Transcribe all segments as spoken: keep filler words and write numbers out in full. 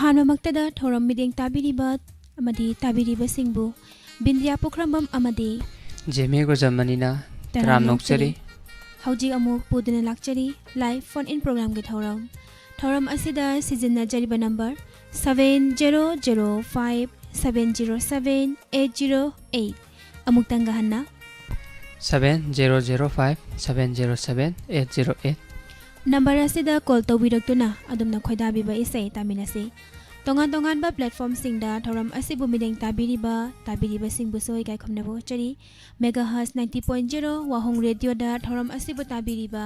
ꯑꯍꯥꯟꯕꯃꯛꯇꯗ ꯊꯧꯔꯝ ꯃꯤꯠꯌꯦꯡ ꯇꯥꯕꯤꯔꯤꯕ ꯑꯃꯗꯤ ꯇꯥꯕꯤꯔꯤꯕꯁꯤꯡꯕꯨ ꯕꯤꯟꯗ꯭ꯌꯥ ꯄꯨꯈ꯭ꯔꯝꯕꯝ ꯑꯃꯗꯤ ꯖꯦꯃꯤ ꯒꯨꯖꯃꯅꯤꯅ ꯇꯔꯥꯝ ꯇꯔꯥꯝ ꯅꯣꯛꯆꯔꯤ꯫ ꯅꯣꯛꯆꯔꯤ꯫ ꯍꯧꯖꯤꯛ ꯑꯃꯨꯛ ꯄꯨꯗꯨꯅ ꯂꯥꯛꯆꯔꯤ live phone in programꯒꯤ ꯊꯧꯔꯝ꯫ ꯊꯧꯔꯝ ꯑꯁꯤꯗ ꯁꯤꯖꯤꯟꯅꯖꯔꯤꯕ number seven zero zero five seven zero seven eight zero eight꯫ ꯑꯃꯨꯛꯇꯪꯒ ꯍꯟꯅ꯫ Seven zero zero five seven zero seven eight zero eight꯫ Number ꯑꯁꯤꯗ call ꯇꯧꯕꯤꯔꯛꯇꯨꯅ ꯑꯗꯣꯝꯅ ꯈꯣꯏꯗꯥꯕꯤꯕ ꯏꯁꯩ ꯇꯥꯃꯤꯟꯅꯁꯤ꯫ ꯇꯣꯉꯥꯟ ꯇꯣꯉꯥꯟꯕ platformꯁꯤꯡꯗ ꯊꯧꯔꯝ ꯑꯁꯤꯕꯨ ꯃꯤꯠꯌꯦꯡ ꯇꯥꯕꯤꯔꯤꯕ, ꯇꯥꯕꯤꯔꯤꯕꯁꯤꯡꯕꯨꯁꯨ ꯏꯀꯥꯏ ꯈꯨꯝꯅꯕ ꯎꯠꯆꯔꯤ꯫ Megahertz ninety point zero ꯋꯥꯍꯣꯡ ꯔꯦꯗꯤꯑꯣꯗ ꯊꯧꯔꯝ ꯑꯁꯤꯕꯨ ꯇꯥꯕꯤꯔꯤꯕ,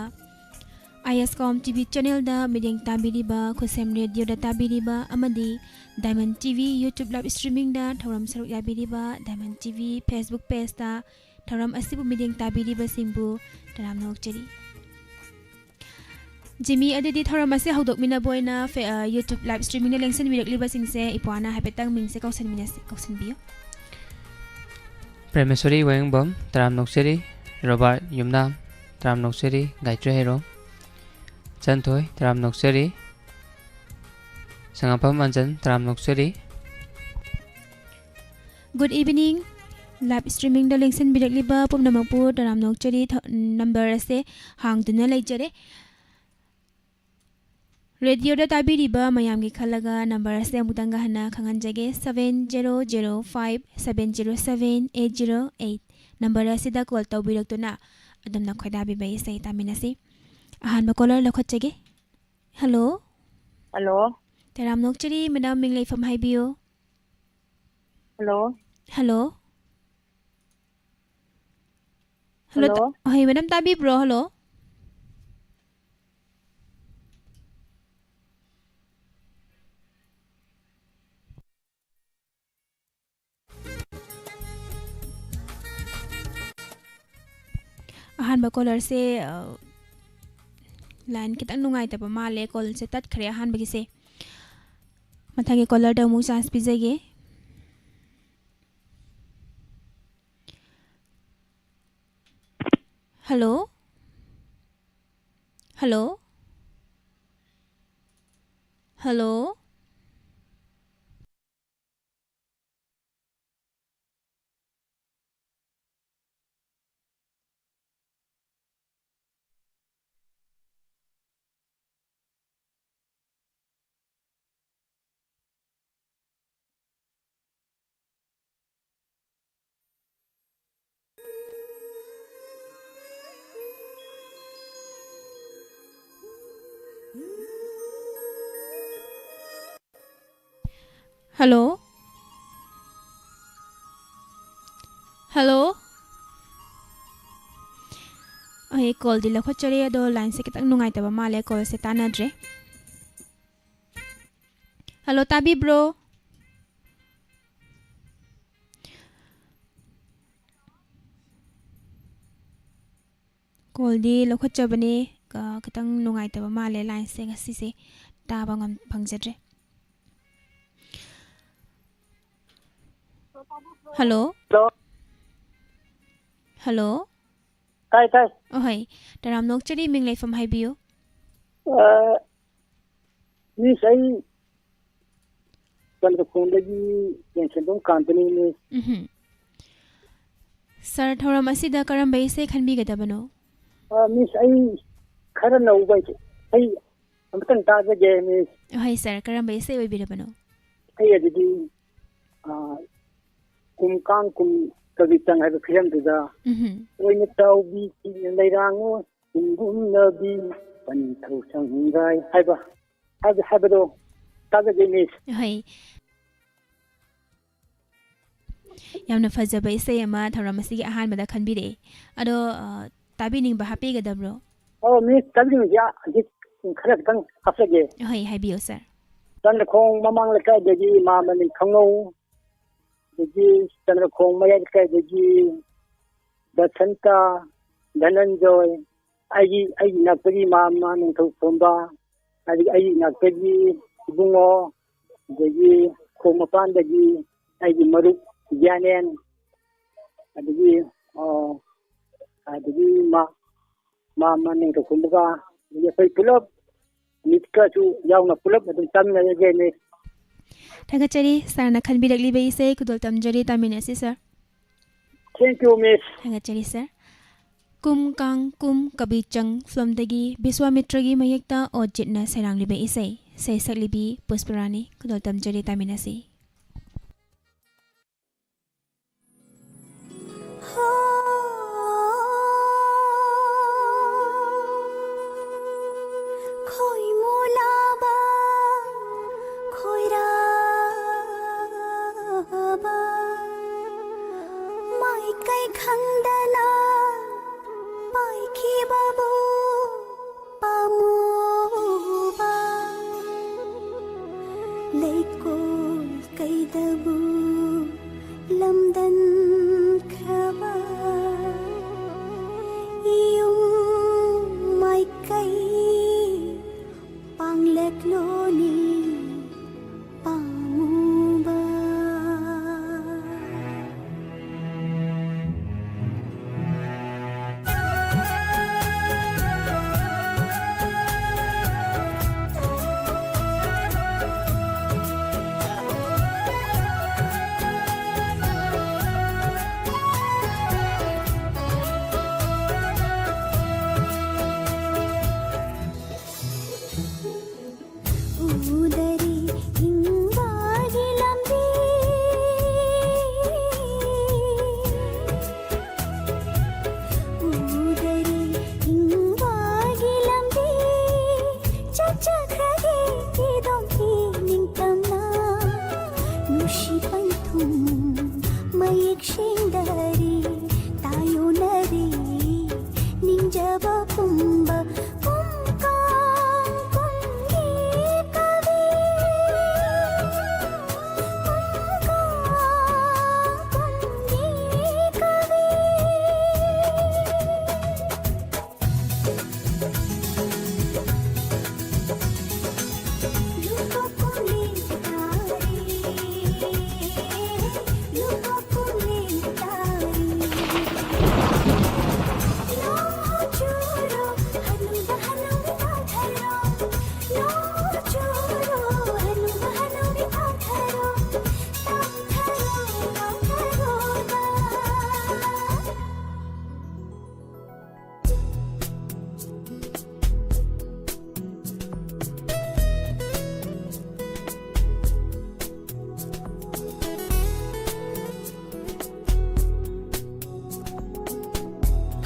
ISCOM TV channelꯗ ꯃꯤꯠꯌꯦꯡ ꯇꯥꯕꯤꯔꯤꯕ, ꯈꯨꯁꯦꯝ ꯔꯦꯗꯤꯑꯣꯗ ꯇꯥꯕꯤꯔꯤꯕ ꯑꯃꯗꯤ Diamond TV YouTube live streamingꯗ ꯊꯧꯔꯝ ꯁꯔꯨꯛ ꯌꯥꯕꯤꯔꯤꯕ Diamond TV Facebook pageꯇ ꯊꯧꯔꯝ ꯑꯁꯤꯕꯨ ꯃꯤꯠꯌꯦꯡ ꯇꯥꯕꯤꯔꯤꯕꯁꯤꯡꯕꯨ ꯇꯔꯥꯝꯅ ꯑꯣꯛꯆꯔꯤ꯫ ꯖꯤꯃꯤ, ꯑꯗꯨꯗꯤ ꯊꯧꯔꯝ ꯑꯁꯤ ꯍꯧꯗꯣꯛꯃꯤꯟꯅꯕ ꯑꯣꯏꯅ ꯐꯦ-, ꯑ, YouTube live streamingꯗ ꯂꯦꯡꯁꯤꯟꯕꯤꯔꯛꯂꯤꯕꯁꯤꯡꯁꯦ ꯏꯄ꯭ꯋꯥꯅ ꯍꯥꯏꯐꯦꯠꯇꯪ ꯃꯤꯡꯁꯦ ꯀꯧꯁꯟꯃꯤꯟꯅꯁꯤ, ꯀꯧꯁꯟꯕꯤꯌꯨ꯫ ꯄ꯭ꯔꯦꯃꯦꯁꯣꯔꯤ ꯋꯥꯌꯦꯡꯕꯝ, ꯇꯔꯥꯝ ꯅꯣꯛꯆꯔꯤ꯫ ꯔꯣꯕꯥꯔꯠ ꯌꯨꯝꯅꯥꯝ, ꯇꯔꯥꯝ ꯅꯣꯛꯆꯔꯤ꯫ ꯒꯥꯏꯇ꯭ꯔꯤ ꯍꯩꯔꯣꯝ ꯆꯟꯊꯣꯏ, ꯇꯔꯥꯝ ꯅꯣꯛꯆꯔꯤ꯫ ꯁꯉꯥꯐꯝ ꯑꯟꯖꯟ, ꯇꯔꯥꯝ ꯅꯣꯛꯆꯔꯤ꯫ Good evening꯫ Live streamingꯗ ꯂꯦꯡꯁꯤꯟꯕꯤꯔꯛꯂꯤꯕ ꯄꯨꯝꯅꯃꯛꯄꯨ ꯇꯔꯥꯝꯅ ꯑꯣꯛꯆꯔꯤ꯫ ꯊ-, number ꯑꯁꯦ ꯍꯥꯡꯗꯨꯅ ꯂꯩꯖꯔꯦ꯫ ꯔꯦꯗꯤꯑꯣꯗ ꯇꯥꯕꯤꯔꯤꯕ ꯃꯌꯥꯝꯒꯤ ꯈꯜꯂꯒ number ꯑꯁꯦ ꯑꯃꯨꯛꯇꯪꯒ ꯍꯟꯅ ꯈꯪꯍꯟꯖꯒꯦ, seven zero zero five seven zero seven eight zero eight꯫ Number ꯑꯁꯤꯗ call ꯇꯧꯕꯤꯔꯛꯇꯨꯅ ꯑꯗꯣꯝꯅ ꯈꯣꯏꯗꯥꯕꯤꯕ ꯏꯁꯩ ꯇꯥꯃꯤꯟꯅꯁꯤ꯫ ꯑꯍꯥꯟꯕ caller ꯂꯧꯈꯠꯆꯒꯦ꯫ Hello꯫ Hello꯫ ꯇꯔꯥꯝꯅ ꯑꯣꯛꯆꯔꯤ, madam, ꯃꯤꯡ ꯂꯩꯐꯝ ꯍꯥꯏꯕꯤꯌꯨ꯫ Hello꯫ Hello꯫ Hello, Hello꯫ ꯇ-, ꯍꯣꯏ, madam, ꯇꯥꯕꯤꯕ꯭ꯔꯣ? Hello꯫ ꯑꯍꯥꯟꯕ callerꯁꯦ, ꯑ, line ꯈꯤꯇꯪ ꯅꯨꯡꯉꯥꯏꯇꯕ ꯃꯥꯜꯂꯦ, callꯁꯦ ꯇꯠꯈ꯭ꯔꯦ ꯑꯍꯥꯟꯕꯒꯤꯁꯦ꯫ ꯃꯊꯪꯒꯤ callerꯗ ꯑꯃꯨꯛ chance ꯄꯤꯖꯒꯦ꯫ Hello? Hello? Hello? Hello? Hello? ꯑꯩ ꯀꯣꯜꯗꯤ ꯂꯧꯈꯠꯆꯔꯤ, ꯑꯗꯣ ꯂꯥꯏꯟꯁꯦ ꯈꯤꯇꯪ ꯅꯨꯡꯉꯥꯏꯇꯕ ꯃꯥꯜꯂꯦ, ꯀꯣꯜꯁꯦ ꯇꯥꯟꯅꯗ꯭ꯔꯦ꯫ ꯍꯜꯂꯣ, ꯇꯥꯕꯤꯕ꯭ꯔꯣ? ꯀꯣꯜꯗꯤ ꯂꯧꯈꯠꯆꯕꯅꯦ, ꯀ-, ꯈꯤꯇꯪ ꯅꯨꯡꯉꯥꯏꯇꯕ ꯃꯥꯜꯂꯦ ꯂꯥꯏꯟꯁꯦ, ꯉꯁꯤꯁꯦ ꯇꯥꯕ ꯉꯝ-, ꯐꯪꯖꯗ꯭ꯔꯦ꯫ ꯍꯜꯂꯣ? ꯍꯜꯂꯣ? ꯍꯜꯂꯣ? ꯇꯥꯏ, ꯇꯥꯏ꯫ ꯑꯍꯣꯏ, ꯇꯔꯥꯝꯅ ꯑꯣꯛꯆꯔꯤ, ꯃꯤꯡ ꯂꯩꯐꯝ ꯍꯥꯏꯕꯤꯌꯨ꯫ ꯑ, ꯃꯤꯁ, ꯑꯩ ꯆꯟꯗ꯭ꯔꯈꯣꯡꯗꯒꯤ ꯇꯦꯟꯁꯦꯟꯕꯝ ꯀꯥꯟꯇꯅꯤ, ꯃꯤꯁ꯫ ꯎꯝꯍꯨꯝ꯫ ꯁꯥꯔ, ꯊꯧꯔꯝ ꯑꯁꯤꯗ ꯀꯔꯝꯕ ꯏꯁꯩ ꯈꯟꯕꯤꯒꯗꯕꯅꯣ? ꯑ, ꯃꯤꯁ, ꯑꯩ ꯈꯔ ꯅꯧꯕ ꯏꯁꯩ, ꯑꯩ ꯑꯃꯇꯪ ꯇꯥꯖꯒꯦ, ꯃꯤꯁ꯫ ꯍꯣꯏ, ꯁꯥꯔ, ꯀꯔꯝꯕ ꯏꯁꯩ ꯑꯣꯏꯕꯤꯔꯕꯅꯣ? ꯑꯩ ꯑꯗꯨꯗꯤ, ꯑ, ꯀꯨꯝ ꯀꯥꯡ ꯀꯨꯝ ꯀꯕꯤ ꯆꯪ ꯍꯥꯏꯕ ꯐꯤꯂꯝꯗꯨꯗ, ꯎꯝꯍꯨꯝ꯫ "ꯑꯣꯏꯅ ꯇꯥꯎꯕꯤ ꯂꯩꯔꯥꯡꯉꯣ ꯀꯨꯝꯒꯨꯝꯅꯕꯤ ꯄꯟꯊꯧ ꯁꯪꯒꯥꯏ" ꯍꯥꯏꯕ, ꯍꯥꯏꯕ, ꯍꯥꯏꯕꯗꯣ ꯇꯥꯖꯒꯦ, ꯃꯤꯁ꯫ ꯍꯣꯏ꯫ ꯌꯥꯝꯅ ꯐꯖꯕ ꯏꯁꯩ ꯑꯃ ꯊꯧꯔꯝ ꯑꯁꯤꯒꯤ ꯑꯍꯥꯟꯕꯗ ꯈꯟꯕꯤꯔꯛꯑꯦ꯫ ꯑꯗꯣ, ꯑ, ꯇꯥꯕꯤꯅꯤꯡꯕ ꯍꯥꯞꯄꯤꯒꯗꯕ꯭ꯔꯣ? ꯑꯣ, ꯃꯤꯁ, ꯇꯥꯕꯤꯅꯤꯡꯕꯁꯦ ꯍꯧꯖꯤꯛ ꯈꯔ ꯈꯤꯇꯪ ꯍꯥꯞꯆꯒꯦ꯫ ꯍꯣꯏ, ꯍꯥꯏꯕꯤꯌꯨ, ꯁꯥꯔ꯫ ꯆꯟꯗ꯭ꯔꯈꯣꯡ ꯃꯃꯥꯡ ꯂꯩꯀꯥꯏꯗꯒꯤ ꯏꯃꯥ ꯃꯅꯤꯡ ꯈꯪꯉꯧ, ꯑꯗꯒꯤ ꯆꯟꯗ꯭ꯔꯈꯣꯡ ꯃꯌꯥꯏ ꯂꯩꯀꯥꯏꯗꯒꯤ ꯕꯁꯟꯇ, ꯙꯅꯟꯖꯣꯏ, ꯑꯩꯒꯤ, ꯑꯩꯒꯤ ꯏꯅꯥꯛꯇꯒꯤ ꯏꯃꯥ, ꯏꯃꯥ ꯅꯤꯡꯊꯧ ꯈꯣꯝꯕ, ꯑꯗꯒꯤ ꯑꯩꯒꯤ ꯏꯅꯥꯛꯇꯒꯤ ꯏꯕꯨꯡꯉꯣ, ꯑꯗꯒꯤ ꯈꯣꯡ ꯃꯄꯥꯟꯗꯒꯤ ꯑꯩꯒꯤ ꯃꯔꯨꯞ ꯒ꯭ꯌꯥꯅꯦꯟ, ꯑꯗꯒꯤ, ꯑ, ꯑꯗꯒꯤ ꯃꯥ, ꯃꯥ, ꯃꯥ ꯅꯤꯡꯊꯧ ꯈꯣꯝꯕꯒ, ꯑꯗꯒꯤ ꯑꯩꯈꯣꯏ ꯄꯨꯂꯞ ꯃꯤꯠꯀꯁꯨ ꯌꯥꯎꯅ ꯄꯨꯂꯞ ꯑꯗꯨꯝ ꯆꯥꯃꯤꯟꯅꯖꯒꯦ, ꯃꯤꯁ꯫ ꯊꯥꯒꯠꯆꯔꯤ, ꯁꯥꯔꯅ ꯈꯟꯕꯤꯔꯛꯂꯤꯕ ꯏꯁꯩ ꯈꯨꯗꯣꯜ ꯇꯝꯖꯔꯤ, ꯇꯥꯃꯤꯟꯅꯁꯤ, ꯁꯥꯔ꯫ Thank you, ꯃꯤꯁ꯫ ꯊꯥꯒꯠꯆꯔꯤ, ꯁꯥꯔ꯫ ꯀꯨꯝ ꯀꯥꯡ ꯀꯨꯝ ꯀꯕꯤ ꯆꯪ ꯐꯤꯂꯝꯗꯒꯤ ꯕꯤꯁ꯭ꯋꯥꯃꯤꯇ꯭ꯔꯒꯤ ꯃꯌꯦꯛꯇ ꯑꯣꯖꯤꯠꯅ ꯁꯩꯔꯥꯡꯂꯤꯕ ꯏꯁꯩ, ꯏꯁꯩ ꯁꯛꯂꯤꯕꯤ ꯄꯨꯁꯄꯔꯥꯅꯤ, ꯈꯨꯗꯣꯜ ꯇꯝꯖꯔꯤ, ꯇꯥꯃꯤꯟꯅꯁꯤ꯫ ꯄꯨꯝꯕ ꯄꯨꯝꯀꯥꯡ ꯄꯨꯝꯒꯤ ꯀꯕꯤ, ꯄꯨꯝꯀꯥꯡ ꯄꯨꯝꯒꯤ ꯀꯕꯤ꯫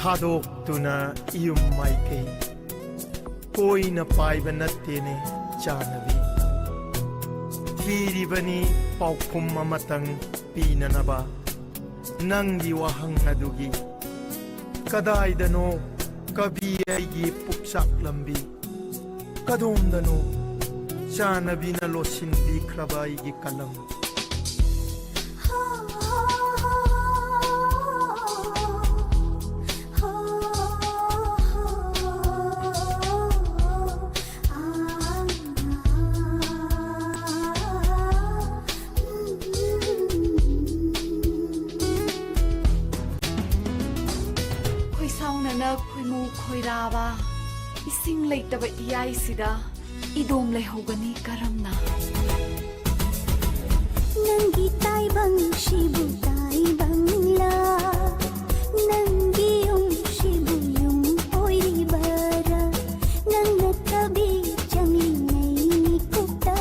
ꯊꯥꯗꯣꯛꯇꯨꯅ ꯏꯌꯨꯝ ꯃꯥꯏꯀꯩ ꯀꯣꯏꯅ ꯄꯥꯏꯕ ꯅꯠꯇꯦꯅꯦ ꯆꯥꯟꯅꯕꯤ꯫ ꯊꯤꯔꯤꯕꯅꯤ ꯄꯥꯎꯈꯨꯝ ꯑꯃꯇꯪ ꯄꯤꯅꯅꯕ ꯅꯪꯒꯤ ꯋꯥꯍꯪ ꯑꯗꯨꯒꯤ꯫ ꯀꯗꯥꯏꯗꯅꯣ ꯀꯕꯤ ꯑꯩꯒꯤ ꯄꯨꯛꯆꯥꯛ ꯂꯝꯕꯤ? ꯀꯗꯣꯝꯗꯅꯣ ꯆꯥꯟꯅꯕꯤꯅ ꯂꯣꯠꯁꯤꯟꯕꯤꯈ꯭ꯔꯕ ꯑꯩꯒꯤ ꯀꯂꯝ? ꯈꯣꯏꯁꯥꯎꯅꯅ ꯈꯣꯏꯃꯨ ꯈꯣꯏꯔꯥꯕ ꯏꯁꯤꯡ ꯂꯩꯇꯕ ꯏꯌꯥꯏꯁꯤꯗ ꯏꯗꯣꯝ ꯂꯩꯍꯧꯒꯅꯤ ꯀꯔꯝꯅ? ꯅꯪꯒꯤ ꯇꯥꯏꯕꯪꯁꯤꯕꯨ ꯇꯥꯏꯕꯪꯂꯥ? ꯅꯪꯒꯤ ꯌꯨꯝꯁꯤꯕꯨ ꯌꯨꯝ ꯑꯣꯏꯔꯤꯕꯔꯥ? ꯅꯪꯅ ꯊꯕꯤ ꯆꯪꯂꯤꯉꯩ ꯃꯤꯀꯨꯞꯇ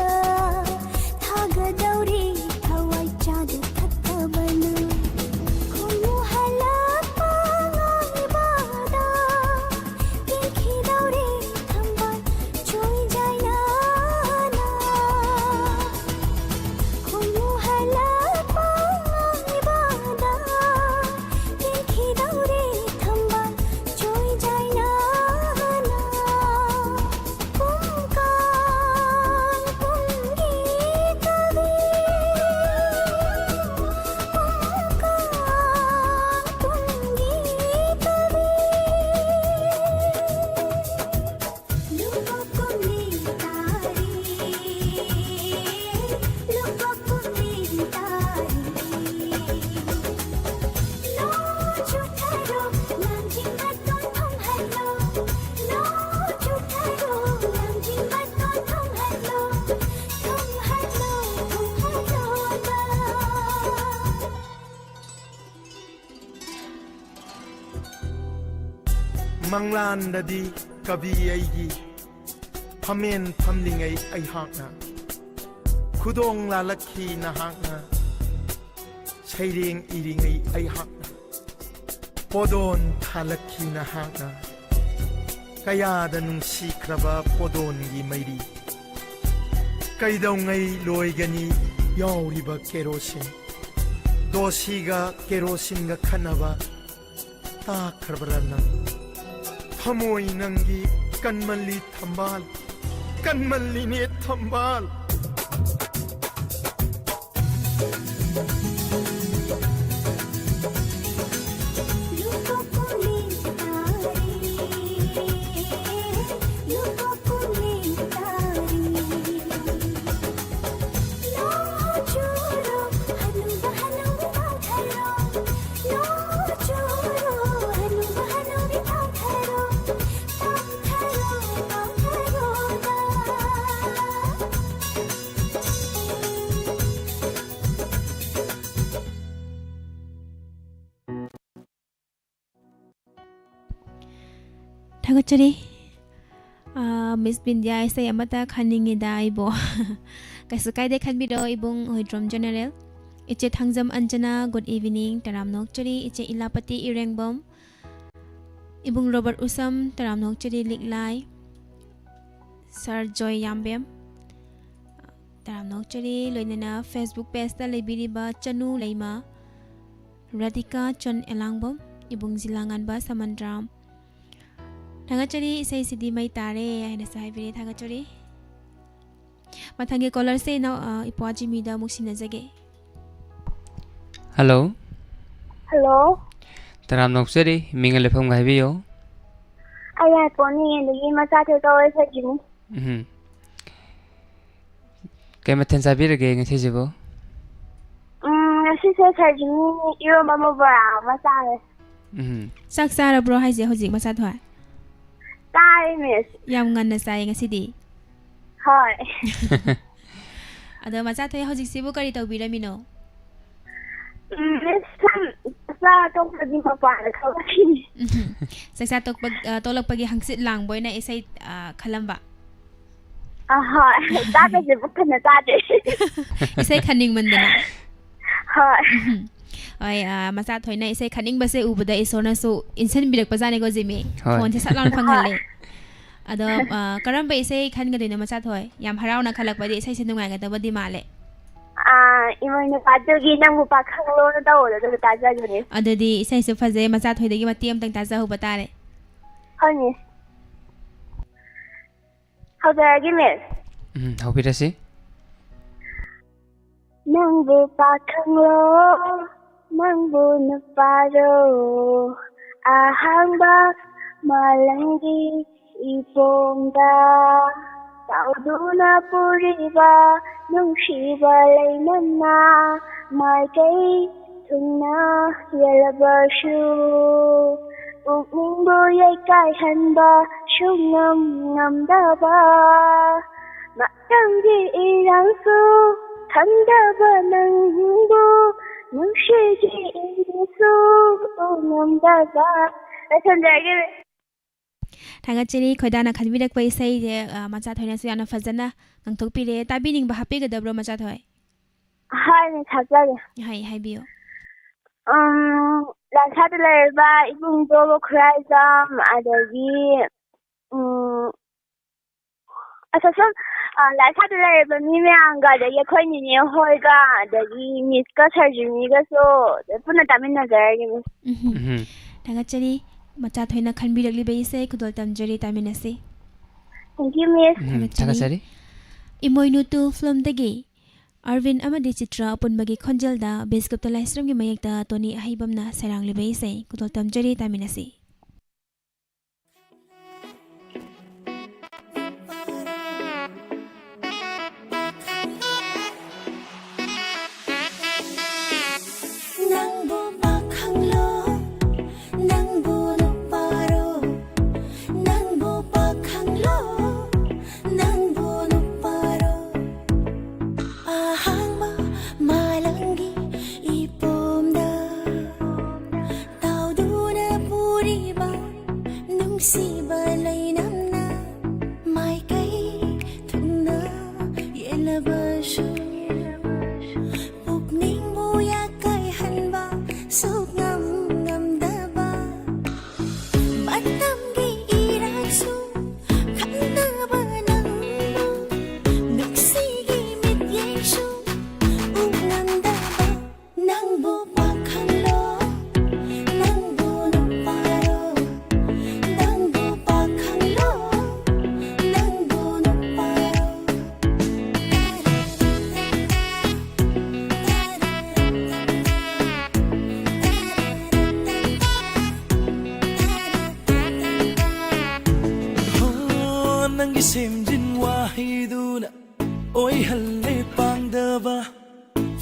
ꯊꯥꯒꯗꯧꯔꯤ ꯊꯋꯥꯏ ꯆꯥꯗ ꯊꯛꯇꯕꯅ꯫ ꯈꯣꯡꯃꯨ ꯍꯜꯂꯛꯄ ꯉꯥꯏꯕꯗ ꯀꯦꯟꯈꯤꯗꯧꯔꯦ ꯊꯝꯕꯥꯜ ꯆꯣꯏꯖꯥꯏꯅꯅ꯫ ꯈꯣꯡꯃꯨ ꯍꯜꯂꯛꯄ ꯉꯥꯏꯕꯗ ꯀꯦꯟꯈꯤꯗꯧꯔꯦ ꯃꯪꯂꯥꯟꯗꯗꯤ ꯀꯕꯤ ꯑꯩꯒꯤ ꯐꯝꯃꯦꯟ ꯐꯝꯂꯤꯉꯩ ꯑꯩꯍꯥꯛꯅ ꯈꯨꯗꯣꯡ ꯂꯥꯜꯂꯛꯈꯤ ꯅꯍꯥꯛꯅ, ꯁꯩꯔꯦꯡ ꯏꯔꯤꯉꯩ ꯑꯩꯍꯥꯛꯅ ꯄꯣꯗꯣꯟ ꯊꯥꯂꯛꯈꯤ ꯅꯍꯥꯛꯅ, ꯀꯌꯥꯗ ꯅꯨꯡꯁꯤꯈ꯭ꯔꯕ ꯄꯣꯗꯣꯟꯒꯤ ꯃꯩꯔꯤ꯫ ꯀꯩꯗꯧꯉꯩ ꯂꯣꯏꯒꯅꯤ ꯌꯥꯎꯔꯤꯕ ꯀꯦꯔꯣꯁꯤꯟ? ꯗꯣꯁꯤꯒ ꯀꯦꯔꯣꯁꯤꯟꯒ ꯈꯠꯅꯕ ꯇꯥꯈ꯭ꯔꯕ꯭ꯔꯥ ꯅꯪ? ꯊꯃꯣꯏ ꯅꯪꯒꯤ ꯀꯟꯃꯜꯂꯤ ꯊꯝꯕꯥꯜ, ꯀꯟꯃꯜꯂꯤꯅꯦ ꯊꯝꯕꯥꯜ꯫ ꯊꯥꯒꯠꯆꯔꯤ꯫ ꯑꯥ, ꯃꯤꯁ ꯕꯤꯟꯗꯤꯌꯥ, ꯏꯁꯩ ꯑꯃꯇ ꯈꯟꯅꯤꯡꯉꯤꯗ ꯑꯩꯕꯨ꯫ ꯀꯩꯁꯨ ꯀꯥꯏꯗꯦ, ꯈꯟꯕꯤꯔꯛꯑꯣ, ꯏꯕꯨꯡ ꯍꯨꯏꯗ꯭ꯔꯣꯝ ꯖꯦꯅꯦꯔꯦꯜ꯫ ꯏꯆꯦ ꯊꯥꯡꯖꯝ ꯑꯟꯖꯅꯥ, good evening, ꯇꯔꯥꯝꯅ ꯑꯣꯛꯆꯔꯤ꯫ ꯏꯆꯦ ꯏꯂꯥꯄꯇꯤ ꯏꯔꯦꯡꯕꯝ, ꯏꯕꯨꯡ ꯔꯣꯕꯔꯠ ꯎꯁꯝ, ꯇꯔꯥꯝꯅ ꯑꯣꯛꯆꯔꯤ꯫ ꯂꯤꯛꯂꯥꯏ ꯁꯥꯔ ꯖꯣꯏ ꯌꯥꯝꯕꯦꯝ, ꯇꯔꯥꯝꯅ ꯑꯣꯛꯆꯔꯤ꯫ ꯂꯣꯏꯅꯅ Facebook pageꯇ ꯂꯩꯕꯤꯔꯤꯕ ꯆꯅꯨ ꯂꯩꯃ, ꯔꯥꯙꯤꯀꯥ ꯆꯟ ꯑꯦꯂꯥꯡꯕꯝ, ꯏꯕꯨꯡ ꯖꯤꯂꯥꯉꯥꯟꯕ ꯁꯃꯟꯇ꯭ꯔꯥꯝ꯫ ꯊꯥꯒꯠꯆꯔꯤ, ꯏꯁꯩꯁꯤꯗꯤ ꯃꯩ ꯇꯥꯔꯦ ꯍꯥꯏꯅꯁꯨ ꯍꯥꯏꯕꯤꯔꯦ, ꯊꯥꯒꯠꯆꯔꯤ꯫ ꯃꯊꯪꯒꯤ caller ꯁꯦ ꯏꯅꯥꯎ, ꯑ, ꯏꯄ꯭ꯋꯥ ꯖꯤꯃꯤꯗ ꯑꯃꯨꯛ ꯁꯤꯟꯅꯖꯒꯦ꯫ Hello꯫ Hello꯫ ꯇꯔꯥꯝꯅ ꯑꯣꯛꯆꯔꯤ, ꯃꯤꯡꯒ ꯂꯩꯐꯝꯒ ꯍꯥꯏꯕꯤꯌꯨ꯫ ꯑꯩ ꯌꯥꯏꯄꯣꯛꯅꯤꯡꯉꯦꯟꯗꯒꯤ ꯃꯆꯥ ꯊꯣꯏ ꯀꯧꯋꯦ, ꯁꯖꯤꯅꯤ꯫ ꯎꯝ꯫ ꯀꯩ ꯃꯊꯦꯜ ꯆꯥꯕꯤꯔꯒꯦ ꯉꯁꯤꯁꯤꯕꯨ? ꯎꯝ, ꯉꯁꯤꯁꯦ ꯁꯖꯤꯅꯤ, ꯏꯔꯣꯝꯕ ꯑꯃ, ꯕꯣꯔꯥ ꯑꯃ ꯆꯥꯔꯦ꯫ ꯎꯝ꯫ ꯆꯥꯛ ꯆꯥꯔꯕ꯭ꯔꯣ ꯍꯥꯏꯁꯦ ꯍꯧꯖꯤꯛ, ꯃꯆꯥ ꯊꯣꯏ? ꯆꯥꯔꯦ, ꯃꯤꯁ꯫ ꯌꯥꯝ ꯉꯟꯅ ꯆꯥꯏꯌꯦ ꯉꯁꯤꯗꯤ꯫ ꯍꯣꯏ꯫ ꯑꯗꯣ ꯃꯆꯥ ꯊꯣꯏ ꯍꯧꯖꯤꯛꯁꯤꯕꯨ ꯀꯔꯤ ꯇꯧꯕꯤꯔꯝꯃꯤꯅꯣ? ꯎꯝ, ꯃꯤꯁ, ꯁꯨꯝ ꯆꯥꯛ ꯇꯣꯛꯄꯗꯤ ꯃꯄꯥꯟꯗ ꯊꯣꯛꯂꯛꯈꯤꯅꯤ꯫ ꯎꯝ꯫ ꯆꯥꯛꯆꯥ ꯇꯣꯛꯄ-, ꯑ, ꯇꯣꯛꯂꯛꯄꯒꯤ ꯍꯪꯆꯤꯠ ꯂꯥꯡꯕ ꯑꯣꯏꯅ ꯏꯁꯩ, ꯑ, ꯈꯜꯂꯝꯕ? ꯑꯍꯣꯏ꯫ ꯆꯥꯕꯁꯦ ꯄꯨꯛ ꯊꯟꯅ ꯆꯥꯗꯦ꯫ ꯏꯁꯩ ꯈꯟꯅꯤꯡꯃꯟꯗꯅ? ꯍꯣꯏ꯫ ꯎꯝ꯫ ꯍꯣꯏ, ꯑ, ꯃꯆꯥ ꯊꯣꯏꯅ ꯏꯁꯩ ꯈꯟꯅꯤꯡꯕꯁꯦ ꯎꯕꯗ ꯏꯁꯣꯔꯅꯁꯨ ꯏꯟꯁꯤꯟꯕꯤꯔꯛꯄꯖꯥꯠꯅꯤꯀꯣ, ꯖꯤꯃꯤ꯫ ꯍꯣꯏ꯫ ꯐꯣꯟꯁꯦ ꯁꯠ ꯂꯥꯎꯅ ꯐꯪꯍꯜꯂꯦ꯫ ꯍꯣꯏ꯫ ꯑꯗꯣ, ꯑ, ꯀꯔꯝꯕ ꯏꯁꯩ ꯈꯟꯒꯗꯣꯏꯅꯣ, ꯃꯆꯥ ꯊꯣꯏ? ꯌꯥꯝ ꯍꯔꯥꯎꯅ ꯈꯜꯂꯛꯄꯗꯤ ꯏꯁꯩꯁꯦ ꯅꯨꯡꯉꯥꯏꯒꯗꯕꯗꯤ ꯃꯥꯜꯂꯦ꯫ ꯑꯥ, ꯏꯃꯣꯏ ꯅꯨꯄꯥꯗꯨꯒꯤ "ꯅꯪꯕꯨ ꯄꯥꯈꯪꯂꯣꯅ" ꯇꯧꯕꯗꯣ ꯑꯗꯨ ꯇꯥꯖꯒꯦ, ꯃꯤꯁ꯫ ꯑꯗꯨꯗꯤ ꯏꯁꯩꯁꯨ ꯐꯖꯩ, ꯃꯆꯥ ꯊꯣꯏꯗꯒꯤ ꯃꯇꯦꯛ ꯑꯃꯇꯪ ꯇꯥꯖꯍꯧꯕ ꯇꯥꯔꯦ꯫ ꯍꯣꯏ, ꯃꯤꯁ꯫ ꯍꯧꯖꯔꯒꯦ, ꯃꯤꯁ꯫ ꯎꯝ, ꯍꯧꯕꯤꯔꯁꯤ꯫ ꯅꯪꯕꯨ ꯄꯥꯈꯪꯂꯣ, ꯅꯪꯕꯨ ꯅꯨꯄꯥꯔꯣ, ꯑꯍꯥꯡꯕ ꯃꯥꯂꯪꯒꯤ ꯏꯄꯣꯝꯗ ꯇꯥꯎꯗꯨꯅ ꯄꯨꯔꯤꯕ ꯅꯨꯡꯁꯤꯕ ꯂꯩꯃꯅ ꯃꯥꯏꯀꯩ ꯊꯨꯡꯅ ꯌꯦꯜꯂꯕꯁꯨ, ꯄꯨꯛꯅꯤꯡꯕꯨ ꯌꯩꯀꯥꯏꯍꯟꯕ ꯁꯨꯡꯉꯝ ꯉꯝꯗꯕ ꯃꯇꯝꯒꯤ ꯏꯔꯥꯡꯁꯨ ꯈꯪꯗꯕ ꯅꯪꯕꯨ ꯅꯨꯡꯁꯤꯒꯤ ꯏꯪꯁꯨ ꯉꯝꯗꯕ꯫ ꯂꯣꯏꯁꯤꯟꯖꯔꯒꯦ꯫ ꯊꯥꯒꯠꯆꯔꯤ, ꯈꯣꯏꯗꯥꯅ ꯈꯟꯕꯤꯔꯛꯄ ꯏꯁꯩꯁꯦ, ꯑ, ꯃꯆꯥ ꯊꯣꯏꯅꯁꯨ ꯌꯥꯝꯅ ꯐꯖꯅ ꯉꯥꯡꯊꯣꯛꯄꯤꯔꯦ꯫ ꯇꯥꯕꯤꯅꯤꯡꯕ ꯍꯥꯞꯄꯤꯒꯗꯕ꯭ꯔꯣ, ꯃꯆꯥ ꯊꯣꯏ? ꯍꯣꯏ, ꯃꯤꯁ, ꯍꯥꯞꯆꯒꯦ꯫ ꯍꯥꯏ, ꯍꯥꯏꯕꯤꯌꯨ꯫ ꯎꯝ, ꯂꯥꯏꯁꯥꯗ ꯂꯩꯔꯕ ꯏꯕꯨꯡꯗꯣ ꯈꯨꯔꯥꯏꯖꯝ, ꯑꯗꯒꯤ, ꯎꯝ, ꯑꯁ, ꯁꯨꯝ, ꯑ, ꯂꯥꯏꯁꯥꯗ ꯂꯩꯔꯕ ꯃꯤ ꯃꯌꯥꯝꯒ, ꯑꯗꯒꯤ ꯑꯩꯈꯣꯏ ꯅꯤꯅꯦ ꯍꯣꯏꯒ, ꯑꯗꯒꯤ ꯃꯤꯁꯀ ꯁꯔꯖꯤꯅꯤꯒꯁꯨ ꯄꯨꯟꯅ ꯇꯥꯃꯤꯟꯅꯖꯔꯒꯦ, ꯃꯤꯁ꯫ ꯎꯝꯍꯨꯝ꯫ ꯎꯝꯍꯨꯝ꯫ ꯊꯥꯒꯠꯆꯔꯤ꯫ ꯃꯆꯥ ꯊꯣꯏꯅ ꯈꯟꯕꯤꯔꯛꯂꯤꯕ ꯏꯁꯩ ꯈꯨꯗꯣꯜ ꯇꯝꯖꯔꯤ, ꯇꯥꯃꯤꯟꯅꯁꯤ꯫ Thank you, ꯃꯤꯁ꯫ ꯎꯝ, ꯊꯥꯒꯠꯆꯔꯤ꯫ ꯊꯥꯒꯠꯆꯔꯤ꯫ ꯏꯃꯣꯏꯅꯨ ꯇꯨ ꯐꯤꯂꯝꯗꯒꯤ ꯑꯔꯕꯤꯟ ꯑꯃꯗꯤ ꯆꯤꯇ꯭ꯔ ꯑꯄꯨꯟꯕꯒꯤ ꯈꯣꯟꯖꯦꯜꯗ ꯕꯤꯁꯀꯨꯞꯇ ꯂꯥꯏꯁ꯭ꯔꯝꯒꯤ ꯃꯌꯦꯛꯇ ꯇꯣꯅꯤ ꯑꯍꯩꯕꯝꯅ ꯁꯩꯔꯥꯡꯂꯤꯕ ꯏꯁꯩ ꯈꯨꯗꯣꯜ ꯇꯝꯖꯔꯤ, ꯇꯥꯃꯤꯟꯅꯁꯤ꯫ ꯅꯪꯕꯨ ꯄꯥꯈꯪꯂꯣ, ꯅꯪꯕꯨ ꯅꯨꯄꯥꯔꯣ, ꯅꯪꯕꯨ ꯄꯥꯈꯪꯂꯣ, ꯅꯪꯕꯨ ꯅꯨꯄꯥꯔꯣ, ꯑꯍꯥꯡꯕ ꯃꯥꯂꯪꯒꯤ ꯏꯄꯣꯝꯗ ꯁꯤꯕ ꯂꯩꯅꯝꯅ ꯃꯥꯏꯀꯩ ꯊꯨꯡꯅ ꯌꯦꯜꯂꯕꯁꯨ, ꯄꯨꯛꯅꯤꯡꯕꯨ ꯌꯥꯀꯥꯏꯍꯟꯕ ꯁꯨꯛꯉꯝ ꯉꯝꯗꯕ, ꯃꯇꯝꯒꯤ ꯏꯔꯥꯡꯁꯨ ꯈꯪꯗꯕ ꯅꯪꯕꯨ ꯅꯨꯡꯁꯤꯒꯤ ꯃꯤꯠꯌꯦꯡꯁꯨ ꯎ ꯉꯝꯗꯕ, ꯅꯪꯕꯨ ꯄꯥꯈꯪꯂꯣ, ꯅꯪꯕꯨ ꯅꯨꯄꯥꯔꯣ, ꯅꯪꯕꯨ ꯄꯥꯈꯪꯂꯣ, ꯅꯪꯕꯨ ꯅꯨꯄꯥꯔꯣ꯫ ꯍꯣ, ꯅꯪꯒꯤ ꯁꯦꯝꯖꯤꯟ ꯋꯥꯍꯩꯗꯨꯅ ꯑꯣꯏꯍꯜꯂꯦ ꯄꯥꯡꯗꯕ꯫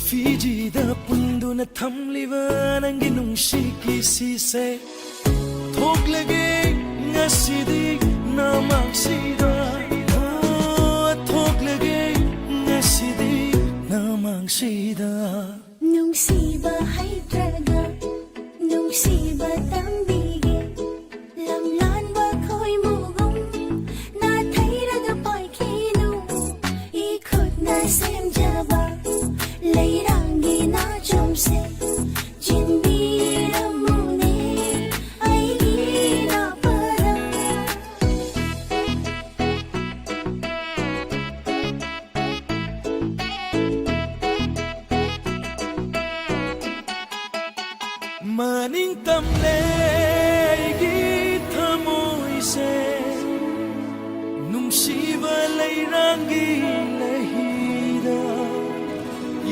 ꯐꯤꯖꯤꯗ ꯄꯨꯟꯗꯨꯅ ꯊꯝꯂꯤꯕ ꯅꯪꯒꯤ ꯅꯨꯡꯁꯤ ꯀꯤꯁꯤꯁꯦ ꯊꯣꯛꯂꯒꯦ ꯉꯁꯤꯗꯤ ꯅꯃꯥꯡꯁꯤꯗ꯫ ꯑꯣ, ꯊꯣꯛꯂꯒꯦ ꯉꯁꯤꯗꯤ ꯅꯃꯥꯡꯁꯤꯗ꯫ ꯅꯨꯡꯁꯤꯕ ꯍꯩꯇ꯭ꯔꯒ ꯅꯨꯡꯁꯤꯕ ꯇꯝꯕꯤꯒꯦ꯫ ꯂꯝꯂꯥꯟꯕ ꯈꯣꯏꯃꯨꯒꯨꯝ ꯅꯥꯊꯩꯔꯒ ꯄꯥꯏꯈꯤꯅꯨ꯫ ꯏꯈꯨꯠꯅ ꯁꯦꯝꯖꯕ ꯂꯩꯔꯥꯡꯒꯤ ꯅꯥꯆꯣꯝꯁꯦ ꯆꯤꯟꯕꯤꯔꯝꯃꯨꯅꯦ ꯑꯩꯒꯤ ꯅꯥꯄꯔ꯫ ꯃꯅꯤꯡ ꯇꯝꯂꯦ ꯑꯩꯒꯤ ꯊꯃꯣꯏꯁꯦ ꯅꯨꯡꯁꯤꯕ ꯂꯩꯔꯥꯡꯒꯤ ꯂꯩꯍꯤꯗ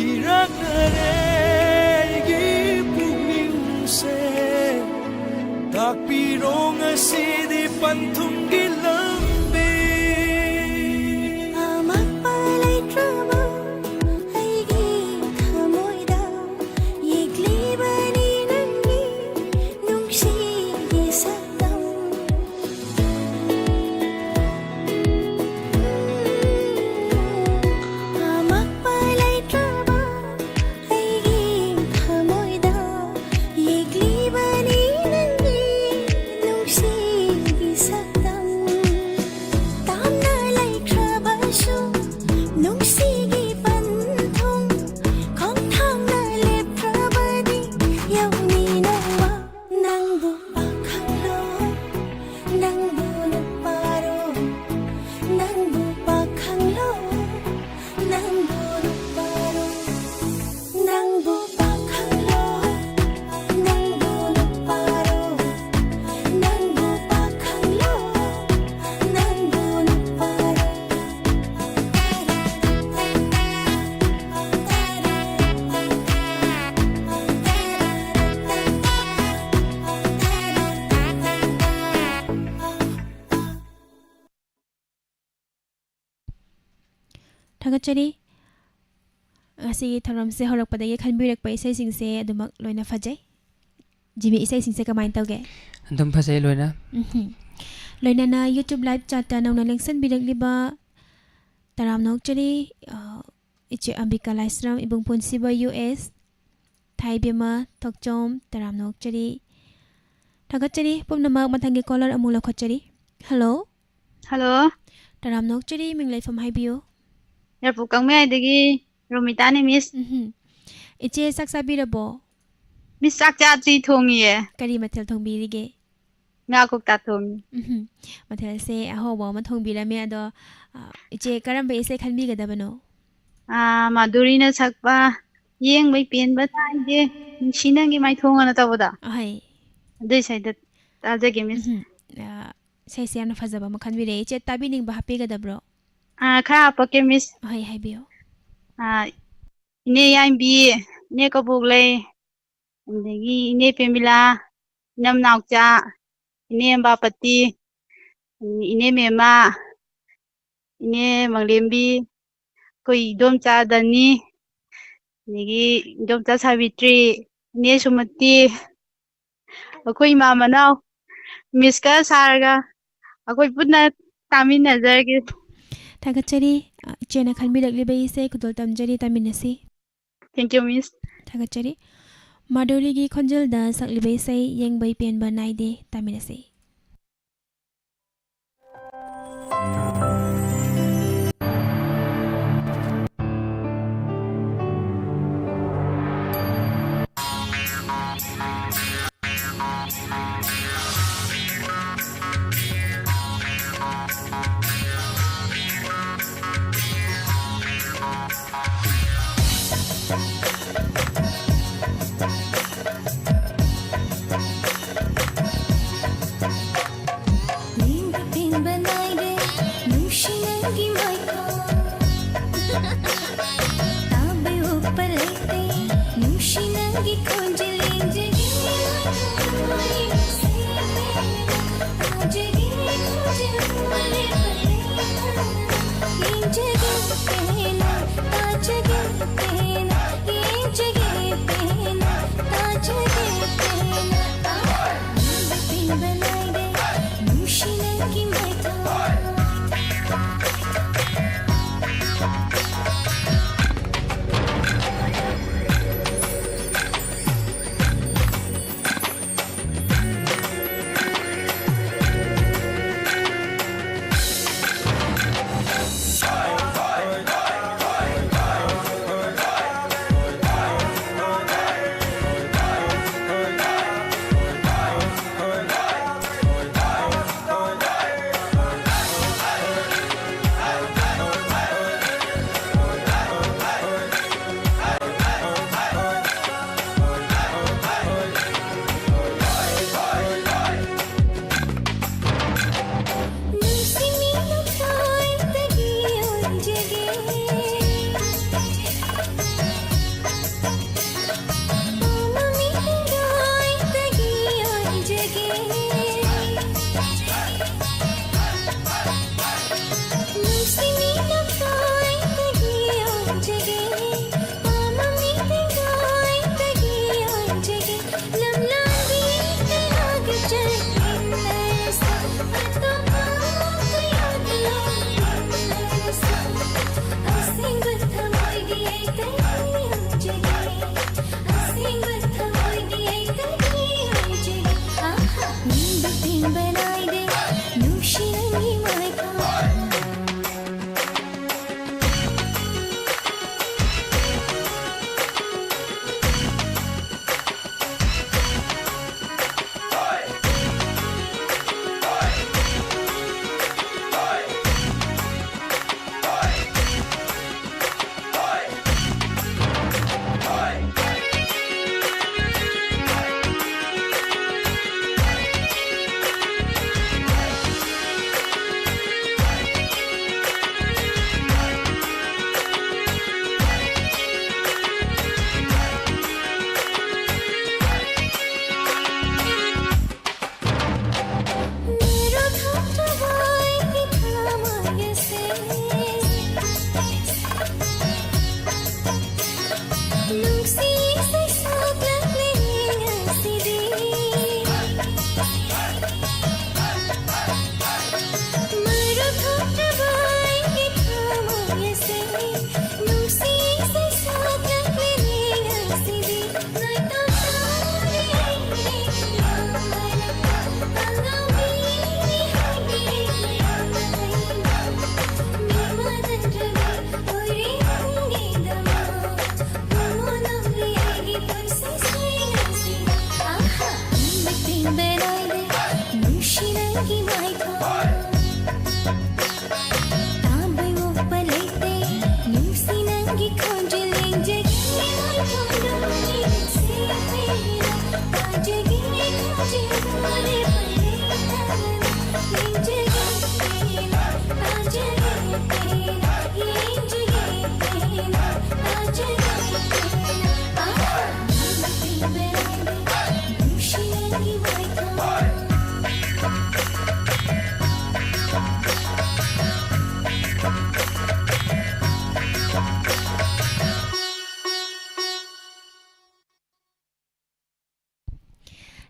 ꯏꯔꯛꯅꯔꯦ ꯑꯩꯒꯤ ꯄꯨꯛꯅꯤꯡꯁꯦ꯫ ꯇꯥꯛꯄꯤꯔꯣ ꯉꯁꯤꯗꯤ ꯄꯟꯊꯨꯡꯒꯤ ꯂꯝꯕꯤ꯫ ꯑꯃꯛꯄ ꯂꯩꯇ꯭ꯔꯕ ꯑꯩꯒꯤ ꯊꯃꯣꯏꯗ ꯌꯦꯛꯂꯤꯕꯅꯤ ꯅꯪꯒꯤ ꯅꯨꯡꯁꯤꯒꯤ ꯁꯛꯇꯝ꯫ ꯑꯃꯛꯄ ꯂꯩꯇ꯭ꯔꯕ ꯑꯩꯒꯤ ꯊꯃꯣꯏꯗ ꯌꯦꯛꯂꯤꯕꯅꯤ ꯅꯪꯒꯤ ꯅꯨꯡꯁꯤꯒꯤ ꯊꯥꯒꯠꯆꯔꯤ꯫ ꯉꯁꯤꯒꯤ ꯊꯧꯔꯝꯁꯦ ꯍꯧꯔꯛꯄꯗꯒꯤ ꯈꯟꯕꯤꯔꯛꯄ ꯏꯁꯩꯁꯤꯡꯁꯦ ꯑꯗꯨꯃꯛ ꯂꯣꯏꯅ ꯐꯖꯩ꯫ ꯖꯤꯃꯤ, ꯏꯁꯩꯁꯤꯡꯁꯦ ꯀꯃꯥꯏꯅ ꯇꯧꯒꯦ? ꯑꯗꯨꯝ ꯐꯖꯩ ꯂꯣꯏꯅ꯫ ꯎꯝꯍꯨꯝ꯫ ꯂꯣꯏꯅꯅ YouTube live chatꯇ ꯅꯧꯅ ꯂꯦꯡꯁꯟꯕꯤꯔꯛꯂꯤꯕ ꯇꯔꯥꯝꯅ ꯑꯣꯛꯆꯔꯤ, ꯑ, ꯏꯆꯦ ꯑꯝꯕꯤꯀꯥ ꯂꯥꯏꯁ꯭ꯔꯝ, ꯏꯕꯨꯡ ꯄꯨꯟꯁꯤꯕ ꯌꯨ ꯑꯦꯁ, ꯊꯥꯏꯕꯦꯝꯃ ꯊꯣꯛꯆꯣꯝ, ꯇꯔꯥꯝꯅ ꯑꯣꯛꯆꯔꯤ꯫ ꯊꯥꯒꯠꯆꯔꯤ ꯄꯨꯝꯅꯃꯛ꯫ ꯃꯊꯪꯒꯤ caller ꯑꯃꯨꯛ ꯂꯧꯈꯠꯆꯔꯤ꯫ Hello꯫ Hello꯫ ꯇꯔꯥꯝꯅ ꯑꯣꯛꯆꯔꯤ, ꯃꯤꯡ ꯂꯩꯐꯝ ꯍꯥꯏꯕꯤꯌꯨ꯫ ꯌꯥꯏꯔꯤꯄꯣꯛ ꯀꯪꯃꯌꯥꯏꯗꯒꯤ ꯔꯣꯃꯤꯇꯥꯅꯤ, Miss꯫ ꯎꯝꯍꯨꯝ꯫ ꯏꯆꯦ, ꯆꯥꯛ ꯆꯥꯕꯤꯔꯕꯣ? Miss, ꯆꯥꯛ ꯆꯥꯗ꯭ꯔꯤ, ꯊꯣꯡꯉꯤꯌꯦ꯫ ꯀꯔꯤ ꯃꯊꯦꯜ ꯊꯣꯡꯕꯤꯔꯤꯒꯦ? ꯉꯥ ꯀꯧꯇꯥ ꯊꯣꯡꯉꯤ꯫ ꯎꯝꯍꯨꯝ꯫ ꯃꯊꯦꯜꯁꯦ ꯑꯍꯥꯎꯕ ꯑꯃ ꯊꯣꯡꯕꯤꯔꯝꯃꯦ꯫ ꯑꯗꯣ, ꯑ, ꯏꯆꯦ, ꯀꯔꯝꯕ ꯏꯁꯩ ꯈꯟꯕꯤꯒꯗꯕꯅꯣ? ꯑ, ꯃꯥꯙꯨꯔꯤꯅ ꯁꯛꯄ "ꯌꯦꯡꯕꯩ ꯄꯦꯟꯕ ꯅꯥꯏꯗꯦ, ꯅꯨꯡꯁꯤ ꯅꯪꯒꯤ ꯃꯥꯏꯊꯣꯡ" ꯑꯅ ꯇꯧꯕꯗꯣ꯫ ꯑꯍꯩ꯫ ꯑꯗꯨ ꯏꯁꯩꯗꯣ ꯇꯥꯖꯒꯦ, Miss꯫ ꯎꯝꯍꯨꯝ꯫ ꯑ, ꯏꯁꯩꯁꯦ ꯌꯥꯝꯅ ꯐꯖꯕ ꯑꯃ ꯈꯟꯕꯤꯔꯛꯑꯦ꯫ ꯏꯆꯦ, ꯇꯥꯕꯤꯅꯤꯡꯕ ꯍꯥꯞꯄꯤꯒꯗꯕ꯭ꯔꯣ? ꯑ, ꯈꯔ ꯍꯥꯞꯄꯛꯀꯦ, Miss꯫ ꯍꯣꯏ, ꯍꯥꯏꯕꯤꯌꯨ꯫ ꯑ, ꯏꯅꯦ ꯌꯥꯏꯝꯕꯤ, ꯏꯅꯦ ꯀꯕꯣꯛꯂꯩ, ꯑꯗꯒꯤ ꯏꯅꯦ ꯄꯦꯃꯤꯂꯥ, ꯏꯅꯝ ꯅꯥꯎꯆꯥ, ꯏꯅꯦ ꯑꯝꯕꯥꯄꯇꯤ, ꯏꯅꯦ ꯃꯦꯃꯥ, ꯏꯅꯦ ꯃꯪꯂꯦꯝꯕꯤ, ꯑꯩꯈꯣꯏ ꯏꯗꯣꯝꯆꯥ ꯗꯅꯤ, ꯑꯗꯒꯤ ꯏꯗꯣꯝꯆꯥ ꯁꯥꯕꯤꯇ꯭ꯔꯤ, ꯏꯅꯦ ꯁꯨꯃꯇꯤ, ꯑꯩꯈꯣꯏ ꯏꯃꯥ ꯃꯅꯥꯎ, Missꯀ Sirꯒ ꯑꯩꯈꯣꯏ ꯄꯨꯟꯅ ꯇꯥꯃꯤꯟꯅꯖꯔꯒꯦ꯫ ꯊꯥꯒꯠꯆꯔꯤ꯫ ꯑ, ꯏꯆꯦꯅ ꯈꯟꯕꯤꯔꯛꯂꯤꯕ ꯏꯁꯩ ꯈꯨꯗꯣꯜ ꯇꯝꯖꯔꯤ, ꯇꯥꯃꯤꯟꯅꯁꯤ꯫ Thank you, Miss꯫ ꯊꯥꯒꯠꯆꯔꯤ꯫ ꯃꯥꯙꯨꯔꯤꯒꯤ ꯈꯣꯟꯖꯦꯜꯗ ꯁꯛꯂꯤꯕ ꯏꯁꯩ "ꯌꯦꯡꯕꯩ ꯄꯦꯟꯕ ꯅꯥꯏꯗꯦ" ꯇꯥꯃꯤꯟꯅꯁꯤ꯫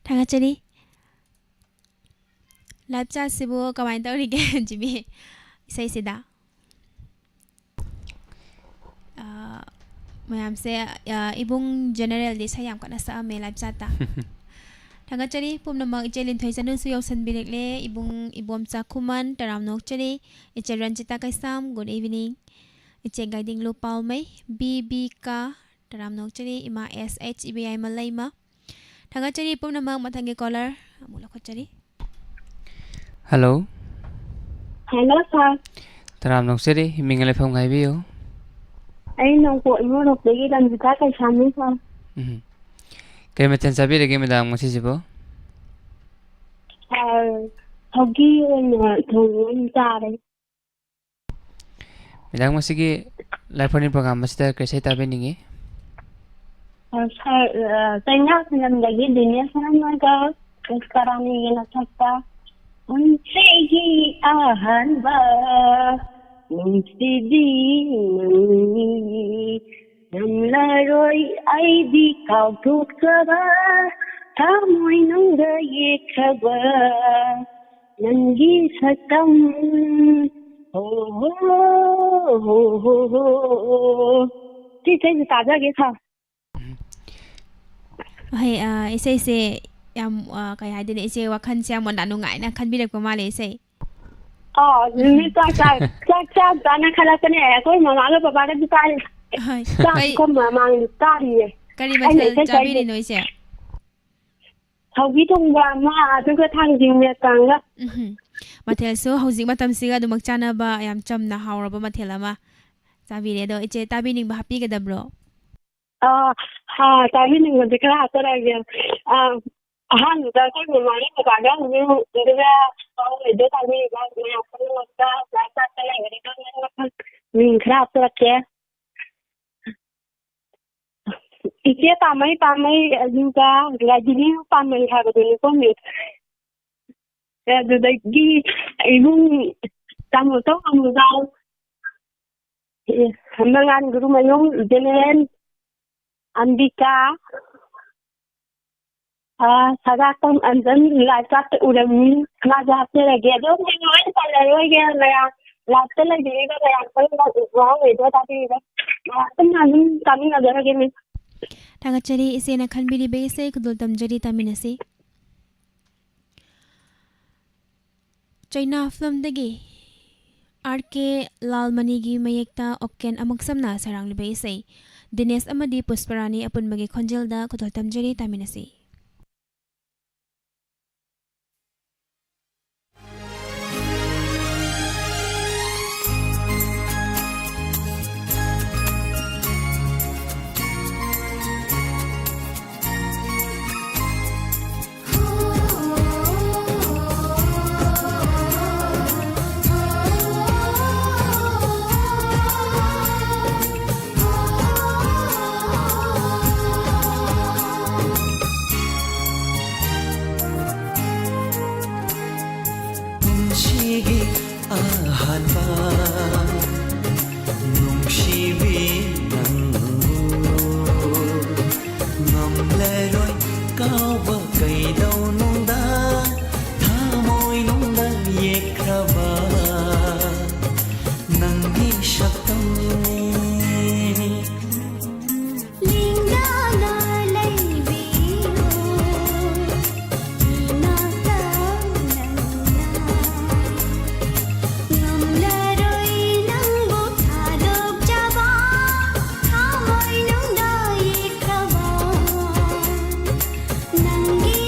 ꯊꯥꯒꯠꯆꯔꯤ꯫ Live chat ꯁꯤꯕꯨ ꯀꯃꯥꯏꯅ ꯇꯧꯔꯤꯒꯦ, ꯖꯤꯃꯤ? ꯏꯁꯩꯁꯤꯗ꯫ ꯑꯥ, ꯃꯌꯥꯝꯁꯦ, ꯑꯥ, ꯏꯕꯨꯡ ꯖꯦꯅꯦꯔꯦꯜꯗꯤ ꯏꯁꯩ ꯌꯥꯝ ꯀꯟꯅ ꯁꯛꯑꯝꯃꯦ live chat ꯇ꯫ ꯊꯥꯒꯠꯆꯔꯤ ꯄꯨꯝꯅꯃꯛ꯫ ꯏꯆꯦ ꯂꯤꯟꯊꯣꯏ ꯆꯅꯨꯁꯨ ꯌꯧꯁꯟꯕꯤꯔꯛꯂꯦ꯫ ꯏꯕꯨꯡ ꯏꯕꯣꯝꯆꯥ ꯈꯨꯃꯟ, ꯇꯔꯥꯝꯅ ꯑꯣꯛꯆꯔꯤ꯫ ꯏꯆꯦ ꯔꯟꯖꯤꯇꯥ ꯀꯩꯁꯥꯝ, good evening꯫ ꯏꯆꯦ ꯒꯥꯏꯗꯤꯡꯂꯨ ꯄꯥꯎꯃꯩ, ꯕꯤ ꯕꯤ ꯀꯥ, ꯇꯔꯥꯝꯅ ꯑꯣꯛꯆꯔꯤ꯫ ꯏꯃꯥ ꯑꯦꯁ ꯑꯩꯆ ꯏꯕꯦꯌꯥꯏꯃ ꯂꯩꯃ꯫ ꯊꯥꯒꯠꯆꯔꯤ ꯄꯨꯝꯅꯃꯛ꯫ ꯃꯊꯪꯒꯤ caller ꯑꯃꯨꯛ ꯂꯧꯈꯠꯆꯔꯤ꯫ Hello꯫ Hello, sir꯫ ꯇꯔꯥꯝꯅ ꯑꯣꯛꯆꯔꯤ꯫ ꯃꯤꯡ ꯂꯩꯐꯝ ꯍꯥꯏꯕꯤꯌꯨ꯫ ꯑꯩ ꯅꯣꯡꯄꯣꯛ ꯏꯃꯣꯠꯂꯣꯛꯇꯒꯤ ꯔꯟꯖꯤꯇꯥ ꯀꯩꯁꯥꯝꯅꯤ, sir꯫ ꯎꯝ꯫ ꯀꯔꯤ ꯃꯊꯦꯜ ꯆꯥꯕꯤꯔꯒꯦ madam ꯉꯁꯤꯁꯤꯕꯨ? Sir, ꯁꯧꯒ꯭ꯔꯤ ꯑꯣꯏꯅ ꯊꯣꯡꯉ ꯑꯣꯏꯅ ꯆꯥꯔꯦ꯫ Madam, ꯉꯁꯤꯒꯤ ꯂꯥꯏꯐꯝꯅꯤ program ꯑꯁꯤꯗ ꯀꯔꯤ ꯏꯁꯩ ꯇꯥꯕꯤꯅꯤꯡꯉꯤ? ꯑ, sir, ꯑ, ꯆꯩꯅꯥ ꯐꯤꯂꯝꯗꯒꯤ ꯗꯤꯅꯦꯁ ꯍꯔꯥꯟꯃꯒ ꯀ꯭ꯔꯤꯁ ꯀꯔꯥꯅꯤꯒꯤꯅ ꯁꯛꯄ ꯄꯨꯟꯁꯤꯒꯤ ꯑꯍꯥꯟꯕ ꯅꯨꯡꯁꯤꯕꯤ ꯅꯪꯅꯤ꯫ ꯉꯝꯂꯔꯣꯏ ꯑꯩꯗꯤ ꯀꯥꯎꯊꯣꯛꯆꯕ ꯊꯃꯣꯏꯅꯨꯡꯗ ꯌꯦꯛꯈ꯭ꯔꯕ ꯅꯪꯒꯤ ꯁꯛꯇꯝ꯫ ꯍꯣ, ꯍꯣ, ꯍꯣ, ꯍꯣ, ꯍꯣ꯫ ꯁꯤ ꯏꯁꯩꯁꯦ ꯇꯥꯖꯒꯦ, sir꯫ ꯍꯣꯏ, ꯑ, ꯏꯁꯩꯁꯦ ꯌꯥꯝ, ꯑ, ꯀꯩ ꯍꯥꯏꯗꯣꯏꯅꯣ, ꯏꯆꯦ ꯋꯥꯈꯜꯁꯦ ꯌꯥꯝꯅ ꯅꯨꯡꯉꯥꯏꯅ ꯈꯟꯕꯤꯔꯛꯄ ꯃꯥꯜꯂꯦ ꯏꯁꯩ꯫ ꯑꯥ, ꯅꯨꯃꯤꯠ ꯆꯥꯛ ꯆꯥ-, ꯆꯥꯛ ꯆꯥ ꯆꯥꯅ ꯈꯜꯂꯛꯄꯅꯦ꯫ ꯑꯩꯈꯣꯏ ꯃꯃꯥꯒ ꯕꯕꯥꯒꯗꯤ ꯇꯥꯔꯤ꯫ ꯍꯣꯏ꯫ ꯆꯥꯛ ꯀꯩ-, ꯀꯣꯝꯕ ꯃꯃꯥꯡꯗ ꯇꯥꯔꯤꯌꯦ꯫ ꯀꯔꯤ ꯑꯩꯅ ꯃꯊꯦꯜ ꯏꯁꯩ ꯆꯥꯏꯁꯦ꯫ ꯆꯥꯕꯤꯔꯤꯅꯣ ꯏꯆꯦ? ꯁꯧꯒ꯭ꯔꯤ ꯊꯣꯡꯕ ꯑꯃ, ꯑꯗꯨꯒ ꯊꯥꯡꯖꯤꯡ ꯃꯦꯠꯄ ꯑꯃꯒ꯫ ꯎꯝꯍꯨꯝ꯫ ꯃꯊꯦꯜꯁꯨ ꯍꯧꯖꯤꯛ ꯃꯇꯝꯁꯤꯒ ꯑꯗꯨꯃꯛ ꯆꯥꯟꯅꯕ ꯌꯥꯝ ꯆꯝꯅ ꯍꯥꯎꯔꯕ ꯃꯊꯦꯜ ꯑꯃ ꯆꯥꯕꯤꯔꯦ꯫ ꯑꯗꯣ ꯏꯆꯦ, ꯇꯥꯕꯤꯅꯤꯡꯕ ꯍꯥꯞꯄꯤꯒꯗꯕ꯭ꯔꯣ? ꯑꯥ, ꯍꯥ, ꯇꯥꯕꯤꯅꯤꯡꯕꯗꯤ ꯈꯔ ꯍꯥꯞꯆꯔꯛꯑꯒꯦ꯫ ꯑꯥ, ꯑꯍꯥꯟꯕꯗ ꯑꯩꯈꯣꯏ ꯃꯃꯥꯒꯤ ꯀꯀꯥꯒ ꯍꯧꯖꯤꯛ ꯑꯗꯨꯒ ꯄꯥꯎ ꯂꯩꯗꯣ ꯇꯥꯕꯤꯔꯤꯕ ꯃꯌꯥꯝ ꯄꯨꯝꯅꯃꯛꯇ ꯂꯥꯏ ꯆꯥꯛꯇ ꯂꯩꯕꯤꯔꯤꯕ ꯃꯌꯥꯝ ꯃꯤꯡ ꯈꯔ ꯍꯥꯞꯆꯔꯛꯀꯦ꯫ ꯏꯆꯦ ꯄꯥꯝꯃꯩ ꯄꯥꯝꯃꯩ, ꯑꯗꯨꯒ ꯔꯥꯒꯤꯅꯤ ꯄꯥꯝꯃꯩ ꯍꯥꯏꯕꯗꯨꯅꯤꯀꯣ, ꯃꯤꯁ꯫ ꯑꯗꯨꯗꯒꯤ ꯏꯕꯨꯡ ꯇꯥꯃꯣꯇꯣ ꯑꯃꯨꯖꯥꯎ, ꯑꯦ, ꯃꯉꯥꯟ ꯒꯨꯔꯨꯃꯌꯨꯝ, ꯖꯦꯅꯦꯔꯦꯜ, ꯑꯝꯕꯤꯀꯥ, ꯑ, ꯁꯗꯥꯇꯣꯝ, ꯑꯟꯖꯟ, ꯂꯥꯏ ꯆꯥꯛꯇ ꯎꯔꯝꯃꯤ꯫ ꯃꯥꯁꯨ ꯍꯥꯞꯆꯔꯒꯦ꯫ ꯑꯗꯣ ꯃꯤꯡ ꯂꯣꯏꯅ ꯄꯜꯂꯔꯣꯏꯒꯦ꯫ ꯃꯌꯥꯝ ꯂꯥꯏꯞꯇ ꯂꯩꯕꯤꯔꯤꯕ ꯃꯌꯥꯝ ꯄꯨꯝꯅꯃꯛ ꯋꯥꯍꯪ ꯂꯩꯕ ꯇꯥꯕꯤꯔꯤꯕ ꯃꯌꯥꯝ ꯄꯨꯟꯅ ꯑꯗꯨꯝ ꯇꯥꯃꯤꯟꯅꯖꯔꯒꯦ, ꯃꯤꯁ꯫ ꯊꯥꯒꯠꯆꯔꯤ ꯏꯆꯦꯅ ꯈꯟꯕꯤꯔꯤꯕ ꯏꯁꯩ꯫ ꯈꯨꯗꯣꯜ ꯇꯝꯖꯔꯤ, ꯇꯥꯃꯤꯟꯅꯁꯤ꯫ ꯆꯩꯅꯥ ꯐꯤꯂꯝꯗꯒꯤ ꯑꯥꯔ ꯀꯦ ꯂꯥꯜꯃꯅꯤꯒꯤ ꯃꯌꯦꯛꯇ ꯑꯣꯀꯦꯟ ꯑꯃꯛꯁꯝꯅ ꯁꯩꯔꯥꯡꯂꯤꯕ ꯏꯁꯩ꯫ ꯗꯤꯅꯦꯁ ꯑꯃꯗꯤ ꯄꯨꯁꯄꯔꯥꯅꯤ ꯑꯄꯨꯟꯕꯒꯤ ꯈꯣꯟꯖꯦꯜꯗ ꯈꯨꯗꯣꯜ ꯇꯝꯖꯔꯤ, ꯇꯥꯃꯤꯟꯅꯁꯤ꯫ ꯄꯨꯟꯁꯤꯒꯤ ꯑꯍꯥꯟꯕ ꯅꯨꯡꯁꯤꯕꯤ ꯅꯪꯕꯨ ꯉꯝꯂꯔꯣꯏ ꯀꯥꯎꯕ ꯀꯩꯗꯧꯅꯨꯡꯗ ꯊꯃꯣꯏꯅꯨꯡꯗ ꯌꯦꯛꯈ꯭ꯔꯕ ꯅꯪꯒꯤ ꯁꯛꯇꯝꯅꯤ꯫ ꯂꯦꯡꯗꯅ ꯂꯩꯕꯤꯌꯨ ꯏꯅꯥꯛꯇ ꯅꯪꯅ꯫ ꯉꯝꯂꯔꯣꯏ ꯅꯪꯕꯨ ꯊꯥꯗꯣꯛꯆꯕ ꯊꯃꯣꯏꯅꯨꯡꯗ ꯌꯦꯛꯈ꯭ꯔꯕ ꯅꯪꯒꯤ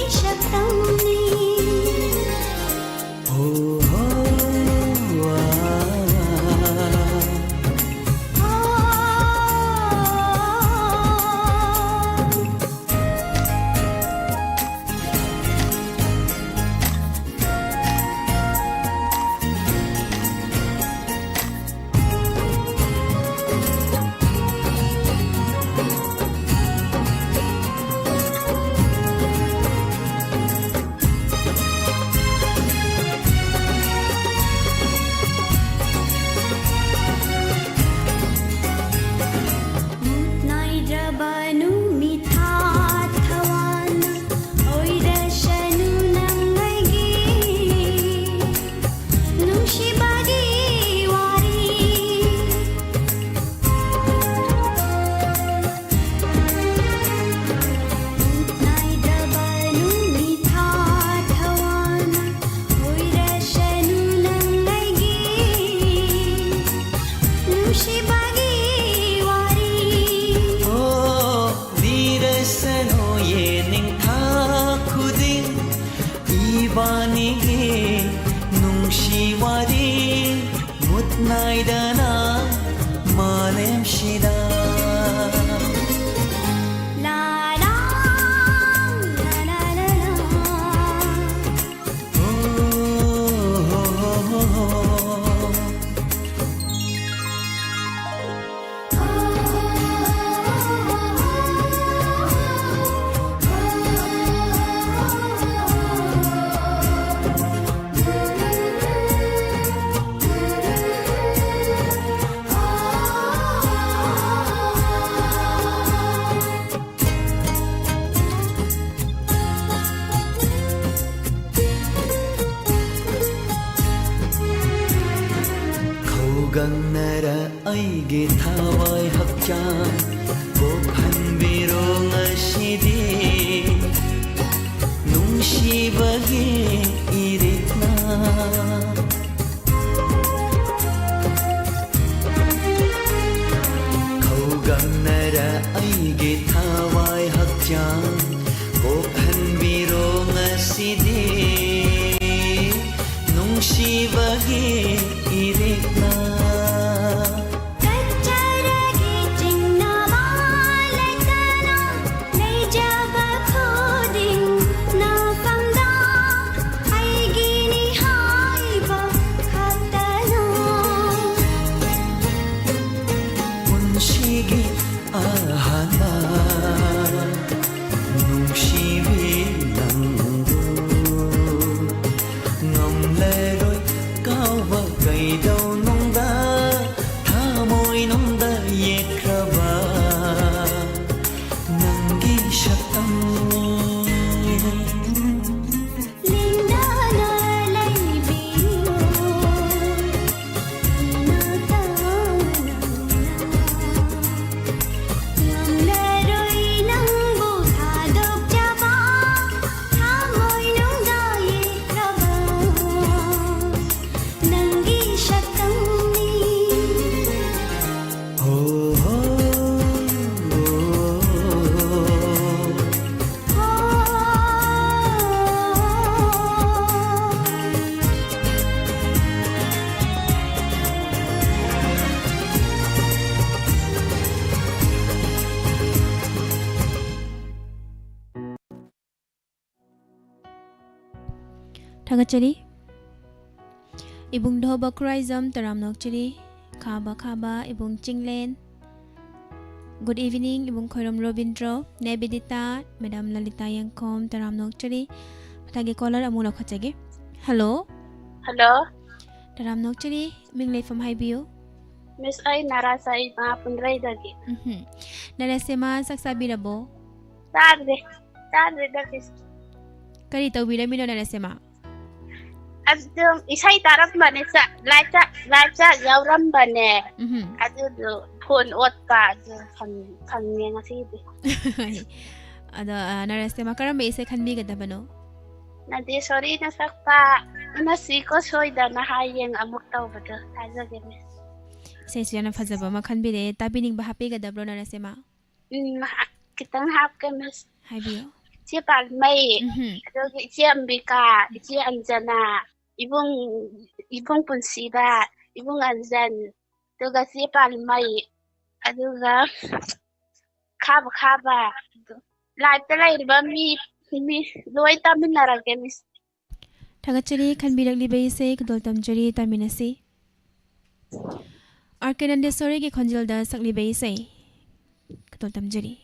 ꯍꯥꯏꯗꯅ ꯃꯥꯂꯦꯝꯁꯤꯗ꯫ ꯂꯥ ꯂꯥ, ꯂꯥ ꯂꯥ ꯂꯥ ꯂꯥ꯫ ꯑꯣ ꯍꯣ ꯍꯣ ꯍꯣ ꯍꯣ꯫ ꯈꯧꯒꯪꯅꯔ ꯑꯩꯒꯤ ꯊꯋꯥꯏ ꯍꯛꯆꯥꯡ ꯄꯣꯛꯍꯟꯕꯤꯔꯣ ꯉꯁꯤꯗꯤ ꯅꯨꯡꯁꯤꯕꯒꯤ ꯏꯔꯤꯛꯅ꯫ ꯈꯧꯒꯪꯅꯔ ꯑꯩꯒꯤ ꯊꯋꯥꯏ ꯍꯛꯆꯥꯡ ꯄꯣꯛꯍꯟꯕꯤꯔꯣ ꯉꯁꯤꯗꯤ ꯅꯨꯡꯁꯤꯕꯒꯤ ꯏꯔꯤꯛꯅ꯫ ꯀꯠꯆꯔꯒꯦ ꯆꯤꯡꯅꯕ ꯂꯩꯇꯅ ꯂꯩꯖꯕ ꯈꯨꯗꯤꯡ ꯅꯐꯝꯗ ꯑꯩꯒꯤꯅꯤ ꯍꯥꯏꯕ ꯈꯛꯇꯅ꯫ ꯄꯨꯟꯁꯤꯒꯤ ꯑꯍꯥꯟꯕ ꯅꯨꯡꯁꯤꯕꯤ ꯅꯪꯕꯨ ꯉꯝꯂꯔꯣꯏ ꯀꯥꯎꯕ ꯊꯥꯒꯠꯆꯔꯤ꯫ ꯏꯕꯨꯡ ꯙꯣꯕ ꯈꯨꯔꯥꯏꯖꯝ, ꯇꯔꯥꯝꯅ ꯑꯣꯛꯆꯔꯤ꯫ ꯈꯥꯕ ꯈꯥꯕ ꯏꯕꯨꯡ ꯆꯤꯡꯂꯦꯟ꯫ Good evening, ꯏꯕꯨꯡ ꯈꯣꯏꯔꯣꯝ ꯔꯣꯕꯤꯟꯗ꯭ꯔꯣ, ꯅꯦ ꯕꯤꯗꯤꯇꯥ, ꯃꯦꯗꯥꯝ ꯂꯂꯤꯇꯥ ꯌꯦꯡꯈꯣꯝ, ꯇꯔꯥꯝꯅ ꯑꯣꯛꯆꯔꯤ꯫ ꯃꯊꯪꯒꯤ caller ꯑꯃꯨꯛ ꯂꯧꯈꯠꯆꯒꯦ꯫ Hello꯫ Hello꯫ ꯇꯔꯥꯝꯅ ꯑꯣꯛꯆꯔꯤ, ꯃꯤꯡ ꯂꯩꯐꯝ ꯍꯥꯏꯕꯤꯌꯨ꯫ Miss, ꯑꯩ ꯅꯔꯥꯁꯥꯏꯃ ꯄꯨꯟꯗ꯭ꯔꯩꯗꯒꯤ꯫ ꯎꯝꯍꯨꯝ꯫ ꯅꯔꯥꯁꯦꯃ, ꯆꯥꯛ ꯆꯥꯕꯤꯔꯕꯣ? ꯆꯥꯗ꯭ꯔꯤ꯫ ꯆꯥꯗ꯭ꯔꯤꯗ, Miss꯫ ꯀꯔꯤ ꯇꯧꯕꯤꯔꯝꯃꯤꯅꯣ, ꯅꯔꯥꯁꯦꯃ? ꯑꯗꯨꯝ ꯏꯁꯩ ꯇꯥꯔꯝꯕꯅꯦ, ꯆꯥꯛ, live ꯆꯥꯛ, live ꯆꯥꯛ ꯌꯥꯎꯔꯝꯕꯅꯦ꯫ ꯎꯝꯍꯨꯝ꯫ ꯑꯗꯨꯗꯨ phone ꯑꯣꯠꯄ, ꯑꯗꯨ ꯐꯪ-, ꯐꯪꯉꯦ ꯉꯁꯤꯗꯤ꯫ ꯑꯗꯣ, ꯑ, ꯅꯔꯥꯁꯦꯃ, ꯀꯔꯝꯕ ꯏꯁꯩ ꯈꯟꯕꯤꯒꯗꯕꯅꯣ? ꯅꯟꯗꯦꯁꯣꯔꯤꯅ ꯁꯛꯄ ꯎꯅꯁꯤꯀꯣ ꯁꯣꯏꯗꯅ ꯍꯌꯦꯡ ꯑꯃꯨꯛ ꯇꯧꯕꯗꯣ ꯇꯥꯖꯒꯦ, Miss꯫ ꯏꯁꯩꯁꯨ ꯌꯥꯝꯅ ꯐꯖꯕ ꯑꯃ ꯈꯟꯕꯤꯔꯦ꯫ ꯇꯥꯕꯤꯅꯤꯡꯕ ꯍꯥꯞꯄꯤꯒꯗꯕ꯭ꯔꯣ, ꯅꯔꯥꯁꯦꯃ? ꯎꯝ, ꯍꯥ-, ꯈꯤꯇꯪ ꯍꯥꯞꯀꯦ, Miss꯫ ꯍꯥꯏꯕꯤꯌꯨ꯫ ꯏꯆꯦ ꯄꯥꯜꯃꯩ, ꯎꯝꯍꯨꯝ꯫ ꯑꯗꯨꯒ ꯏꯆꯦ ꯑꯝꯕꯤꯀꯥ, ꯏꯆꯦ ꯑꯟꯖꯅꯥ, ꯏꯕꯨꯡ, ꯏꯕꯨꯡ ꯄꯨꯟꯁꯤꯕ, ꯏꯕꯨꯡ ꯑꯟꯖꯟ, ꯑꯗꯨꯒ ꯆꯦ ꯄꯥꯜꯃꯩ, ꯑꯗꯨꯒ ꯈꯥꯕ ꯈꯥꯕ, live ꯇ ꯂꯩꯔꯤꯕ ꯃꯤ, ꯃꯤ ꯂꯣꯏ ꯇꯥꯃꯤꯟꯅꯔꯒꯦ, Miss꯫ ꯊꯥꯒꯠꯆꯔꯤ ꯈꯟꯕꯤꯔꯛꯂꯤꯕ ꯏꯁꯩ, ꯈꯨꯗꯣꯜ ꯇꯝꯖꯔꯤ, ꯇꯥꯃꯤꯟꯅꯁꯤ꯫ ꯑꯥꯔ ꯀꯦ ꯅꯟꯗꯦꯁꯣꯔꯤꯒꯤ ꯈꯣꯟꯖꯦꯜꯗ ꯁꯛꯂꯤꯕ ꯏꯁꯩ, ꯈꯨꯗꯣꯜ ꯇꯝꯖꯔꯤ꯫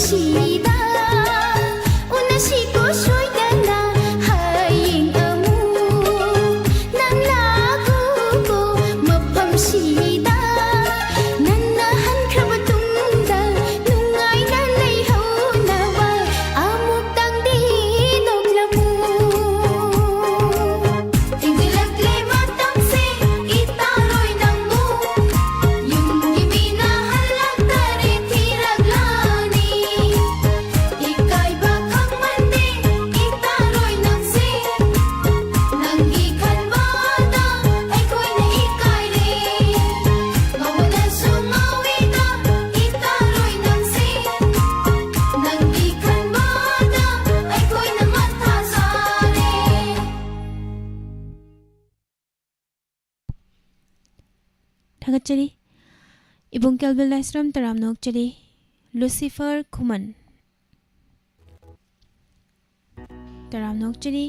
ꯁꯤꯗ ꯎꯅꯁꯤꯀꯣ ꯁꯣꯏꯗꯅ ꯍꯌꯦꯡ ꯑꯃꯨꯛ ꯅꯪ ꯂꯥꯛꯎꯀꯣ ꯃꯐꯝꯁꯤꯗ ꯅꯟꯅ ꯍꯟꯈ꯭ꯔꯕ ꯇꯨꯡꯗ ꯅꯨꯡꯉꯥꯏꯅ ꯂꯩꯍꯧꯅꯕ ꯑꯃꯨꯛꯇꯪꯗꯤ ꯅꯣꯛꯂꯝꯃꯨ꯫ ꯊꯦꯡꯖꯤꯜꯂꯛꯂꯦ ꯃꯇꯝꯁꯦ ꯏꯇꯥꯔꯣꯏ ꯅꯪꯕꯨ ꯌꯨꯝꯒꯤ ꯃꯤꯅ ꯍꯜꯂꯛꯇꯔꯦ ꯊꯤꯔꯛꯂꯅꯤ꯫ ꯏꯀꯥꯏꯕ ꯈꯪꯃꯟꯗꯦ ꯏꯇꯥꯔꯣꯏ ꯅꯪꯁꯦ ꯅꯪꯒꯤ ꯈꯟꯕꯗ ꯑꯩꯈꯣꯏꯅ ꯏꯀꯥꯏꯔꯦ꯫ ꯉꯧꯕꯗꯁꯨ ꯉꯥꯎꯏꯗ ꯏꯇꯥꯔꯣꯏ ꯅꯪꯁꯦ ꯅꯪꯒꯤ ꯈꯟꯕꯗ ꯑꯩꯈꯣꯏꯅ ꯃꯊꯥ ꯁꯥꯔꯦ꯫ ꯊꯥꯒꯠꯆꯔꯤ꯫ ꯏꯕꯨꯡ ꯀꯦꯜꯕꯤꯟ ꯂꯥꯏꯁ꯭ꯔꯝ ꯇꯔꯥꯝꯅ ꯑꯣꯛꯆꯔꯤ꯫ ꯂꯨꯁꯤꯐꯔ ꯈꯨꯃꯟ ꯇꯔꯥꯝꯅ ꯑꯣꯛꯆꯔꯤ꯫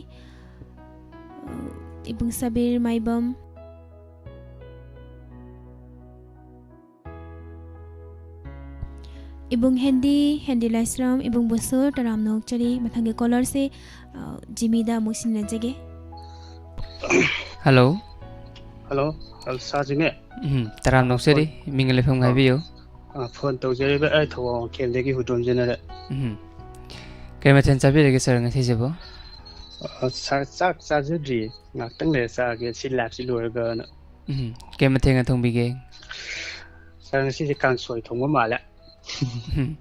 ꯏꯕꯨꯡ ꯁꯕꯤꯔ ꯃꯥꯏꯕꯝ, ꯏꯕꯨꯡ ꯍꯦꯟꯗꯤ, ꯍꯦꯟꯗꯤ ꯂꯥꯏꯁ꯭ꯔꯝ, ꯏꯕꯨꯡꯕꯨꯁꯨ ꯇꯔꯥꯝꯅ ꯑꯣꯛꯆꯔꯤ꯫ ꯃꯊꯪꯒꯤ ꯀꯣꯂꯔꯁꯦ, ꯑ, ꯖꯤꯃꯤꯗ ꯑꯃꯨꯛ ꯁꯤꯟꯅꯖꯒꯦ꯫ ꯍꯜꯂꯣ꯫ ꯍꯜꯂꯣ, ꯑ, ꯁꯥꯔ ꯖꯤꯃꯤ꯫ ꯎꯝ, ꯇꯔꯥꯝꯅ ꯑꯣꯛꯆꯔꯤ꯫ ꯐꯣꯟ, ꯃꯤꯡꯒ ꯂꯩꯐꯝꯒ ꯑ, ꯍꯥꯏꯕꯤꯌꯨ꯫ ꯑ, ꯐꯣꯟ ꯇꯧꯖꯔꯤꯕ ꯑꯩ ꯊꯧꯕꯥꯜ ꯋꯥꯡꯈꯦꯝꯗꯒꯤ ꯍꯨꯏꯗ꯭ꯔꯣꯝ ꯖꯦꯅꯔꯦꯜ꯫ ꯎꯝ꯫ ꯀꯩ ꯃꯊꯦꯜ ꯆꯥꯕꯤꯔꯒꯦ ꯁꯥꯔ ꯉꯁꯤꯁꯤꯕꯨ? ꯑ, ꯁꯥꯔ, ꯆꯥꯛ ꯆꯥꯖꯗ꯭ꯔꯤꯌꯦ꯫ ꯉꯥꯛꯇꯪ ꯂꯩꯔ ꯆꯥꯒꯦ, ꯁꯤ ꯂꯥꯏꯞꯁꯤ ꯂꯣꯏꯔꯒꯅ꯫ ꯎꯝ꯫ ꯀꯩ ꯃꯊꯦꯜꯒ ꯊꯣꯡꯕꯤꯒꯦ? ꯁꯥꯔ, ꯉꯁꯤꯁꯦ ꯀꯥꯡꯁꯣꯏ ꯊꯣꯡꯕ ꯃꯥꯜꯂꯦ꯫ ꯎꯝ꯫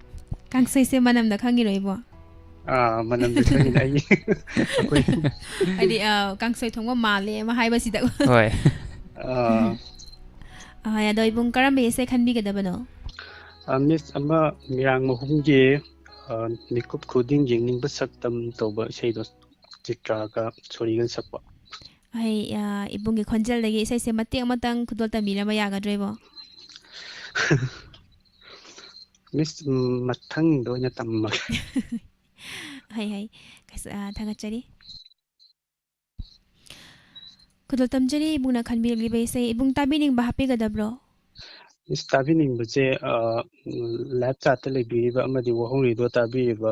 ꯀꯥꯡꯁꯣꯏꯁꯦ ꯃꯅꯝꯗ ꯈꯪꯉꯤꯔꯣ ꯏꯕꯣ? ꯑꯥ, ꯃꯅꯝꯗ ꯈꯪꯉꯤꯅꯦ ꯑꯩ꯫ ꯑꯩꯈꯣꯏ ꯍꯥꯏꯗꯤ, ꯑ, ꯀꯥꯡꯁꯣꯏ ꯊꯣꯡꯕ ꯃꯥꯜꯂꯦ ꯑꯃ ꯍꯥꯏꯕꯁꯤꯗ꯫ ꯍꯣꯏ꯫ ꯑꯥ꯫ ꯑꯍꯣꯏ, ꯑꯗꯣ ꯏꯕꯨꯡ ꯀꯔꯝꯕ essay ꯈꯟꯕꯤꯒꯗꯕꯅꯣ? ꯑ, ꯃꯤꯁ, ꯑꯃ ꯃꯤꯔꯥꯡ ꯃꯍꯨꯝꯒꯤ, ꯑ, ꯃꯤꯀꯨꯞ ꯈꯨꯗꯤꯡ ꯌꯦꯡꯅꯤꯡꯕ ꯁꯛꯇꯝ ꯇꯧꯕ ꯏꯁꯩꯗꯣ ꯆꯤꯇ꯭ꯔꯥꯒ ꯁꯣꯔꯤꯒꯅ ꯁꯛꯄ꯫ ꯑꯩ, ꯑ, ꯏꯕꯨꯡꯒꯤ ꯈꯣꯟꯖꯦꯜꯗꯒꯤ ꯏꯁꯩꯁꯦ ꯃꯇꯦꯛ ꯑꯃꯇꯪ ꯈꯨꯗꯣꯜ ꯇꯝꯕꯤꯔꯝꯕ ꯌꯥꯒꯗ꯭ꯔꯣ ꯏꯕꯣ? ꯃꯤꯁ, ꯎꯝ, ꯃꯊꯪꯗ ꯑꯣꯏꯅ ꯇꯝꯃꯒꯦ꯫ ꯍꯩ, ꯍꯩ꯫ ꯀꯩꯁꯨ, ꯑ, ꯊꯥꯒꯠꯆꯔꯤ꯫ ꯈꯨꯗꯣꯜ ꯇꯝꯖꯔꯤ ꯏꯕꯨꯡꯅ ꯈꯟꯕꯤꯔꯛꯂꯤꯕ ꯏꯁꯩ꯫ ꯏꯕꯨꯡ ꯇꯥꯕꯤꯅꯤꯡꯕ ꯍꯥꯞꯄꯤꯒꯗꯕ꯭ꯔꯣ? ꯃꯤꯁ, ꯇꯥꯕꯤꯅꯤꯡꯕꯁꯦ, ꯑ, ꯂꯥꯏꯚ ꯆꯥꯠꯇ ꯂꯩꯕꯤꯔꯤꯕ ꯑꯃꯗꯤ ꯋꯥꯍꯪ ꯔꯦꯗꯤꯑꯣ ꯇꯥꯕꯤꯔꯤꯕ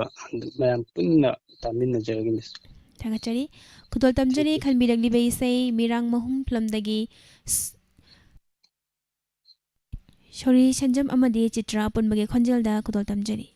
ꯃꯌꯥꯝ ꯄꯨꯟꯅ ꯇꯥꯃꯤꯟꯅꯖꯔꯒꯦ, ꯃꯤꯁ꯫ ꯊꯥꯒꯠꯆꯔꯤ꯫ ꯈꯨꯗꯣꯜ ꯇꯝꯖꯔꯤ꯫ ꯈꯟꯕꯤꯔꯛꯂꯤꯕ ꯏꯁꯩ ꯃꯤꯔꯥꯡ ꯃꯍꯨꯝ ꯐꯤꯂꯝꯗꯒꯤ ꯁ-, ꯁꯣꯔꯤ ꯁꯟꯖꯝ ꯑꯃꯗꯤ ꯆꯤꯇ꯭ꯔꯥ ꯑꯄꯨꯟꯕꯒꯤ ꯈꯣꯟꯖꯦꯜꯗ ꯈꯨꯗꯣꯜ ꯇꯝꯖꯔꯤ꯫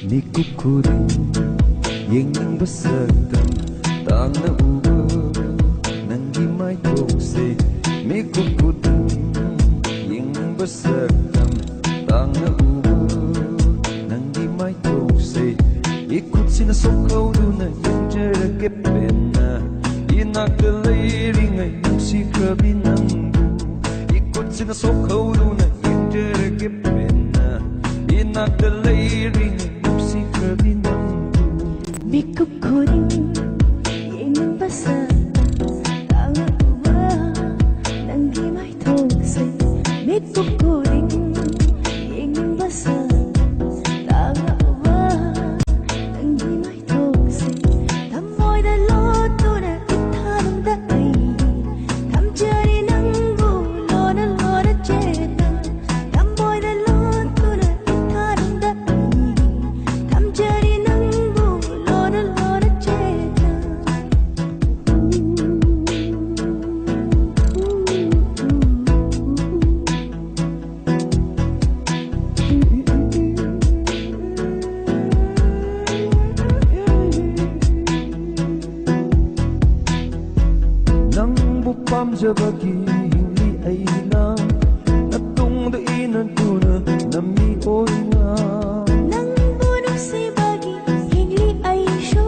ꯃꯤꯀꯨꯞ ꯈꯨꯗꯤꯡ ꯌꯦꯡꯅꯤꯡꯕ ꯁꯛꯇꯝ ꯇꯥꯡꯅ ꯎꯕ ꯅꯪꯒꯤ ꯃꯥꯏꯊꯣꯡꯁꯦ꯫ ꯃꯤꯀꯨꯞ ꯈꯨꯗꯤꯡ ꯌꯦꯡꯅꯤꯡꯕ ꯁꯛꯇꯝ ꯇꯥꯡꯅ ꯎꯕ ꯅꯪꯒꯤ ꯃꯥꯏꯊꯣꯡꯁꯦ꯫ ꯏꯈꯨꯠꯁꯤꯅ ꯁꯣꯛꯍꯧꯗꯨꯅ ꯌꯦꯡꯖꯔꯒꯦ ꯄꯦꯟꯅ, ꯏꯅꯥꯛꯇ ꯂꯩꯔꯤꯉꯩ ꯅꯨꯡꯁꯤꯈ꯭ꯔꯕꯤ ꯅꯪꯕꯨ꯫ ꯏꯈꯨꯠꯁꯤꯅ ꯁꯣꯛꯍꯧꯗꯨꯅ ꯌꯦꯡꯖꯔꯒꯦ ꯄꯦꯟꯅ, ꯏꯅꯥꯛꯇ ꯂꯩꯔꯤꯉꯩ ꯅꯨꯡꯁꯤꯈ꯭ꯔꯕꯤ ꯅꯪꯕꯨ꯫ ꯃꯤꯀꯨꯞ ꯈꯨꯗꯤꯡ ꯌꯦꯡꯅꯤꯡꯕ ꯁꯛꯇꯝ ꯇꯥꯡꯅ ꯎꯕ ꯅꯪꯒꯤ ꯃꯥꯏꯊꯣꯡꯁꯦ꯫ ꯃꯤꯀꯨꯞ ꯈꯨꯗꯤꯡ ꯌꯦꯡꯅꯤꯡꯕ ꯁꯛꯇꯝ ꯇꯥꯡꯅ ꯎꯕ ꯅꯪꯒꯤ ꯃꯥꯏꯊꯣꯡꯁꯦ꯫ ꯊꯃꯣꯏꯗ ꯂꯣꯠꯇꯨꯅ ꯏꯊꯥꯅꯨꯡꯗ ꯑꯩ ꯊꯝꯖꯔꯤ ꯅꯪꯕꯨ ꯂꯣꯟꯅ ꯂꯣꯟꯅ ꯆꯦꯠꯅ꯫ ꯊꯃꯣꯏꯗ ꯂꯣꯠꯇꯨꯅ ꯏꯊꯥꯅꯨꯡꯗ ꯑꯩ ꯊꯝꯖꯔꯤ ꯅꯪꯕꯨ ꯂꯣꯟꯅ ꯂꯣꯟꯅ ꯆꯦꯠꯅ꯫ ꯅꯪꯕꯨ ꯄꯥꯝꯖꯕꯒꯤ ꯍꯤꯡꯂꯤ ꯑꯩꯅ, ꯅꯇꯨꯡꯗ ꯏꯟꯅꯗꯨꯅ ꯅꯃꯤꯠ ꯑꯣꯏꯅ꯫ ꯅꯪꯕꯨ ꯅꯨꯡꯁꯤꯕꯒꯤ ꯍꯤꯡꯂꯤ ꯑꯩꯁꯨ,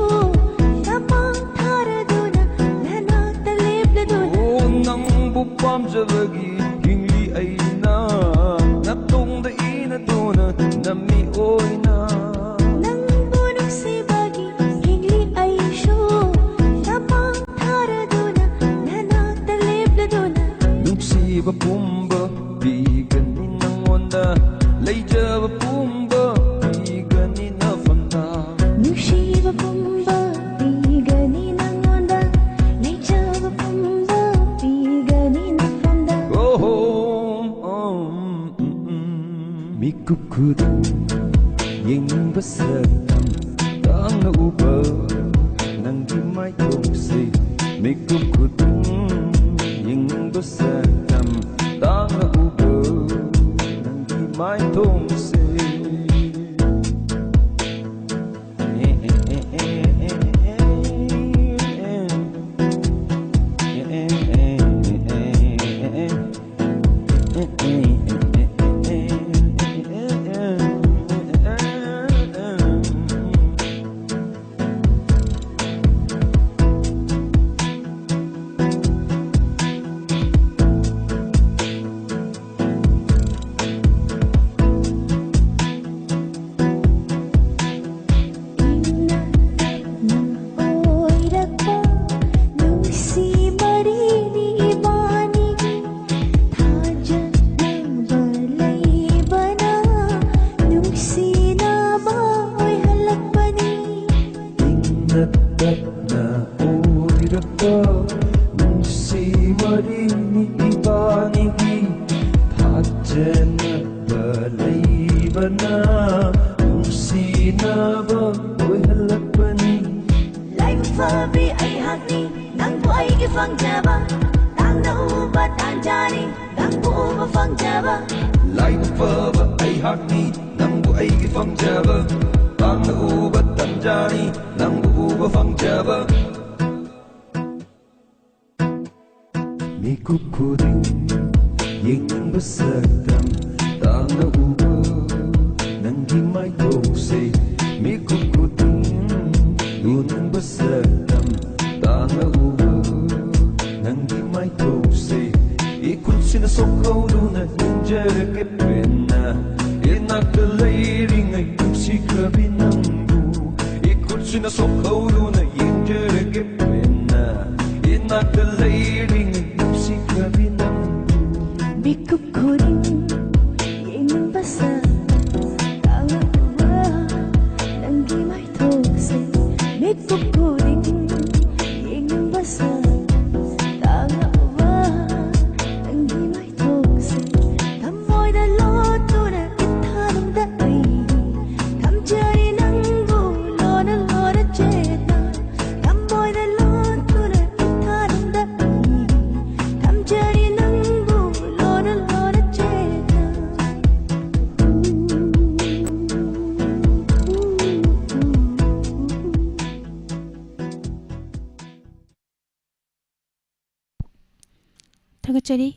ꯅꯃꯥꯡ ꯊꯥꯔꯗꯨꯅ ꯅꯅꯥꯛꯇ ꯂꯦꯞꯂꯗꯨꯅ꯫ ꯑꯣ, ꯅꯪꯕꯨ ꯄꯥꯝꯖꯕꯒꯤ ꯍꯤꯡꯂꯤ ꯑꯩꯅ, ꯅꯇꯨꯡꯗ ꯏꯟꯅꯗꯨꯅ ꯅꯃꯤꯠ ꯑꯣꯏꯅ꯫ ꯅꯪꯕꯨ ꯄꯨꯝꯕ ꯄꯤꯒꯅꯤ ꯅꯪꯉꯣꯟꯗ, ꯂꯩꯖꯕ ꯄꯨꯝꯕ ꯄꯤꯒꯅꯤ ꯅꯐꯝꯗ꯫ ꯅꯨꯡꯁꯤꯕ ꯄꯨꯝꯕ ꯄꯤꯒꯅꯤ ꯅꯪꯉꯣꯟꯗ, ꯂꯩꯖꯕ ꯄꯨꯝꯕ ꯄꯤꯒꯅꯤ ꯅꯐꯝꯗ꯫ Oh, oh, oh, mm, mm, mm. ꯃꯤꯀꯨꯞ ꯈꯨꯗꯤꯡ ꯌꯦꯡꯅꯤꯡꯕ ꯁꯛꯇꯝ ꯇꯥꯡꯅ ꯎꯕ ꯅꯪꯒꯤ ꯃꯥꯏꯊꯣꯡꯁꯦ꯫ ꯃꯤꯀꯨꯞ ꯈꯨꯗꯤꯡ ꯌꯦꯡꯅꯤꯡꯕ ꯁꯛꯇꯝ ꯇꯥꯡꯅ ꯎꯕ ꯅꯪꯒꯤ ꯃꯥꯏꯊꯣꯡꯁꯦ꯫ ꯏꯪꯅ ꯇꯞꯅ ꯑꯣꯏꯔꯛꯄ ꯅꯨꯡꯁꯤ ꯃꯔꯤꯅꯤ ꯏꯕꯥꯅꯤꯒꯤ꯫ ꯊꯥꯖꯅꯕ ꯂꯩꯕꯅ ꯅꯨꯡꯁꯤꯅꯕ ꯑꯣꯏꯍꯜꯂꯛꯄꯅꯤ꯫ ꯏꯪꯅ ꯇꯞꯅ ꯑꯣꯏꯔꯛꯄ ꯅꯨꯡꯁꯤ ꯃꯔꯤꯅꯤ ꯏꯕꯥꯅꯤꯒꯤ꯫ ꯊꯥꯖꯅꯕ ꯂꯩꯕꯅ ꯅꯨꯡꯁꯤꯅꯕ ꯑꯣꯏꯍꯜꯂꯛꯄꯅꯤ꯫ ꯂꯥꯏꯕꯛ ꯐꯕꯤ ꯑꯩꯍꯥꯛꯅꯤ ꯅꯪꯕꯨ ꯑꯩꯒꯤ ꯐꯪꯖꯕ, ꯇꯥꯡꯅ ꯎꯕ ꯇꯥꯟꯖꯥꯅꯤ ꯅꯪꯕꯨ ꯎꯕ ꯐꯪꯖꯕ꯫ ꯂꯥꯏꯕꯛ ꯐꯕ ꯑꯩꯍꯥꯛꯅꯤ ꯅꯪꯕꯨ ꯑꯩꯒꯤ ꯐꯪꯖꯕ, ꯇꯥꯡꯅ ꯎꯕ ꯇꯥꯟꯖꯥꯅꯤ ꯅꯪꯕꯨ ꯎꯕ ꯐꯪꯖꯕ꯫ ꯃꯤꯀꯨꯞ ꯈꯨꯗꯤꯡ ꯌꯦꯡꯅꯤꯡꯕ ꯁꯛꯇꯝ ꯇꯥꯡꯅ ꯎꯕ ꯅꯪꯒꯤ ꯃꯥꯏꯊꯣꯡꯁꯦ꯫ ꯃꯤꯀꯨꯞ ꯈꯨꯗꯤꯡ ꯎꯅꯤꯡꯕ ꯁꯛꯇꯝ ꯇꯥꯡꯅ ꯎꯕ ꯅꯪꯒꯤ ꯃꯥꯏꯊꯣꯡꯁꯦ꯫ ꯏꯈꯨꯠꯁꯤꯅ ꯁꯣꯛꯍꯧꯗꯨꯅ ꯌꯦꯡꯖꯔꯒꯦ ꯄꯦꯟꯅ, ꯏꯅꯥꯛꯇ ꯂꯩꯔꯤꯉꯩ ꯅꯨꯡꯁꯤꯈ꯭ꯔꯕꯤ ꯅꯪꯕꯨ꯫ ꯏꯈꯨꯠꯁꯤꯅ ꯁꯣꯛꯍꯧꯗꯨꯅ ꯌꯦꯡꯖꯔꯒꯦ ꯄꯦꯟꯅ, ꯏꯅꯥꯛꯇ ꯂꯩꯔꯤꯉꯩ ꯅꯨꯡꯁꯤꯈ꯭ꯔꯕꯤ ꯅꯪꯕꯨ꯫ ꯃꯤꯀꯨꯞ ꯈꯨꯗꯤꯡ ꯌꯦꯡꯅꯤꯡꯕ ꯁꯛ ꯇꯥꯛꯂꯛꯄ ꯅꯪꯒꯤ ꯃꯥꯏꯊꯣꯡꯁꯦ꯫ ꯃꯤꯀꯨꯞ ꯈꯨꯗꯤꯡ ꯌꯦꯡꯅꯤꯡꯕ ꯁꯛ ꯇꯥꯛꯂꯛꯄ ꯅꯪꯒꯤ ꯃꯥꯏꯊꯣꯡꯁꯦ꯫ ꯊꯃꯣꯏꯗ ꯂꯣꯠꯇꯨꯅ ꯏꯊꯥꯅꯨꯡꯗ ꯑꯩ ꯊꯝꯖꯔꯤ ꯅꯪꯕꯨ ꯂꯣꯟꯅ ꯂꯣꯟꯅ ꯆꯦꯠꯅ꯫ ꯊꯃꯣꯏꯗ ꯂꯣꯠꯇꯨꯅ ꯏꯊꯥꯅꯨꯡꯗ ꯑꯩ ꯊꯝꯖꯔꯤ ꯅꯪꯕꯨ ꯂꯣꯟꯅ ꯂꯣꯟꯅ ꯆꯦꯠꯅ꯫ ꯊꯥꯒꯠꯆꯔꯤ꯫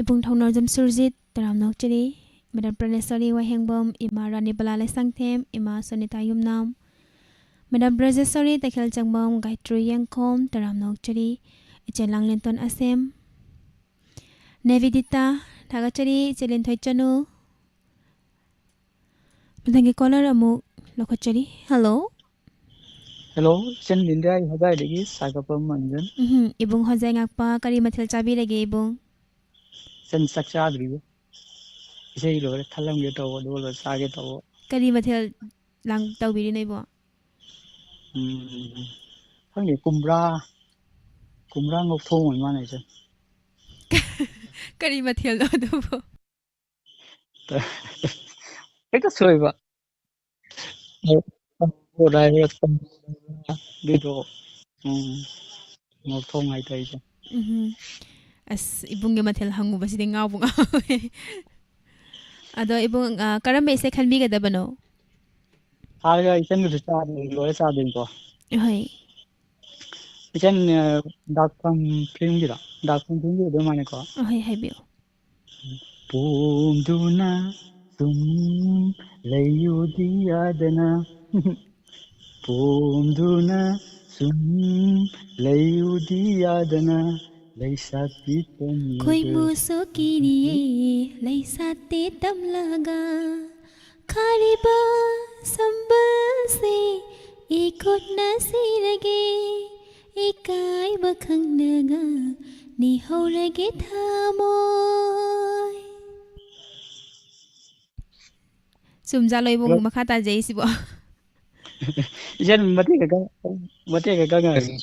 ꯏꯕꯨꯡ ꯊꯧꯅꯥꯎꯖꯝ ꯁꯨꯔꯖꯤꯠ, ꯇꯔꯥꯝꯅ ꯑꯣꯛꯆꯔꯤ꯫ ꯃꯦꯗꯥꯝ ꯄ꯭ꯔꯅꯦꯁꯣꯔꯤ ꯋꯥꯍꯦꯡꯕꯝ, ꯏꯃꯥ ꯔꯥꯅꯤꯕꯂꯥ ꯂꯩꯁꯥꯡꯊꯦꯝ, ꯏꯃꯥ ꯁꯣꯅꯤꯇꯥ ꯌꯨꯝꯅꯥꯝ, ꯃꯦꯗꯥꯝ ꯕ꯭ꯔꯖꯦꯁꯣꯔꯤ ꯇꯈꯦꯜꯆꯪꯕꯝ, ꯒꯥꯌꯇ꯭ꯔꯤ ꯌꯦꯡꯈꯣꯝ, ꯇꯔꯥꯝꯅ ꯑꯣꯛꯆꯔꯤ꯫ ꯏꯆꯦ ꯂꯥꯡꯂꯦꯟꯇꯣꯟ ꯑꯁꯦꯝ, ꯅꯦꯕꯤꯗꯤꯇꯥ, ꯊꯥꯒꯠꯆꯔꯤ꯫ ꯏꯆꯦ ꯂꯤꯟꯊꯣꯏ ꯆꯅꯨ, ꯃꯊꯪꯒꯤ ꯀꯣꯂꯔ ꯑꯃꯨꯛ ꯂꯧꯈꯠꯆꯔꯤ꯫ ꯍꯜꯂꯣ꯫ ꯍꯜꯂꯣ, ꯏꯆꯟ ꯂꯤꯟꯗ꯭ꯔꯥ, ꯑꯩ ꯍꯣꯖꯥꯏꯗꯒꯤ ꯁꯥꯒꯠꯄ ꯃꯪꯖꯟ꯫ ꯎꯝ, ꯏꯕꯨꯡ ꯍꯣꯖꯥꯏ ꯉꯥꯛꯄ, ꯀꯔꯤ ꯃꯊꯦꯜ ꯆꯥꯕꯤꯔꯒꯦ ꯏꯕꯨꯡ? ꯏꯆꯟ ꯆꯥꯛ ꯆꯥꯗ꯭ꯔꯤꯌꯦ꯫ ꯏꯁꯩ ꯂꯣꯏꯔ ꯊꯜꯂꯝꯒꯦ ꯇꯧꯕ, ꯑꯗꯨꯒ ꯂꯣꯏꯔ ꯆꯥꯒꯦ ꯇꯧꯕ꯫ ꯀꯔꯤ ꯃꯊꯦꯜ ꯂꯥꯡ ꯇꯧꯕꯤꯔꯤꯅꯣ ꯏꯕꯨꯡ? ꯎꯝ, ꯈꯪꯗꯦ, ꯀꯨꯝꯕ꯭ꯔꯥ, ꯀꯨꯝꯕ꯭ꯔꯥ ꯉꯧꯊꯣꯡ ꯑꯣꯏ ꯃꯥꯜꯂꯦ ꯏꯆꯟ꯫ ꯀꯔꯤ ꯃꯊꯦꯜꯅꯣ ꯑꯗꯨꯕꯨ? ꯍꯦꯛꯇ ꯁꯣꯏꯕ꯫ ꯑꯗꯨꯗꯣ, ꯎꯝ, ꯉꯧꯊꯣꯡ ꯍꯥꯏꯇꯥꯔꯦ ꯏꯆꯟ꯫ ꯎꯝ꯫ ꯑꯁ, ꯏꯕꯨꯡꯒꯤ ꯃꯊꯦꯜ ꯍꯪꯉꯨꯕꯁꯤꯗꯤ ꯉꯥꯎꯕꯨ ꯉꯥꯎꯋꯦ꯫ ꯑꯗꯣ ꯏꯕꯨꯡ, ꯑ, ꯀꯔꯝꯕ ꯏꯁꯩ ꯈꯟꯕꯤꯒꯗꯕꯅꯣ? ꯍꯥꯏꯔꯒ ꯏꯆꯟꯒꯤꯁꯨ ꯆꯥꯗꯣꯏꯅꯤ, ꯂꯣꯏꯔ ꯆꯥꯗꯣꯏꯅꯤꯀꯣ꯫ ꯍꯣꯏ꯫ ꯏꯆꯟ, ꯑ, ꯗꯥꯛꯐꯝ ꯐꯤꯂꯝꯒꯤꯗꯣ? ꯗꯥꯛꯐꯝ ꯐꯤꯂꯝꯒꯤ ꯑꯣꯏꯗꯣꯏ ꯃꯥꯜꯂꯦꯀꯣ꯫ ꯍꯣꯏ, ꯍꯥꯏꯕꯤꯌꯨ꯫ ꯄꯣꯝꯗꯨꯅ ꯁꯨꯝ ꯂꯩꯌꯨꯗꯤ ꯌꯥꯗꯅ꯫ ꯄꯣꯝꯗꯨꯅ ꯁꯨꯝ ꯂꯩꯌꯨꯗꯤ ꯌꯥꯗꯅ꯫ ꯂꯩꯁꯥꯠꯄꯤ ꯇꯝꯂꯒ꯫ ꯈꯣꯏꯃꯨꯁꯨ ꯀꯤꯔꯤꯌꯦ, ꯂꯩꯁꯥꯠꯇꯦ ꯇꯝꯂꯒ꯫ ꯈꯥꯔꯤꯕ ꯁꯝꯕꯜꯁꯦ ꯏꯈꯨꯠꯅ ꯁꯤꯔꯒꯦ꯫ ꯏꯀꯥꯏꯕ ꯈꯪꯂꯒ ꯅꯤꯍꯧꯔꯒꯦ ꯊꯃꯣꯏ꯫ ꯆꯨꯝꯖꯥꯠꯂꯣ ꯏꯕꯨꯡ ꯃꯈꯥ ꯇꯥꯖꯩꯁꯤꯕꯣ? ꯏꯆꯟ ꯃꯇꯦꯛ ꯈꯛꯇꯪ, ꯃꯇꯦꯛ ꯈꯛꯇꯪ ꯉꯥꯏꯈꯣ꯫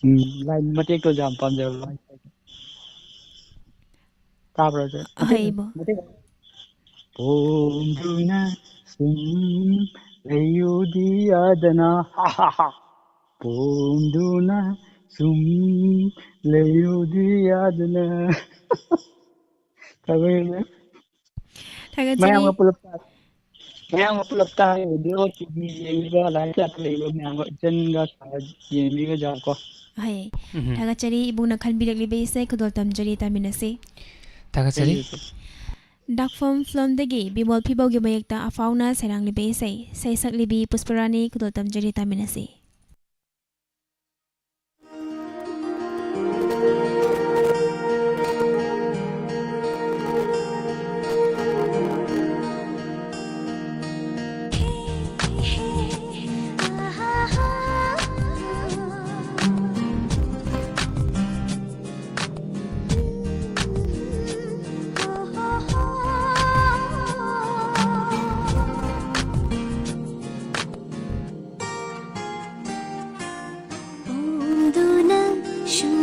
ꯎꯝ, line ꯃꯇꯦꯛꯇꯣ ꯌꯥꯝ ꯄꯥꯝꯖꯕ line꯫ ꯇꯥꯕ꯭ꯔꯣ ꯏꯆꯟ? ꯃꯇꯦꯛ, ꯍꯩꯃ꯫ ꯃꯇꯦꯛ꯫ ꯄꯣꯝꯗꯨꯅ ꯁꯨꯝ ꯂꯩꯌꯨꯗꯤ ꯌꯥꯗꯅ꯫ ꯄꯣꯝꯗꯨꯅ ꯁꯨꯝ ꯂꯩꯌꯨꯗꯤ ꯌꯥꯗꯅ꯫ ꯊꯥꯒꯠꯆꯔꯤ꯫ ꯊꯥꯒꯠꯆꯔꯤ꯫ ꯃꯌꯥꯝꯒ ꯄꯨꯂꯞ ꯇꯥ-, ꯃꯌꯥꯝꯒ ꯄꯨꯂꯞ ꯇꯥꯔꯦ꯫ ꯑꯗꯨ ꯇꯤꯚꯤ ꯌꯦꯡꯂꯤꯕ, live chat ꯂꯩꯕ ꯃꯌꯥꯝꯒ, ꯏꯆꯟꯒ ꯁꯥꯔ ꯌꯦꯡꯕꯤꯒꯖꯥꯎꯀꯣ꯫ ꯍꯣꯏ꯫ ꯎꯝ꯫ ꯊꯥꯒꯠꯆꯔꯤ ꯏꯕꯨꯡꯅ ꯈꯟꯕꯤꯔꯛꯂꯤꯕ ꯏꯁꯩ ꯈꯨꯗꯣꯜ ꯇꯝꯖꯔꯤ, ꯇꯥꯃꯤꯟꯅꯁꯤ꯫ ꯊꯥꯒꯠꯆꯔꯤ꯫ ꯊꯦꯡꯀ꯭ꯌꯨ꯫ ꯗꯥꯛꯐꯝ ꯐꯤꯂꯝꯗꯒꯤ ꯕꯤꯃꯣꯜ ꯐꯤꯕꯧꯒꯤ ꯃꯌꯦꯛꯇ ꯑꯐꯥꯎꯅ ꯁꯩꯔꯥꯡꯂꯤꯕ ꯏꯁꯩ, ꯏꯁꯩ ꯁꯛꯂꯤꯕꯤ ꯄꯨꯁꯄꯔꯥꯅꯤ, ꯈꯨꯗꯣꯜ ꯇꯝꯖꯔꯤ, ꯇꯥꯃꯤꯟꯅꯁꯤ꯫ ꯄꯣꯝꯗꯨꯅ ꯁꯨꯝ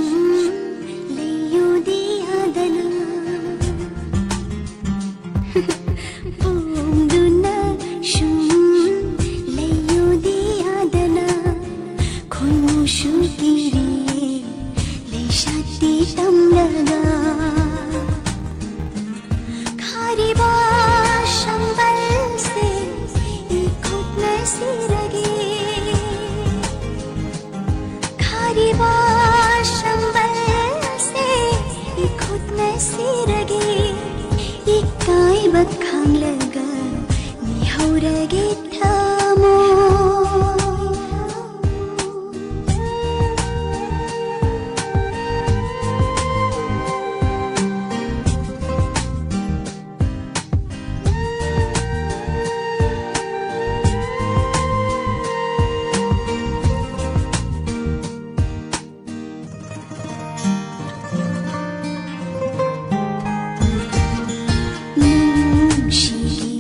ꯂꯩꯌꯨꯗꯤ ꯌꯥꯗꯅ꯫ ꯄꯣꯝꯗꯨꯅ ꯁꯨꯝ ꯂꯩꯌꯨꯗꯤ ꯌꯥꯗꯅ꯫ ꯈꯣꯏꯃꯨꯁꯨ ꯄꯤꯔꯤꯌꯦ ꯂꯩꯁꯥꯠꯇꯤ ꯇꯝꯂꯒ꯫ ꯈꯥꯔꯤꯕ ꯁꯝꯕꯜꯁꯦ ꯏꯈꯨꯠꯅ ꯁꯤꯔꯒꯦ꯫ ꯈꯥꯔꯤꯕ ꯁꯝꯕꯜꯁꯦ ꯏꯈꯨꯠꯅ ꯁꯤꯔꯒꯦ꯫ ꯏꯀꯥꯏꯕ ꯈꯥꯡꯂꯒ ꯃꯤꯍꯧꯔꯒꯦ ꯊꯃꯣꯏ꯫ ꯅꯨꯡꯁꯤꯒꯤ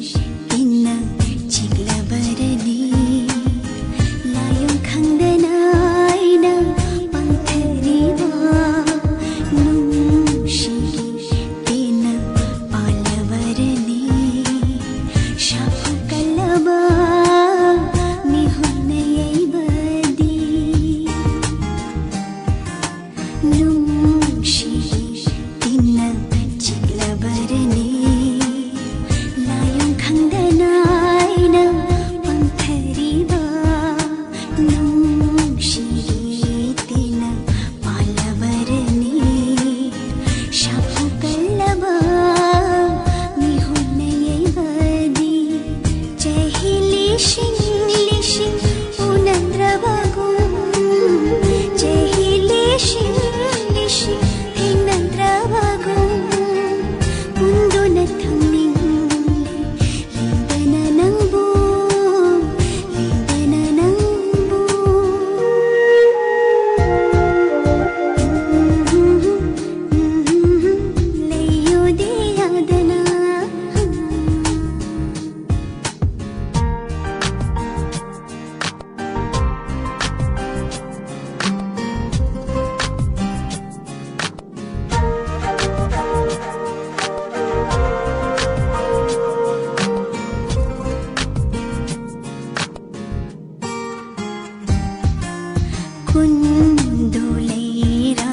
ꯀꯨꯟꯗꯣ ꯂꯩꯔꯥ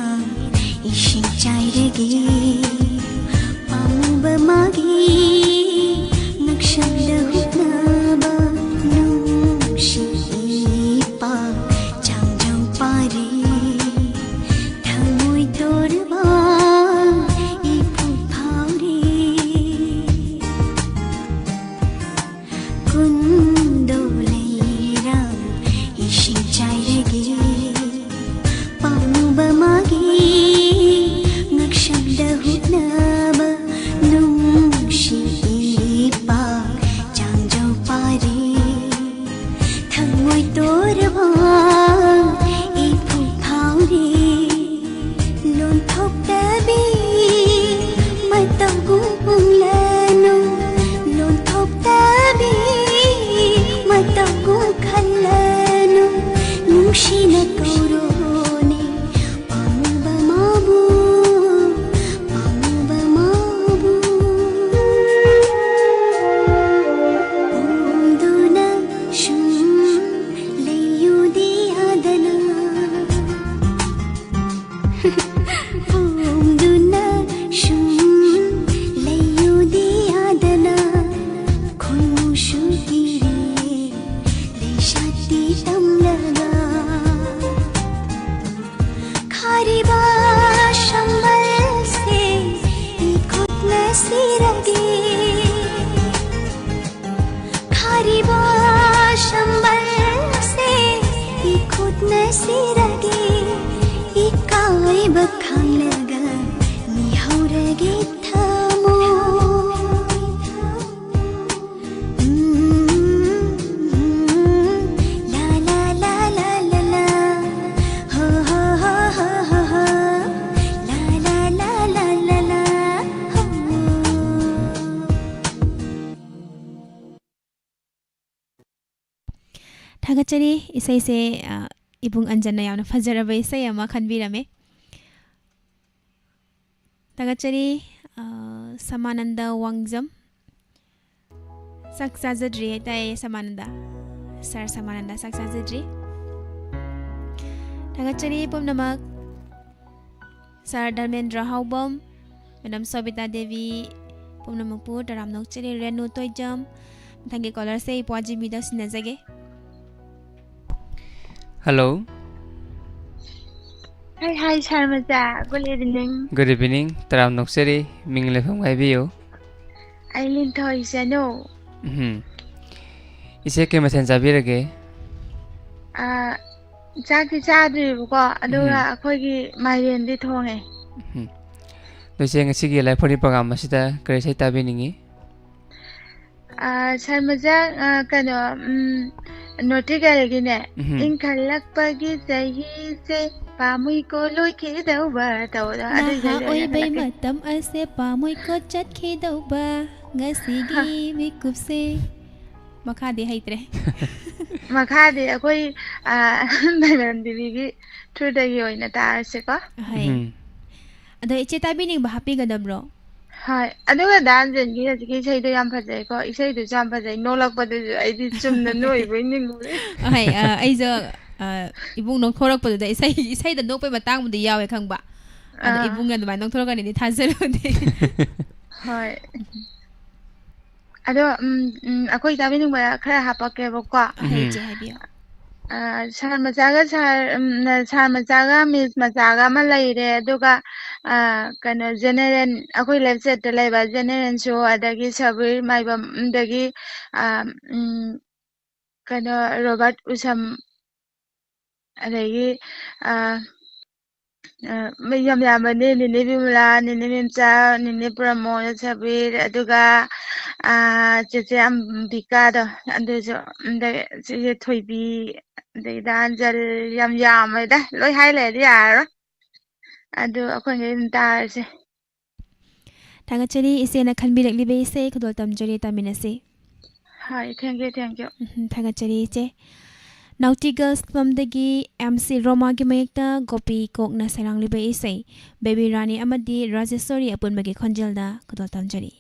ꯏꯁꯤꯡ ꯆꯥꯏꯔꯒꯦ꯫ ꯄꯥꯝꯃꯨꯕ ꯃꯥꯒꯤ ꯉꯛꯁꯝꯗ ꯍꯨꯛꯅꯕ ꯅꯨꯡꯁꯤ ꯏꯄꯥ ꯆꯥꯡꯖꯧ ꯄꯥꯔꯤ꯫ ꯊꯃꯣꯏ ꯇꯣꯔꯕ ꯏꯐꯨ ꯐꯥꯎꯔꯤ꯫ ꯀꯨꯟꯗꯣ ꯂꯩꯔꯥ ꯏꯁꯤꯡ ꯆꯥꯏꯔꯒꯦ꯫ ꯄꯥꯝꯃꯨꯕ ꯃꯥꯒꯤ ꯉꯛꯁꯝꯗ ꯍꯨꯛꯅꯕ ꯅꯨꯡꯁꯤ ꯏꯄꯥ ꯆꯥꯡꯖꯧ ꯄꯥꯔꯤ꯫ ꯊꯃꯣꯏ ꯇꯣꯔꯕ ꯏꯐꯨ ꯐꯥꯎꯔꯤ꯫ ꯂꯣꯟꯊꯣꯛꯇꯕꯤ ꯃꯇꯧꯒꯨꯝ ꯎꯪꯂꯅꯨ꯫ ꯂꯣꯟꯊꯣꯛꯇꯕꯤ ꯃꯇꯧꯒꯨꯝ ꯈꯜꯂꯅꯨ꯫ ꯅꯨꯡꯁꯤꯅ ꯀꯧꯔꯣꯅꯦ ꯄꯥꯝꯃꯨꯕ ꯃꯥꯕꯨ, ꯄꯥꯝꯃꯨꯕ ꯃꯥꯕꯨ꯫ ꯐꯣꯡꯗꯨꯅ ꯁꯨꯝ ꯂꯩꯌꯨꯗꯤ ꯌꯥꯗꯅ꯫ ꯐꯣꯡꯗꯨꯅ ꯁꯨꯝ ꯂꯩꯌꯨꯗꯤ ꯌꯥꯗꯅ꯫ ꯈꯣꯏꯃꯨꯁꯨ ꯀꯤꯔꯦ ꯂꯩꯁꯥꯠꯇꯤ ꯇꯝꯂꯒ꯫ ꯈꯥꯔꯤꯕ ꯁꯝꯕꯜꯁꯦ ꯏꯈꯨꯠꯅ ꯁꯤꯔꯒꯦ꯫ ꯈꯥꯔꯤꯕ ꯁꯝꯕꯜꯁꯦ ꯏꯈꯨꯠꯅ ꯁꯤꯔꯒꯦ꯫ ꯏꯀꯥꯏꯕ ꯈꯪꯂꯒ ꯃꯤꯍꯧꯔꯒꯦ ꯊꯃꯣꯏ꯫ ꯎꯝ, ꯎꯝ, ꯎꯝ, ꯂꯥ, ꯂꯥ, ꯂꯥ, ꯂꯥ, ꯂꯥ, ꯂꯥ꯫ ꯍꯣ, ꯍꯣ, ꯍꯣ, ꯍꯣ, ꯍꯣ, ꯍꯣ꯫ ꯂꯥ, ꯂꯥ, ꯂꯥ, ꯂꯥ, ꯂꯥ, ꯂꯥ꯫ ꯍꯣ꯫ ꯊꯥꯒꯠꯆꯔꯤ꯫ ꯏꯁꯩꯁꯦ, ꯑ, ꯏꯕꯨꯡ ꯑꯟꯖꯟꯅ ꯌꯥꯝꯅ ꯐꯖꯔꯕ ꯏꯁꯩ ꯑꯃ ꯈꯟꯕꯤꯔꯝꯃꯦ꯫ ꯊꯥꯒꯠꯆꯔꯤ, ꯑ, ꯁꯃꯥꯅꯟꯗ ꯋꯥꯡꯖꯝ꯫ ꯆꯥꯛ ꯆꯥꯖꯗ꯭ꯔꯤ ꯍꯥꯏꯇꯥꯏ, ꯁꯃꯥꯅꯟꯗ꯫ ꯁꯥꯔ ꯁꯃꯥꯅꯟꯗ ꯆꯥꯛ ꯆꯥꯖꯗ꯭ꯔꯤ꯫ ꯊꯥꯒꯠꯆꯔꯤ ꯄꯨꯝꯅꯃꯛ꯫ ꯁꯥꯔ ꯙꯔꯃꯦꯟꯗ꯭ꯔ ꯍꯥꯎꯕꯝ, ꯃꯦꯗꯥꯝ ꯁꯣꯕꯤꯇꯥ ꯗꯦꯕꯤ, ꯄꯨꯝꯅꯃꯛꯄꯨ ꯇꯔꯥꯝꯅ ꯑꯣꯛꯆꯔꯤ꯫ ꯔꯦꯅꯨ ꯇꯣꯏꯖꯝ꯫ ꯃꯊꯪꯒꯤ ꯀꯣꯂꯔꯁꯦ ꯏꯄ꯭ꯋꯥ ꯖꯤꯃꯤꯗ ꯁꯤꯟꯅꯖꯒꯦ꯫ ꯍꯜꯂꯣ꯫ ꯍꯥꯏ, ꯍꯥꯏ, ꯁꯥꯔ ꯃꯆꯥ꯫ Good evening. Good evening. ꯇꯔꯥꯝꯅ ꯑꯣꯛꯆꯔꯤ꯫ ꯃꯤꯡ ꯂꯩꯐꯝ ꯍꯥꯏꯕꯤꯌꯨ꯫ ꯑꯩ ꯂꯤꯟꯊꯣꯏ ꯆꯅꯨ꯫ ꯎꯝ꯫ ꯏꯆꯦ, ꯀꯩ ꯃꯊꯦꯜ ꯆꯥꯕꯤꯔꯒꯦ? ꯑꯥ, ꯆꯥꯛꯇꯤ ꯆꯥꯗ꯭ꯔꯤꯕꯀꯣ, ꯑꯗꯨꯒ ꯎꯝ꯫ ꯑꯩꯈꯣꯏꯒꯤ ꯃꯥꯏꯔꯦꯟꯗꯤ ꯊꯣꯡꯉꯦ꯫ ꯎꯝ꯫ ꯑꯗꯣ ꯏꯆꯦ, ꯉꯁꯤꯒꯤ ꯂꯥꯏꯐ ꯋꯥꯔꯤ ꯄ꯭ꯔꯣꯒ꯭ꯔꯥꯝ ꯑꯁꯤꯗ ꯀꯔꯤ ꯏꯁꯩ ꯇꯥꯕꯤꯅꯤꯡꯉꯤ? ꯑꯥ, ꯁꯥꯔ ꯃꯆꯥ, ꯑꯥ, ꯀꯩꯅꯣ, ꯎꯝ, ꯅꯣꯇꯤꯒꯜꯒꯤꯅꯦ, ꯎꯝ꯫ "ꯏꯪꯈꯠꯂꯛꯄꯒꯤ ꯆꯍꯤꯁꯦ ꯄꯥꯝꯃꯨꯏꯀꯣ ꯂꯣꯏꯈꯤꯗꯧꯕ" ꯇꯧꯕꯗꯣ, ꯑꯗꯨ ꯏꯁꯩꯗꯣ ꯑꯣꯏꯅ ꯅꯍꯥ ꯑꯣꯏꯕꯩ ꯍꯜꯂꯛꯀꯦ꯫ ꯃꯇꯝ ꯑꯁꯦ ꯄꯥꯝꯃꯨꯏꯀꯣ ꯆꯠꯈꯤꯗꯧꯕ ꯉꯁꯤꯒꯤ ꯍ꯫ ꯃꯤꯀꯨꯞꯁꯦ꯫ ꯃꯈꯥꯗꯤ ꯍꯩꯇ꯭ꯔꯦ꯫ ꯃꯈꯥꯗꯤ ꯑꯩꯈꯣꯏ, ꯑꯥ, ꯅꯥꯏꯂꯣꯟ ꯗꯦꯕꯤꯒꯤ ꯊ꯭ꯔꯨꯗꯒꯤ ꯑꯣꯏꯅ ꯇꯥꯔꯁꯦꯀꯣ꯫ ꯍꯣꯏ꯫ ꯎꯝ꯫ ꯑꯗꯣ ꯏꯆꯦ ꯇꯥꯕꯤꯅꯤꯡꯕ ꯍꯥꯞꯄꯤꯒꯗꯕ꯭ꯔꯣ? ꯍꯣꯏ꯫ ꯑꯗꯨꯒ ꯗꯥ ꯑꯟꯖꯟꯒꯤ ꯍꯧꯖꯤꯛꯀꯤ ꯏꯁꯩꯗꯣ ꯌꯥꯝ ꯐꯖꯩꯀꯣ꯫ ꯏꯁꯩꯗꯨꯁꯨ ꯌꯥꯝ ꯐꯖꯩ꯫ ꯅꯣꯛꯂꯛꯄꯗꯨꯁꯨ ꯑꯩꯗꯤ ꯆꯨꯝꯅ ꯅꯣꯛꯏꯕꯣꯏ ꯅꯤꯡꯉꯨꯔꯦ꯫ ꯍꯣꯏ, ꯑ, ꯑꯩꯁꯨ, ꯑ, ꯏꯕꯨꯡ ꯅꯣꯛꯊꯣꯔꯛꯄꯗꯨꯗ ꯏꯁꯩ, ꯏꯁꯩꯗ ꯅꯣꯛꯄꯩ ꯃꯇꯥꯡꯕꯨꯗꯤ ꯌꯥꯎꯋꯦ ꯈꯪꯕ꯫ ꯑꯗꯣ ꯑꯥ꯫ ꯏꯕꯨꯡꯅ ꯑꯗꯨꯃꯥꯏꯅ ꯅꯣꯛꯊꯣꯔꯛꯀꯅꯤꯗꯤ ꯊꯥꯖꯔꯨꯗꯦ꯫ ꯍꯣꯏ꯫ ꯑꯗꯣ, ꯎꯝ, ꯎꯝ, ꯑꯩꯈꯣꯏ ꯇꯥꯕꯤꯅꯤꯡꯕ ꯈꯔ ꯍꯥꯄꯛꯀꯦꯕꯀꯣ꯫ ꯍꯣꯏ, ꯎꯝ꯫ ꯏꯆꯦ, ꯍꯥꯏꯕꯤꯌꯣ꯫ ꯑ, ꯁꯥꯔ ꯃꯆꯥꯒ ꯁꯥꯔ, ꯎꯝ, ꯁꯥꯔ ꯃꯆꯥꯒ ꯃꯤꯁ ꯃꯆꯥꯒ ꯑꯃ ꯂꯩꯔꯦ, ꯑꯗꯨꯒ, ꯑ, ꯀꯩꯅꯣ, ꯖꯦꯅꯦꯔꯦꯜ, ꯑꯩꯈꯣꯏ ꯂꯦꯐ ꯁꯥꯏꯗꯠꯇ ꯂꯩꯕ ꯖꯦꯅꯦꯔꯦꯜꯁꯨ, ꯑꯗꯒꯤ ꯁꯕꯤꯔ ꯃꯥꯏꯕꯝ, ꯑꯗꯒꯤ, ꯑ, ꯎꯝ, ꯀꯩꯅꯣ, ꯔꯣꯕꯥꯔꯠ ꯎꯁꯝ, ꯑꯗꯒꯤ, ꯑ, ꯑ, ꯃꯤ ꯌꯥꯝ ꯌꯥꯝꯕꯅꯦ, ꯅꯦꯅꯦ ꯕꯤꯃꯂꯥ, ꯅꯦꯅꯦ ꯃꯦꯝꯆꯥ, ꯅꯦꯅꯦ ꯄ꯭ꯔꯃꯣꯗ, ꯁꯕꯤꯔ, ꯑꯗꯨꯒ, ꯑ, ꯆꯦꯆꯦ ꯑꯝꯕꯤꯀꯥꯗꯣ, ꯑꯗꯨꯁꯨ, ꯑꯗꯩ ꯆꯦꯆꯦ ꯊꯣꯏꯕꯤ, ꯑꯗꯩ ꯗꯥ ꯑꯟꯖꯜ, ꯌꯥꯝ ꯌꯥꯝꯃꯦꯗ, ꯂꯣꯏ ꯍꯥꯏ ꯂꯩꯔꯗꯤ ꯌꯥꯔꯔꯣꯏ꯫ ꯑꯗꯨ ꯑꯩꯈꯣꯏꯉꯩ ꯑꯗꯨꯝ ꯇꯥꯔꯁꯦ꯫ ꯊꯥꯒꯠꯆꯔꯤ ꯏꯆꯦꯅ ꯈꯟꯕꯤꯔꯛꯂꯤꯕ ꯏꯁꯩ꯫ ꯈꯨꯗꯣꯜ ꯇꯝꯖꯔꯤ, ꯇꯥꯃꯤꯟꯅꯁꯤ꯫ ꯍꯣꯏ, thank you, thank you꯫ ꯎꯝ, ꯊꯥꯒꯠꯆꯔꯤ ꯏꯆꯦ꯫ ꯅꯥꯎꯇꯤ ꯒꯔꯜꯁ ꯐꯤꯂꯝꯗꯒꯤ ꯑꯦꯝ ꯁꯤ ꯔꯣꯃꯥꯒꯤ ꯃꯌꯦꯛꯇ ꯒꯣꯄꯤ ꯀꯣꯛꯅ ꯁꯩꯔꯥꯡꯂꯤꯕ ꯏꯁꯩ, ꯕꯦꯕꯤ ꯔꯥꯅꯤ ꯑꯃꯗꯤ ꯔꯥꯖꯦꯁꯣꯔꯤ ꯑꯄꯨꯟꯕꯒꯤ ꯈꯣꯟꯖꯦꯜꯗ ꯈꯨꯗꯣꯜ ꯇꯝꯖꯔꯤ꯫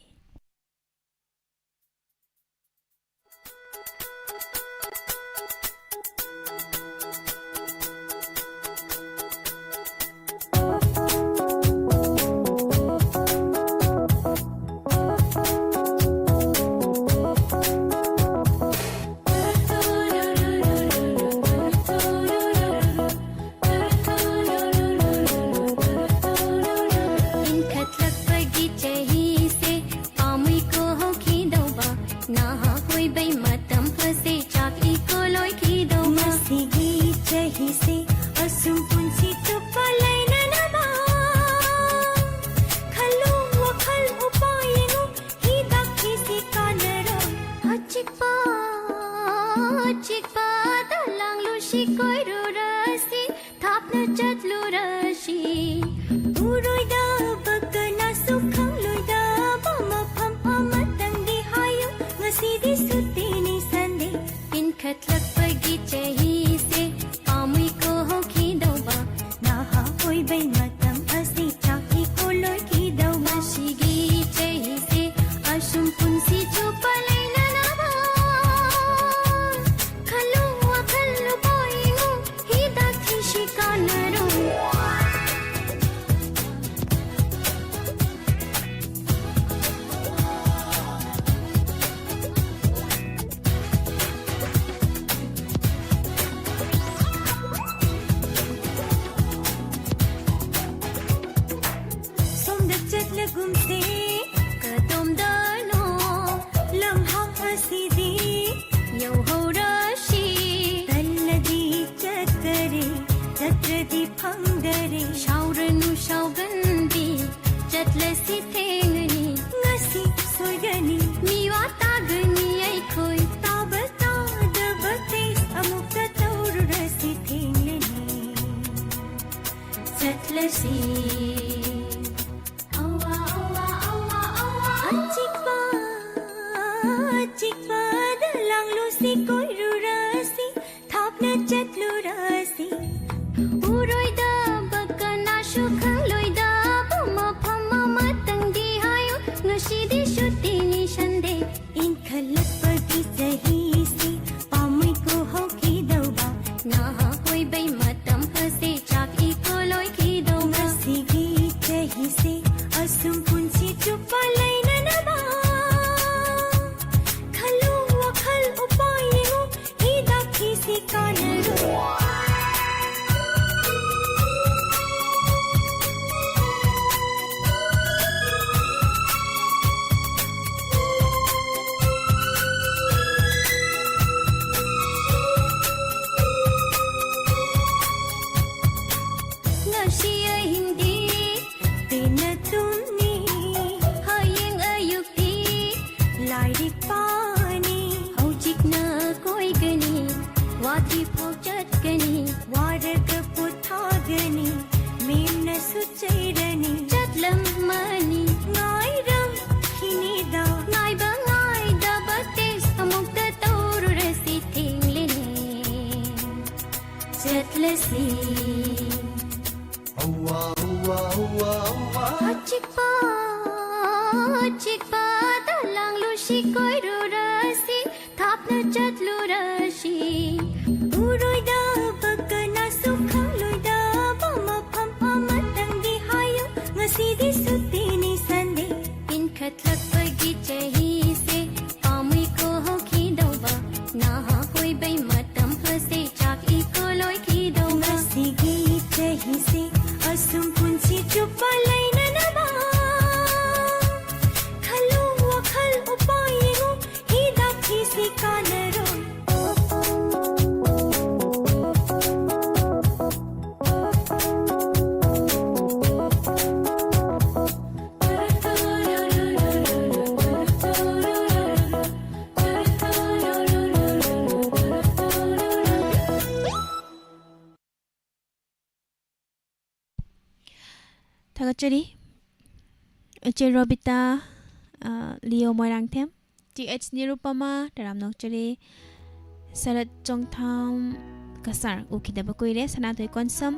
ꯁꯦ ꯑꯁꯨꯝ ꯄꯨꯟꯁꯤ ꯆꯨꯞꯄ ꯂꯩꯅꯅꯕ꯫ ꯈꯜꯂꯨ ꯋꯥꯈꯜ ꯎꯄꯥꯏ ꯌꯦꯡꯉꯨ, ꯍꯤꯗꯥꯛ ꯊꯤꯁꯤ ꯀꯥꯟꯅꯔꯣꯏ꯫ ꯑꯆꯤꯛꯄ ꯑꯆꯤꯛꯄꯗ ꯂꯥꯡꯂꯨꯁꯤ, ꯀꯣꯏꯔꯨꯔꯁꯤ, ꯊꯥꯞꯅ ꯆꯠꯂꯨꯔꯁꯤ꯫ ꯎꯔꯣꯏꯗꯕ ꯀꯅꯥꯁꯨ ꯈꯪꯂꯣꯏꯗꯕ ꯃꯐꯝ ꯑꯃꯇꯪꯗꯤ ꯍꯥꯏꯌꯨ꯫ ꯉꯁꯤꯗꯤ ꯁꯨꯇꯤꯅꯤ ꯁꯟꯗꯦ꯫ ꯏꯟꯈꯠꯂꯛꯄꯒꯤ ꯆꯍꯤꯁꯦ ꯄꯥꯝꯃꯨꯏꯀꯣ ꯍꯧꯈꯤꯗꯧꯕ꯫ ꯅꯍꯥ ꯑꯣꯏꯕꯩ ꯃꯇꯝ ꯑꯁꯤ ꯆꯥꯛꯏꯀꯣ ꯂꯣꯏꯈꯤꯗꯧꯕ꯫ ꯃꯁꯤꯒꯤ ꯆꯍꯤꯁꯦ ꯑꯁꯨꯝ ꯄꯨꯟꯁꯤ ꯆꯨꯞꯄ ꯂꯩꯅꯅꯕ꯫ ꯈꯜꯂꯨ ꯋꯥꯈꯜ ꯎꯄꯥꯏ ꯌꯦꯡꯉꯨ, ꯍꯤꯗꯥꯛ ꯊꯤꯁꯤ ꯀꯥꯟꯅꯔꯣꯏ꯫ ꯁꯣꯝꯗ ꯆꯠꯂꯒꯨꯝꯁꯦ꯫ ꯀꯗꯣꯝꯗꯅꯣ ꯂꯝꯍꯥꯡ ꯑꯁꯤꯗꯤ ꯌꯧꯍꯧꯔꯁꯤ꯫ ꯇꯜꯂꯗꯤ ꯆꯠꯇꯔꯦ, ꯆꯠꯇ꯭ꯔꯗꯤ ꯐꯪꯗꯔꯦ꯫ ꯁꯥꯎꯔꯅꯨ ꯁꯥꯎꯒꯟꯕꯤ, ꯆꯠꯂꯁꯤ ꯊꯦꯡꯉꯅꯤ꯫ ꯉꯁꯤ ꯁꯣꯏꯒꯅꯤ꯫ ꯃꯤꯋꯥ ꯇꯥꯒꯅꯤ ꯑꯩꯈꯣꯏ꯫ ꯇꯥꯕ ꯇꯥꯗꯕ ꯇꯦꯁ ꯑꯃꯨꯛꯇ ꯇꯧꯔꯨꯔꯁꯤ ꯊꯦꯡꯂꯅꯤ꯫ ꯆꯠꯂꯁꯤ꯫ ꯑꯋꯥ, ꯑꯋꯥ, ꯑꯋꯥ, ꯑꯋꯥ꯫ ꯑꯆꯤꯛꯄ, ꯑꯆꯤꯛꯄꯗ ꯂꯥꯡꯂꯨꯁꯤ, ꯀꯣꯏꯔꯨꯔꯁꯤ, ꯊꯥꯞꯅ ꯆꯠꯂꯨꯔꯁꯤ꯫ ꯎꯔꯣꯏꯗꯕ ꯀꯅꯥꯁꯨ ꯈꯪꯂꯣꯏꯗꯕ ꯃꯐꯝ ꯑꯃꯇꯪꯗꯤ ꯍꯥꯏꯌꯨ꯫ ꯉꯁꯤꯗꯤ ꯁꯨꯇꯤꯅꯤ ꯁꯟꯗꯦ꯫ ꯏꯟꯈꯠꯂꯛꯄꯒꯤ ꯆꯍꯤꯁꯤ ꯄꯥꯝꯃꯨꯏꯀꯣ ꯍꯧꯈꯤꯗꯧꯕ꯫ ꯅꯍꯥ ꯑꯣꯏꯕꯩ ꯃꯇꯝ ꯑꯁꯤ ꯆꯥꯛꯏꯀꯣ ꯂꯣꯏꯈꯤꯗꯧꯕ꯫ ꯉꯁꯤꯒꯤ ꯆꯍꯤꯁꯤ ꯑꯁꯨꯝ ꯄꯨꯟꯁꯤ ꯆꯨꯞꯄ ꯂꯩꯅꯅꯕ꯫ ꯈꯜꯂꯨ ꯋꯥꯈꯜ ꯎꯄꯥꯏ ꯌꯦꯡꯉꯨ, ꯍꯤꯗꯥꯛ ꯊꯤꯁꯤ ꯀꯥꯟꯅꯔꯣꯏ꯫ ꯂꯁꯤ꯫ ꯍꯧꯋꯥ, ꯍꯧꯋꯥ, ꯍꯧꯋꯥ, ꯍꯧꯋꯥ꯫ ꯑꯆꯤꯛꯄ, ꯑꯆꯤꯛꯄꯗ ꯂꯥꯡꯂꯨꯁꯤ ꯀꯣꯏꯔꯨꯔꯁꯤ, ꯊꯥꯞꯅ ꯆꯠꯂꯨꯔꯁꯤ꯫ ꯎꯔꯣꯏꯗꯕ ꯀꯅꯥꯁꯨ ꯈꯪꯂꯣꯏꯗꯕ ꯃꯐꯝ ꯑꯃꯇꯪꯗꯤ ꯍꯥꯏꯌꯨ, ꯉꯁꯤꯗꯤ ꯁꯨꯇꯤꯅꯤ Sunday꯫ ꯏꯟꯈꯠꯂꯛꯄꯒꯤ ꯆꯍꯤꯁꯦ ꯄꯥꯝꯃꯨꯏꯀꯣ ꯍꯧꯈꯤꯗꯧꯕ, ꯅꯍꯥ ꯑꯣꯏꯕꯩ ꯃꯇꯝ ꯐꯁꯦ ꯆꯥꯛꯏꯀꯣ ꯂꯣꯏꯈꯤꯗꯧꯕ꯫ ꯉꯁꯤꯒꯤ ꯆꯍꯤꯁꯦ ꯑꯁꯨꯝ ꯄꯨꯟꯁꯤ ꯆꯨꯞꯄ ꯂꯩꯅꯅꯕ ꯈꯜꯂꯨ ꯋꯥꯈꯜ ꯎꯄꯥꯏ ꯌꯦꯡꯉꯨ, ꯍꯤꯗꯥꯛ ꯊꯤꯁꯤ ꯀꯥꯟꯅꯔꯣꯏ꯫ ꯊꯥꯒꯠꯆꯔꯤ꯫ ꯏꯆꯦ ꯔꯣꯕꯤꯇꯥ, ꯑ, Leo Moirangthem, T H Nirupama, ꯇꯔꯥꯝ ꯅꯣꯛꯆꯔꯤ꯫ ꯁꯔꯠ ꯆꯣꯡꯊꯥꯝ ꯀꯁꯥꯔ, ꯎꯈꯤꯗꯕ ꯀꯨꯏꯔꯦ꯫ ꯁꯅꯥꯊꯣꯏ ꯀꯣꯟꯁꯝ,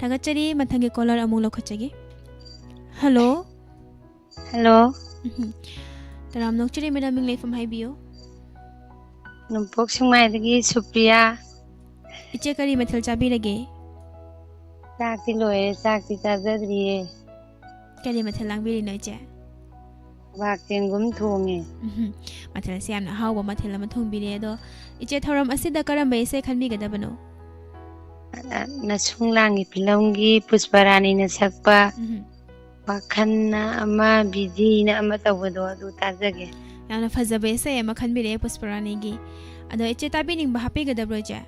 ꯊꯥꯒꯠꯆꯔꯤ꯫ ꯃꯊꯪꯒꯤ ꯀꯣꯂꯔ ꯑꯃꯨꯛ ꯂꯧꯈꯠꯆꯒꯦ꯫ ꯍꯜꯂꯣ꯫ ꯍꯜꯂꯣ꯫ ꯎꯝꯍꯨꯝ꯫ ꯇꯔꯥꯝ ꯅꯣꯛꯆꯔꯤ ꯃꯦꯗꯥꯝ, ꯃꯤꯡ ꯂꯩꯐꯝ ꯍꯥꯏꯕꯤꯌꯨ꯫ ꯅꯣꯡꯄꯣꯛ ꯁꯦꯛꯃꯥꯏꯗꯒꯤ ꯁꯨꯄ꯭ꯔꯤꯌꯥ꯫ ꯏꯆꯦ, ꯀꯔꯤ ꯃꯊꯦꯜ ꯆꯥꯕꯤꯔꯒꯦ? ꯆꯥꯛꯇꯤ ꯂꯣꯏꯔꯦ, ꯆꯥꯛꯇꯤ ꯆꯥꯖꯗ꯭ꯔꯤꯌꯦ꯫ ꯀꯔꯤ ꯃꯊꯦꯜ ꯂꯥꯡꯕꯤꯔꯤꯅꯣ, ꯏꯆꯦ? ꯀ꯭ꯋꯥꯛ ꯆꯦꯡꯒꯨꯝ ꯊꯣꯡꯉꯦ꯫ ꯎꯝꯍꯨꯝ꯫ ꯃꯊꯦꯜꯁꯦ ꯌꯥꯝꯅ ꯑꯍꯥꯎꯕ ꯃꯊꯦꯜ ꯑꯃ ꯊꯣꯡꯕꯤꯔꯦ꯫ ꯑꯗꯣ, ꯏꯆꯦ, ꯊꯧꯔꯝ ꯑꯁꯤꯗ ꯀꯔꯝꯕ ꯏꯁꯩ ꯈꯟꯕꯤꯒꯗꯕꯅꯣ? ꯑ, ꯅꯁꯨꯡ ꯂꯥꯡꯒꯤ ꯐꯤꯂꯝꯒꯤ ꯄꯨꯁꯄꯔꯥꯅꯤꯅ ꯁꯛꯄ ꯎꯝꯍꯨꯝ꯫ ꯋꯥꯈꯜꯅ ꯑꯃ, ꯕꯤꯖꯤꯅ ꯑꯃ ꯇꯧꯕꯗꯣ, ꯑꯗꯨ ꯇꯥꯖꯒꯦ꯫ ꯌꯥꯝꯅ ꯐꯖꯕ ꯏꯁꯩ ꯑꯃ ꯈꯟꯕꯤꯔꯛꯑꯦ ꯄꯨꯁꯄꯔꯥꯅꯤꯒꯤ꯫ ꯑꯗꯣ, ꯏꯆꯦ, ꯇꯥꯕꯤꯅꯤꯡꯕ ꯍꯥꯞꯄꯤꯒꯗꯕ꯭ꯔꯣ, ꯏꯆꯦ?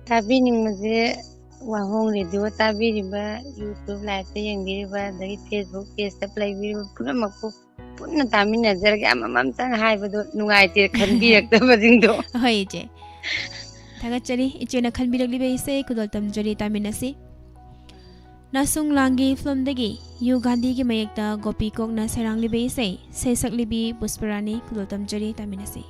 ꯇꯥꯕꯤꯅꯤꯡꯕꯁꯦ ꯋꯥꯍꯣꯡ ꯔꯦꯗꯤꯑꯣ ꯇꯥꯕꯤꯔꯤꯕ, YouTube liveꯇ ꯌꯦꯡꯕꯤꯔꯤꯕ, ꯑꯗꯒꯤ Facebook pageꯇ ꯂꯩꯕꯤꯔꯤꯕ ꯄꯨꯝꯅꯃꯛꯄꯨ ꯄꯨꯟꯅ ꯇꯥꯃꯤꯟꯅꯖꯔꯒꯦ꯫ ꯑꯃꯃꯝꯇꯪ ꯍꯥꯏꯕꯗꯣ ꯅꯨꯡꯉꯥꯏꯇꯦ ꯈꯟꯕꯤꯔꯛꯇꯕꯁꯤꯡꯗꯣ꯫ ꯍꯣꯏ, ꯏꯆꯦ꯫ ꯊꯥꯒꯠꯆꯔꯤ꯫ ꯏꯆꯦꯅ ꯈꯟꯕꯤꯔꯛꯂꯤꯕ ꯏꯁꯩ ꯈꯨꯗꯣꯜ ꯇꯝꯖꯔꯤ, ꯇꯥꯃꯤꯟꯅꯁꯤ꯫ ꯅꯥꯁꯨꯡ ꯂꯥꯡꯒꯤ ꯐꯤꯂꯝꯗꯒꯤ ꯌꯨ ꯒꯥꯟꯙꯤꯒꯤ ꯃꯌꯦꯛꯇ ꯒꯣꯄꯤ ꯀꯣꯛꯅ ꯁꯩꯔꯥꯡꯂꯤꯕ ꯏꯁꯩ, ꯁꯩꯁꯛꯂꯤꯕꯤ ꯄꯨꯁꯄꯔꯥꯅꯤ, ꯈꯨꯗꯣꯜ ꯇꯝꯖꯔꯤ, ꯇꯥꯃꯤꯟꯅꯁꯤ꯫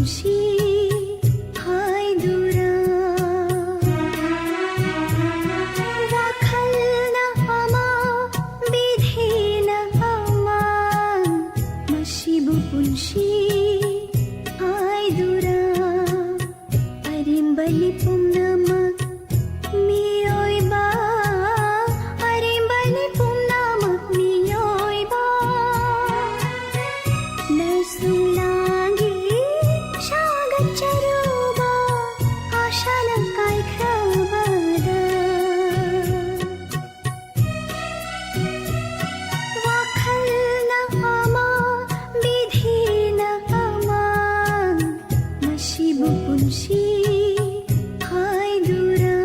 ꯄꯨꯟꯁꯤ ꯍꯥꯏꯗꯨꯔꯥ꯫ ꯋꯥꯈꯜꯅ ꯑꯃ, ꯕꯤꯙꯤꯅ ꯑꯃ, ꯃꯁꯤꯕꯨ ꯄꯨꯟꯁꯤ ꯍꯥꯏꯗꯨꯔꯥ꯫ ꯑꯔꯦꯝꯕꯅꯤ ꯄꯨꯝꯅꯃꯛ ꯃꯤꯑꯣꯏꯕ, ꯑꯔꯦꯝꯕꯅꯤ ꯄꯨꯝꯅꯃꯛ ꯃꯤꯑꯣꯏꯕ꯫ ꯅꯁꯨꯡꯂꯥꯡꯒꯤ ꯁꯥꯒꯠꯆꯔꯨꯕ ꯑꯥꯁꯥꯅ ꯀꯥꯏꯈ꯭ꯔꯕꯗ꯫ ꯋꯥꯈꯜꯅ ꯑꯃ, ꯕꯤꯙꯤꯅ ꯑꯃ, ꯃꯁꯤꯕꯨ ꯄꯨꯟꯁꯤ ꯍꯥꯏꯗꯨꯔꯥ꯫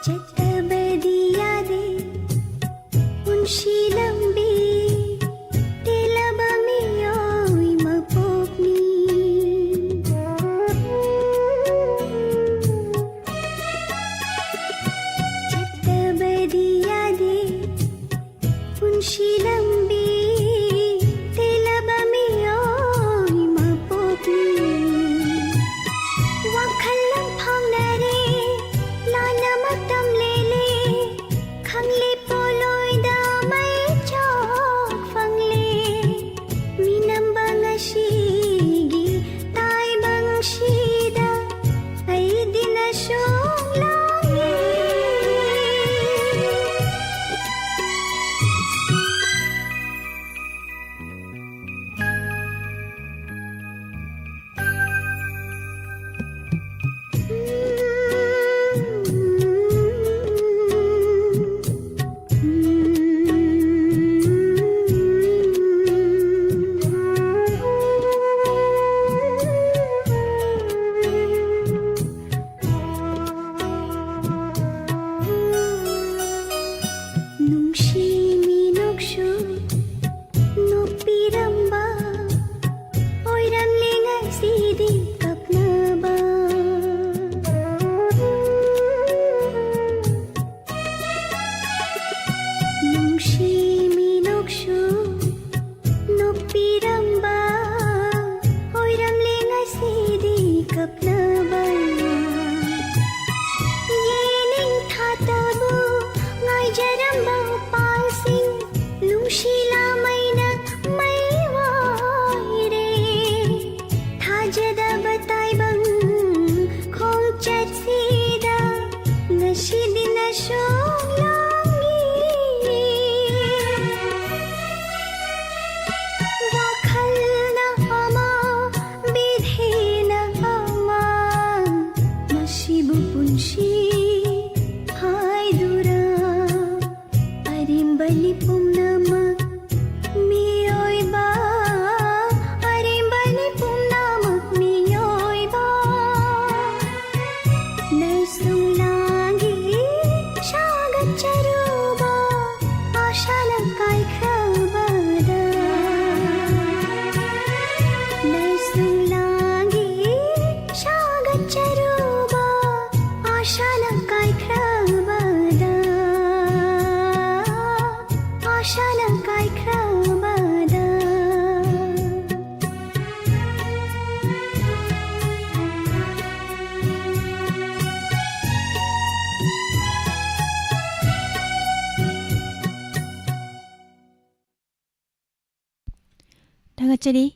ꯆꯠꯇꯕꯗꯤ ꯌꯥꯗꯦ ꯄꯨꯟꯁꯤ ꯂꯝꯕꯤ ꯇꯦꯜꯂꯕ ꯃꯤꯑꯣꯏ ꯃꯄꯣꯛꯅꯤ꯫ ꯆꯠꯇꯕꯗꯤ ꯌꯥꯗꯦ ꯄꯨꯟꯁꯤ ꯂꯝꯕꯤ ꯇꯦꯜꯂꯕ ꯃꯤꯑꯣꯏ ꯃꯄꯣꯛꯅꯤ꯫ ꯋꯥꯈꯜ ꯂꯝꯐꯥꯡꯅꯔꯦ, ꯂꯥꯟꯅ ꯃꯇꯝ ꯂꯦꯜꯂꯦ, ꯈꯪꯂꯦ ꯄꯣꯂꯣꯏꯗ ꯃꯩꯆꯥꯛ ꯐꯪꯂꯦ꯫ ꯃꯤꯅꯝꯕ ꯉꯁꯤꯒꯤ ꯇꯥꯏꯕꯪꯁꯤꯗ ꯑꯩꯗꯤ ꯅꯁꯨꯡ ꯂꯥꯡꯉꯤ꯫ ꯁꯣꯛꯂꯥꯡꯉꯤ꯫ ꯋꯥꯈꯜꯅ ꯑꯃ, ꯕꯤꯙꯤꯅ ꯑꯃ, ꯃꯁꯤꯕꯨ ꯄꯨꯟꯁꯤ ꯍꯥꯏꯗꯨꯔꯥ? ꯑꯔꯦꯝꯕꯅꯤ ꯄꯨꯝꯅꯃꯛ ꯃꯤꯑꯣꯏꯕ, ꯑꯔꯦꯝꯕꯅꯤ ꯄꯨꯝꯅꯃꯛ ꯃꯤꯑꯣꯏꯕ꯫ ꯅꯩꯁꯨꯡꯂꯥꯡꯒꯤ ꯁꯥꯒꯠꯆꯔꯨꯕ ꯑꯥꯁꯥꯅ ꯀꯥꯏꯈ꯭ꯔꯕꯗ꯫ ꯅꯩꯁꯨꯡꯂꯥꯡꯒꯤ ꯁꯥꯒꯠꯆꯔꯨꯕ ꯑꯥꯁꯥꯅ ꯀꯥꯏꯈ꯭ꯔꯕꯗ꯫ ꯑꯥꯁꯥꯅ ꯀꯥꯏꯈ꯭ꯔꯕꯗ꯫ ꯊꯥꯒꯠꯆꯔꯤ꯫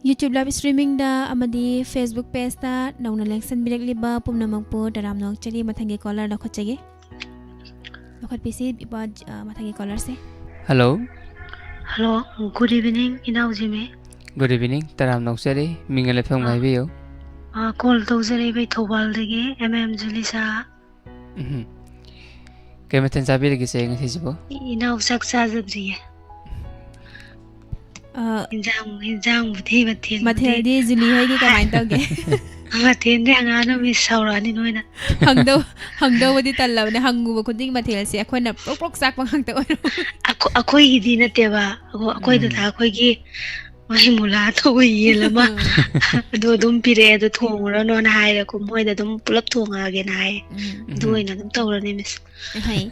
YouTube live streamingꯗ ꯑꯃꯗꯤ Facebook pageꯇ ꯅꯧꯅ ꯂꯦꯡꯁꯟꯕꯤꯔꯛꯂꯤꯕ ꯄꯨꯝꯅꯃꯛꯄꯨ ꯇꯔꯥꯝꯅ ꯑꯣꯛꯆꯔꯤ꯫ ꯃꯊꯪꯒꯤ caller ꯂꯧꯈꯠꯆꯒꯦ꯫ ꯂꯧꯈꯠꯄꯤꯁꯤ, ꯏꯄꯥ, ꯑ, ꯃꯊꯪꯒꯤ callerꯁꯦ꯫ Hello꯫ Hello, good evening, ꯏꯅꯥꯎ ꯖꯤꯃꯤ꯫ Good evening, ꯇꯔꯥꯝꯅ ꯑꯣꯛꯆꯔꯤ꯫ ꯃꯤꯡꯒ ꯂꯩꯐꯝꯒ ꯑ꯫ ꯍꯥꯏꯕꯤꯌꯨ꯫ ꯑ, call ꯇꯧꯖꯔꯛꯏꯕ ꯑꯩ ꯊꯧꯕꯥꯜꯗꯒꯤ, M M ꯖꯨꯂꯤꯁꯥ꯫ ꯎꯝꯍꯨꯝ꯫ ꯀꯩ ꯃꯊꯦꯜ ꯆꯥꯕꯤꯔꯒꯦ, ꯏꯆꯦ, ꯉꯁꯤꯁꯤꯕꯨ? ꯏꯅꯥꯎ ꯆꯥꯛ ꯆꯥꯖꯗ꯭ꯔꯤꯌꯦ꯫ ꯑ, ꯏꯟꯖꯥꯡ, ꯏꯟꯖꯥꯡꯕꯨꯗꯤ ꯃꯊꯦꯜꯕꯨꯗꯤ ꯃꯊꯦꯜꯗꯤ ꯖꯨꯂꯤ ꯍꯣꯏꯒꯤ ꯀꯃꯥꯏꯅ ꯇꯧꯒꯦ? ꯃꯊꯦꯜꯗꯤ ꯍꯪꯉꯛꯑꯅꯨ, ꯃꯤꯁ, ꯁꯥꯎꯔꯛꯑꯅꯤ ꯅꯣꯏꯅ꯫ ꯍꯪꯗꯧ-, ꯍꯪꯗꯧꯕꯗꯤ ꯇꯜꯂꯕꯅꯦ, ꯍꯪꯉꯨꯕ ꯈꯨꯗꯤꯡ ꯃꯊꯦꯜꯁꯦ ꯑꯩꯈꯣꯏꯅ ꯄ꯭ꯔꯣꯛ ꯄ꯭ꯔꯣꯛ ꯆꯥꯛꯄ ꯉꯥꯛꯇ ꯑꯣꯏꯔꯕ꯫ ꯑꯩꯈꯣ-, ꯑꯩꯈꯣꯏꯒꯤꯗꯤ ꯅꯠꯇꯦꯕ, ꯑꯩꯈꯣ-, ꯑꯩꯈꯣꯏ ꯎꯝ꯫ ꯗꯗꯥ ꯑꯩꯈꯣꯏꯒꯤ ꯃꯣꯏ ꯃꯨꯂꯥ ꯇꯧꯕ ꯌꯦꯟ ꯑꯃ, ꯎꯝ꯫ ꯑꯗꯨ ꯑꯗꯨꯝ ꯄꯤꯔꯛꯑꯦ, ꯑꯗꯨ ꯊꯣꯡꯉꯨꯔꯅꯣꯅ ꯍꯥꯏꯔꯦ, ꯑꯩꯈꯣꯏ ꯃꯣꯏꯗ ꯑꯗꯨꯝ ꯄꯨꯂꯞ ꯊꯣꯡꯉꯛꯑꯒꯦꯅ ꯍꯥꯏꯌꯦ꯫ ꯎꯝ꯫ ꯑꯗꯨ ꯎꯝ꯫ ꯑꯣꯏꯅ ꯑꯗꯨꯝ ꯇꯧꯔꯅꯤ, ꯃꯤꯁ꯫ ꯍꯩ꯫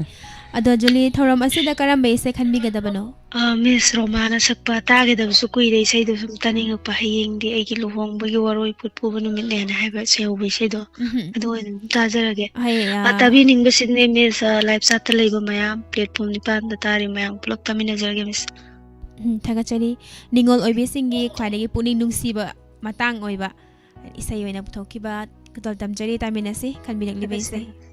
ꯑꯗꯣ ꯖꯨꯂꯤ, ꯊꯧꯔꯝ ꯑꯁꯤꯗ ꯀꯔꯝꯕ ꯏꯁꯩ ꯈꯟꯕꯤꯒꯗꯕꯅꯣ? ꯑ, ꯃꯤꯁ ꯔꯣꯃꯥꯅ ꯁꯛꯄ ꯇꯥꯒꯤꯗꯕꯁꯨ ꯀꯨꯏꯔꯦ ꯏꯁꯩꯗꯣ ꯁꯨꯝ ꯇꯥꯅꯤꯡꯉꯛꯄ꯫ ꯍꯌꯦꯡꯗꯤ ꯑꯩꯒꯤ ꯂꯨꯍꯣꯡꯕꯒꯤ ꯋꯥꯔꯣꯏ ꯄꯣꯠ ꯄꯨꯕ ꯅꯨꯃꯤꯠꯅꯦꯅ ꯍꯥꯏꯕ ꯆꯩꯍꯧꯕ ꯏꯁꯩꯗꯣ, ꯎꯝꯍꯨꯝ꯫ ꯑꯗꯨ ꯑꯣꯏꯅ ꯑꯗꯨꯝ ꯇꯥꯖꯔꯒꯦ꯫ ꯍꯩ, ꯑ, ꯑ, ꯇꯥꯕꯤꯅꯤꯡꯕꯁꯤꯡꯅꯦ ꯃꯤꯁ, ꯑ, live chatꯇ ꯂꯩꯕ ꯃꯌꯥꯝ, platform ꯅꯤꯄꯥꯟꯗ ꯇꯥꯔꯤ ꯃꯌꯥꯝ ꯄꯨꯂꯞ ꯇꯥꯃꯤꯟꯅꯖꯔꯒꯦ ꯃꯤꯁ꯫ ꯎꯝ, ꯊꯥꯒꯠꯆꯔꯤ꯫ ꯅꯤꯉꯣꯜ ꯑꯣꯏꯕꯤꯁꯤꯡꯒꯤ ꯈ꯭ꯋꯥꯏꯗꯒꯤ ꯄꯨꯛꯅꯤꯡ ꯅꯨꯡꯁꯤꯕ ꯃꯇꯥꯡ ꯑꯣꯏꯕ ꯏꯁꯩ ꯑꯣꯏꯅ ꯄꯨꯊꯣꯛꯈꯤꯕ ꯈꯨꯗꯣꯜ ꯇꯝꯖꯔꯤ, ꯇꯥꯃꯤꯟꯅꯁꯤ ꯈꯟꯕꯤꯔꯛꯂꯤꯕ ꯏꯁꯩ꯫ ꯊꯥꯒꯠꯆꯔꯤ꯫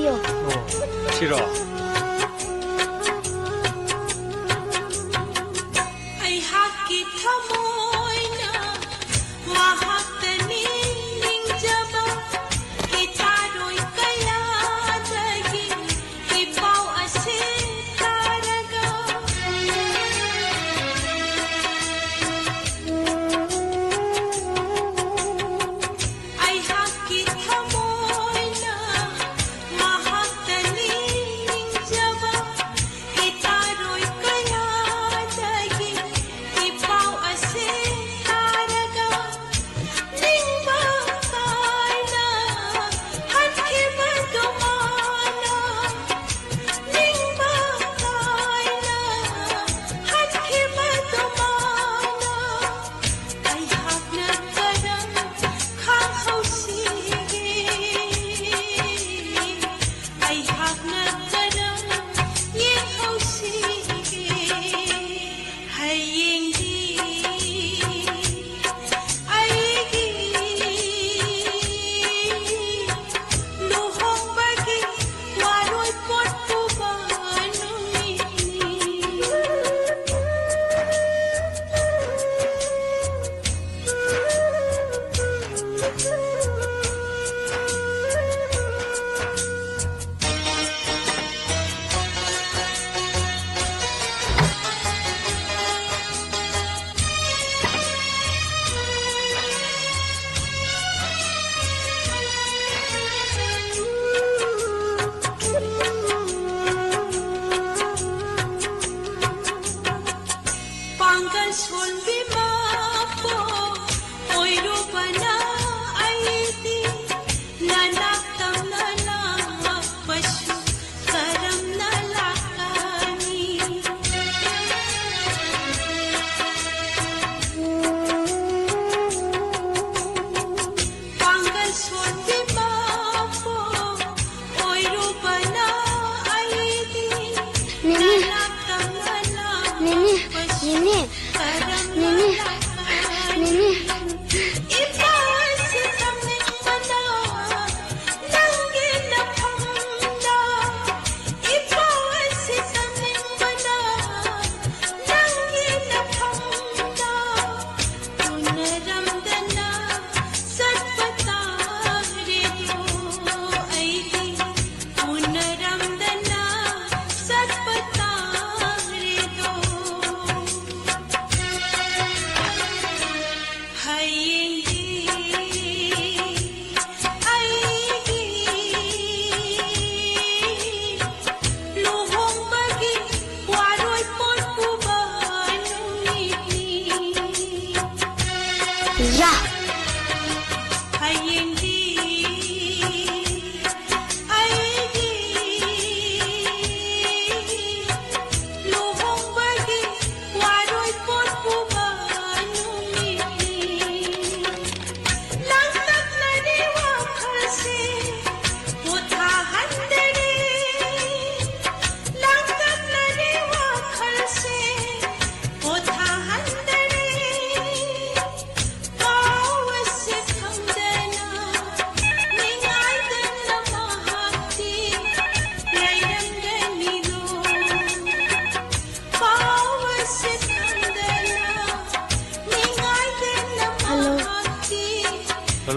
ꯑꯣ, ꯁꯤꯔꯣ? ꯑꯩꯍꯥꯛꯀꯤ ꯊꯃꯣꯏꯅ ꯃꯍꯥꯛꯇꯅꯤ ꯅꯤꯡꯖꯕ, ꯏꯆꯥꯔꯣꯏ ꯀꯌꯥꯗꯒꯤ ꯏꯄꯥꯎ ꯑꯁꯤ ꯇꯥꯔꯒ꯫ ꯑꯩꯍꯥꯛꯀꯤ ꯊꯃꯣꯏꯅ ꯃꯍꯥꯛꯇꯅꯤ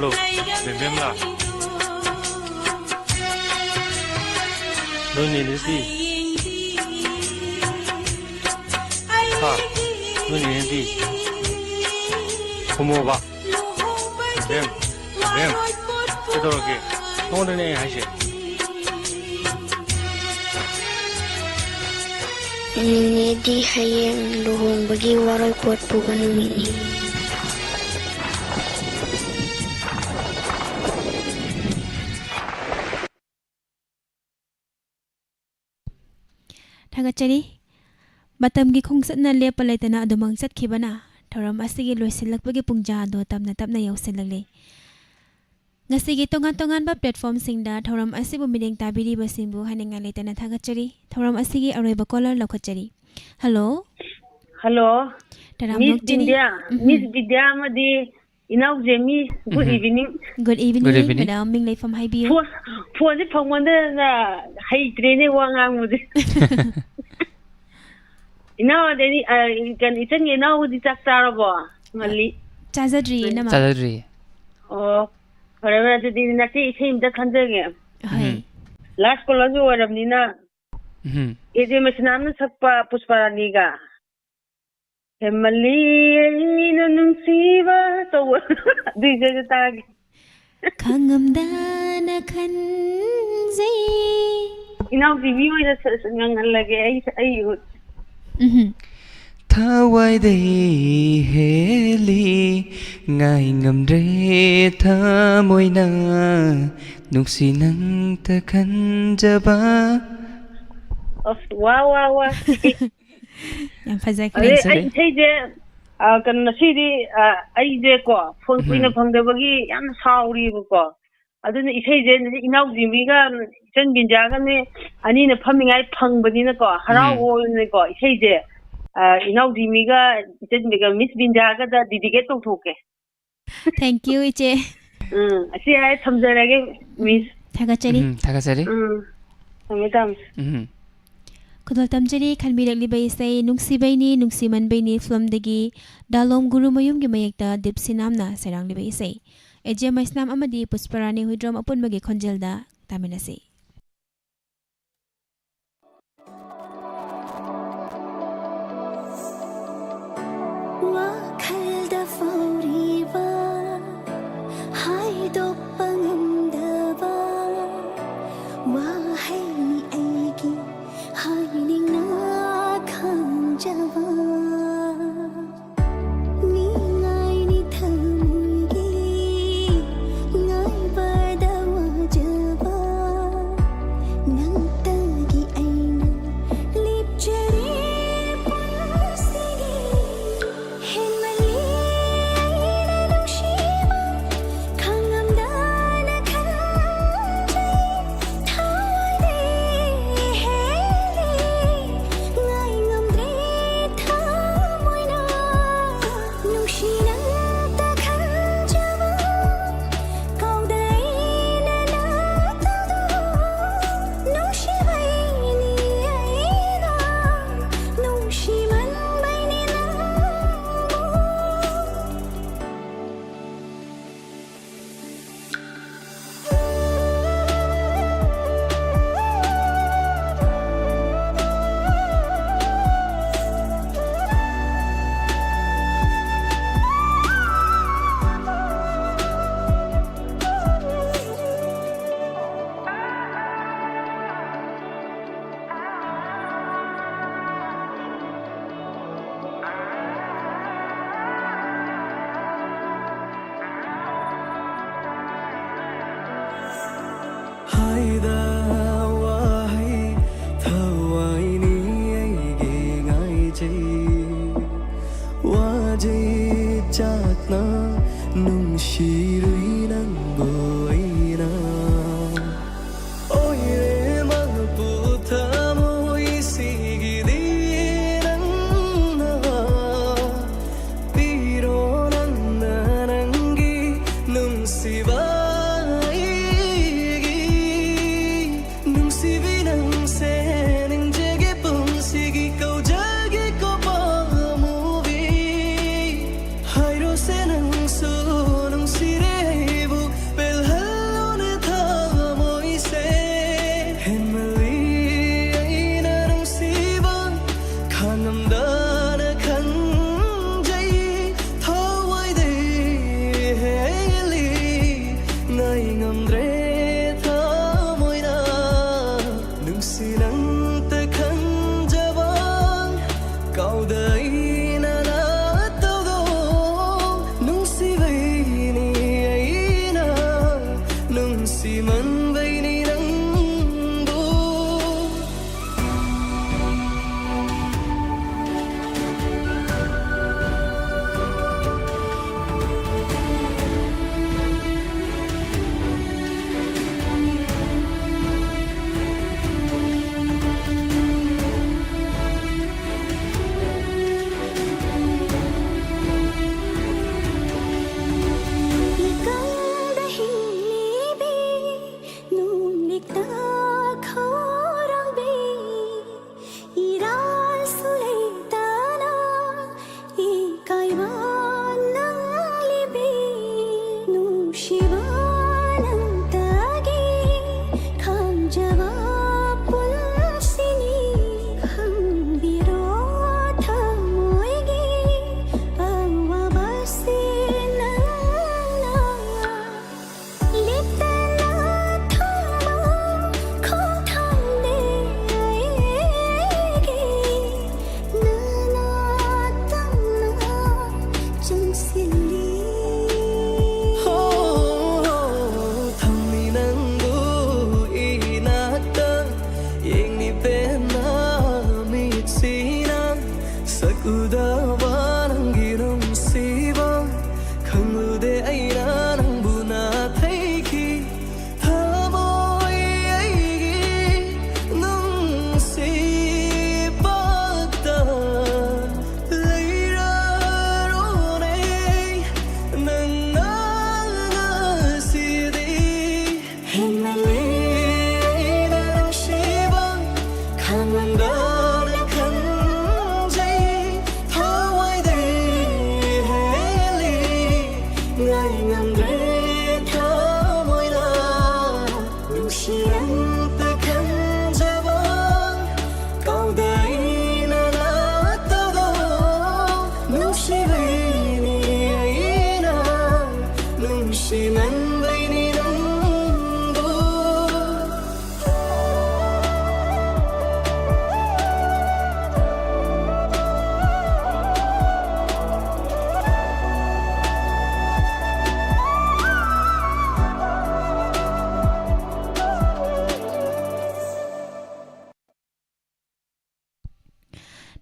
ꯍꯜꯂꯣ, ꯕꯦꯝꯕꯦꯝꯂꯥ? ꯅꯣꯏ ꯅꯦꯅꯦꯗꯤ? ꯍꯥ? ꯅꯣꯏ ꯅꯦꯅꯦꯗꯤ? ꯈꯨꯝꯃꯣꯕ꯫ ꯕꯦꯝ, ꯕꯦꯝ, ꯀꯩꯗꯧꯔꯒꯦ? ꯅꯉꯣꯟꯗꯅꯦ ꯑꯩ ꯍꯥꯏꯁꯦ꯫ ꯅꯦꯅꯦꯗꯤ ꯍꯌꯦꯡ ꯂꯨꯍꯣꯡꯕꯒꯤ ꯋꯥꯔꯣꯏ ꯄꯣꯠ ꯄꯨꯕ ꯅꯨꯃꯤꯠꯅꯤ꯫ ꯊꯥꯒꯠꯆꯔꯤ꯫ ꯃꯇꯝꯒꯤ ꯈꯣꯡꯆꯠꯅ ꯂꯦꯞꯄ ꯂꯩꯇꯅ ꯑꯗꯨꯃꯛ ꯆꯠꯈꯤꯕꯅ ꯊꯧꯔꯝ ꯑꯁꯤꯒꯤ ꯂꯣꯏꯁꯤꯜꯂꯛꯄꯒꯤ ꯄꯨꯡꯖꯥ ꯑꯗꯨ ꯇꯞꯅ ꯇꯞꯅ ꯌꯧꯁꯤꯜꯂꯛꯂꯤ꯫ ꯉꯁꯤꯒꯤ ꯇꯣꯉꯥꯟ ꯇꯣꯉꯥꯟꯕ platformꯁꯤꯡꯗ ꯊꯧꯔꯝ ꯑꯁꯤꯕꯨ ꯃꯤꯠꯌꯦꯡ ꯇꯥꯕꯤꯔꯤꯕꯁꯤꯡꯕꯨ ꯍꯥꯏꯅꯤꯡꯉꯥꯏ ꯂꯩꯇꯅ ꯊꯥꯒꯠꯆꯔꯤ꯫ ꯊꯧꯔꯝ ꯑꯁꯤꯒꯤ ꯑꯔꯣꯏꯕ caller ꯂꯧꯈꯠꯆꯔꯤ꯫ ꯍꯜꯂꯣ꯫ ꯍꯜꯂꯣ꯫ ꯇꯔꯥꯝꯅ ꯃꯤꯁ ꯑꯣꯛꯆꯔꯤ꯫ ꯕꯤꯟꯗ꯭ꯌꯥ, ꯎꯝꯍꯨꯝ꯫ ꯃꯤꯁ ꯕꯤꯟꯗ꯭ꯌꯥ ꯑꯃꯗꯤ ꯏꯅꯥꯎꯖꯦꯃꯤ, good ꯎꯝꯍꯨꯝ꯫ Evening꯫ Good evening, Good evening꯫ Madam, ꯃꯤꯡ ꯂꯩꯐꯝ ꯍꯥꯏꯕꯤꯌꯨ꯫ ꯐꯣꯟ, ꯐꯣꯟꯁꯦ ꯐꯪꯃꯟꯗꯗꯅ ꯍꯩꯇ꯭ꯔꯦꯅꯦ ꯋꯥ ꯉꯥꯡꯕꯁꯦ꯫ ꯏꯅꯥꯎ ꯑꯗꯩꯗꯤ, ꯑ, ꯀꯩꯅꯣ, ꯏꯆꯟꯒꯤ ꯏꯅꯥꯎꯗꯤ ꯆꯥꯛ ꯆꯥꯔꯕꯣ? ꯉꯜꯂꯤ꯫ ꯆꯥꯖꯗ꯭ꯔꯤ, ꯏꯅꯝꯃ꯫ ꯆꯥꯖꯗ꯭ꯔꯤ꯫ ꯑꯣ, ꯐꯔꯦ, ꯐꯔꯦ, ꯑꯗꯨꯗꯤ ꯅꯆꯦ ꯏꯁꯩ ꯑꯝꯇ ꯈꯟꯖꯒꯦ꯫ ꯍꯣꯏ꯫ ꯎꯝ꯫ Last callerꯁꯨ ꯑꯣꯏꯔꯕꯅꯤꯅ, ꯎꯝ꯫ ꯑꯦ ꯖꯦ ꯃꯁꯤꯅꯥꯝꯅ ꯁꯛꯄ ꯄꯨꯁꯄꯥꯔꯥꯅꯤꯒ꯫ ꯍꯦꯃꯜꯂꯤ ꯑꯩꯅ ꯅꯨꯡꯁꯤꯕ ꯇꯧꯕ꯫ ꯑꯗꯨꯏ ꯏꯁꯩꯗꯣ ꯇꯥꯒꯦ꯫ ꯈꯪꯉꯝꯗꯅ ꯈꯟꯖꯩ꯫ ꯏꯅꯥꯎꯄꯤ ꯃꯤ ꯑꯣꯏꯅ ꯁ-, ꯁ-, ꯉꯪꯍꯜꯂꯒꯦ ꯑꯩ, ꯑꯩ꯫ ꯎꯝꯍꯨꯝ꯫ ꯊꯋꯥꯏꯗꯩ ꯍꯦꯜꯂꯤ ꯉꯥꯏ ꯉꯝꯗ꯭ꯔꯦ ꯊꯃꯣꯏꯅ ꯅꯨꯡꯁꯤ ꯅꯪꯇ ꯈꯟꯖꯕ꯫ ꯑꯁ, ꯋꯥ, ꯋꯥ, ꯋꯥ꯫ ꯌꯥꯝ ꯐꯖꯈ꯭ꯔꯦ꯫ ꯑꯗꯩ ꯑꯩ ꯏꯁꯩꯁꯦ, ꯑ, ꯀꯩꯅꯣ, ꯉꯁꯤꯗꯤ, ꯑ, ꯑꯩꯁꯦ ꯀꯣ, ꯐꯣꯟ ꯀꯨꯏꯅ ꯎꯝ꯫ ꯐꯪꯗꯕꯒꯤ ꯌꯥꯝ ꯁꯥꯎꯔꯤꯕꯀꯣ꯫ ꯑꯗꯨꯅ ꯏꯁꯩꯁꯦ ꯏꯅꯥꯎ ꯖꯤꯃꯤꯒ ꯏꯆꯟ ꯕꯤꯟꯗ꯭ꯌꯥꯒꯅꯦ, ꯑꯅꯤꯅ ꯐꯝꯃꯤꯉꯥꯏ ꯐꯪꯕꯅꯤꯅꯀꯣ, ꯍꯔꯥꯎꯕ ꯎꯝ꯫ ꯑꯣꯏꯅꯀꯣ, ꯏꯁꯩꯁꯦ, ꯑ, ꯏꯅꯥꯎ ꯖꯤꯃꯤꯒ ꯏꯆꯟ ꯕꯤ-, ꯃꯤꯁ ꯕꯤꯟꯗ꯭ꯌꯥꯒꯗ dedicate ꯇꯧꯊꯣꯛꯀꯦ꯫ Thank you, ꯏꯆꯦ꯫ ꯎꯝ, ꯑꯁꯤ ꯍꯥꯏꯔ ꯊꯝꯖꯔꯒꯦ, ꯎꯝ, ꯃꯤꯁ꯫ ꯊꯥꯒꯠꯆꯔꯤ꯫ ꯎꯝ, ꯊꯥꯒꯠꯆꯔꯤ꯫ ꯎꯝ, ꯊꯝꯃꯦ, ꯊꯝꯃꯦ꯫ ꯎꯝ꯫ ꯈꯨꯗꯣꯜ ꯇꯝꯖꯔꯤ ꯈꯟꯕꯤꯔꯛꯂꯤꯕ ꯏꯁꯩ ꯅꯨꯡꯁꯤꯕꯩꯅꯤ ꯅꯨꯡꯁꯤꯃꯟꯕꯩꯅꯤ ꯐꯤꯂꯝꯗꯒꯤ ꯗꯥꯂꯣꯝ ꯒꯨꯔꯨꯃꯌꯨꯝꯒꯤ ꯃꯌꯦꯛꯇ ꯗꯤꯞꯁꯤꯅꯥꯝꯅ ꯁꯩꯔꯥꯡꯂꯤꯕ ꯏꯁꯩ꯫ ꯑꯦ ꯖꯦ ꯃꯩꯁꯅꯥꯝ ꯑꯃꯗꯤ ꯄꯨꯁꯄꯔꯥꯅꯤ ꯍꯨꯏꯗ꯭ꯔꯣꯝ ꯑꯄꯨꯟꯕꯒꯤ ꯈꯣꯟꯖꯦꯜꯗ ꯇꯥꯃꯤꯟꯅꯁꯤ꯫ ꯋꯥꯈꯜꯗ ꯐꯥꯎꯔꯤꯕ ꯍꯥꯏꯗꯣꯛꯄ ꯉꯝꯗꯕ ꯋꯥꯍꯩꯅꯤ ꯑꯩꯒꯤ ꯍꯥꯏꯅꯤꯡꯅ ꯈꯪꯖꯕ꯫ ꯅꯤꯡꯉꯥꯏꯅꯤ ꯊꯃꯣꯏꯒꯤ ꯉꯥꯏꯕꯗ ꯋꯥꯖꯕ ꯅꯪꯇꯒꯤ ꯑꯩꯅ ꯂꯦꯞꯆꯔꯦ ꯄꯨꯟꯁꯤꯒꯤ꯫ ꯍꯦꯟꯃꯜꯂꯤ ꯑꯩꯅ ꯅꯨꯡꯁꯤꯕ ꯈꯪꯉꯝꯗꯅ ꯈꯟꯖꯩ ꯊꯋꯥꯏꯗꯤ ꯍꯦꯜꯂꯤ꯫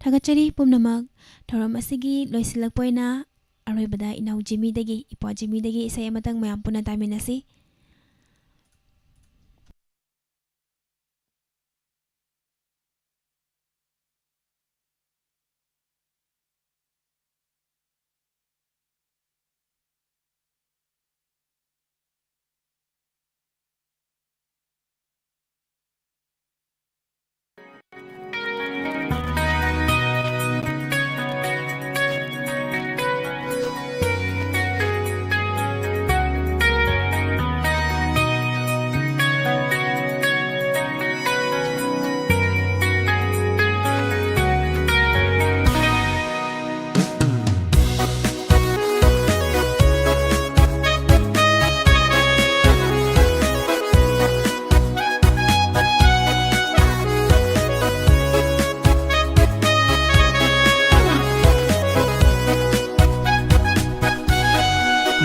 ꯊꯥꯒꯠꯆꯔꯤ ꯄꯨꯝꯅꯃꯛ꯫ ꯊꯧꯔꯝ ꯑꯁꯤꯒꯤ ꯂꯣꯏꯁꯤꯜꯂꯛꯄ ꯑꯣꯏꯅ ꯑꯔꯣꯏꯕꯗ ꯏꯅꯥꯎ ꯖꯤꯃꯤꯗꯒꯤ, ꯏꯄ꯭ꯋꯥ ꯖꯤꯃꯤꯗꯒꯤ ꯏꯁꯩ ꯑꯃꯇꯪ ꯃꯌꯥꯝ ꯄꯨꯟꯅ ꯇꯥꯃꯤꯟꯅꯁꯤ꯫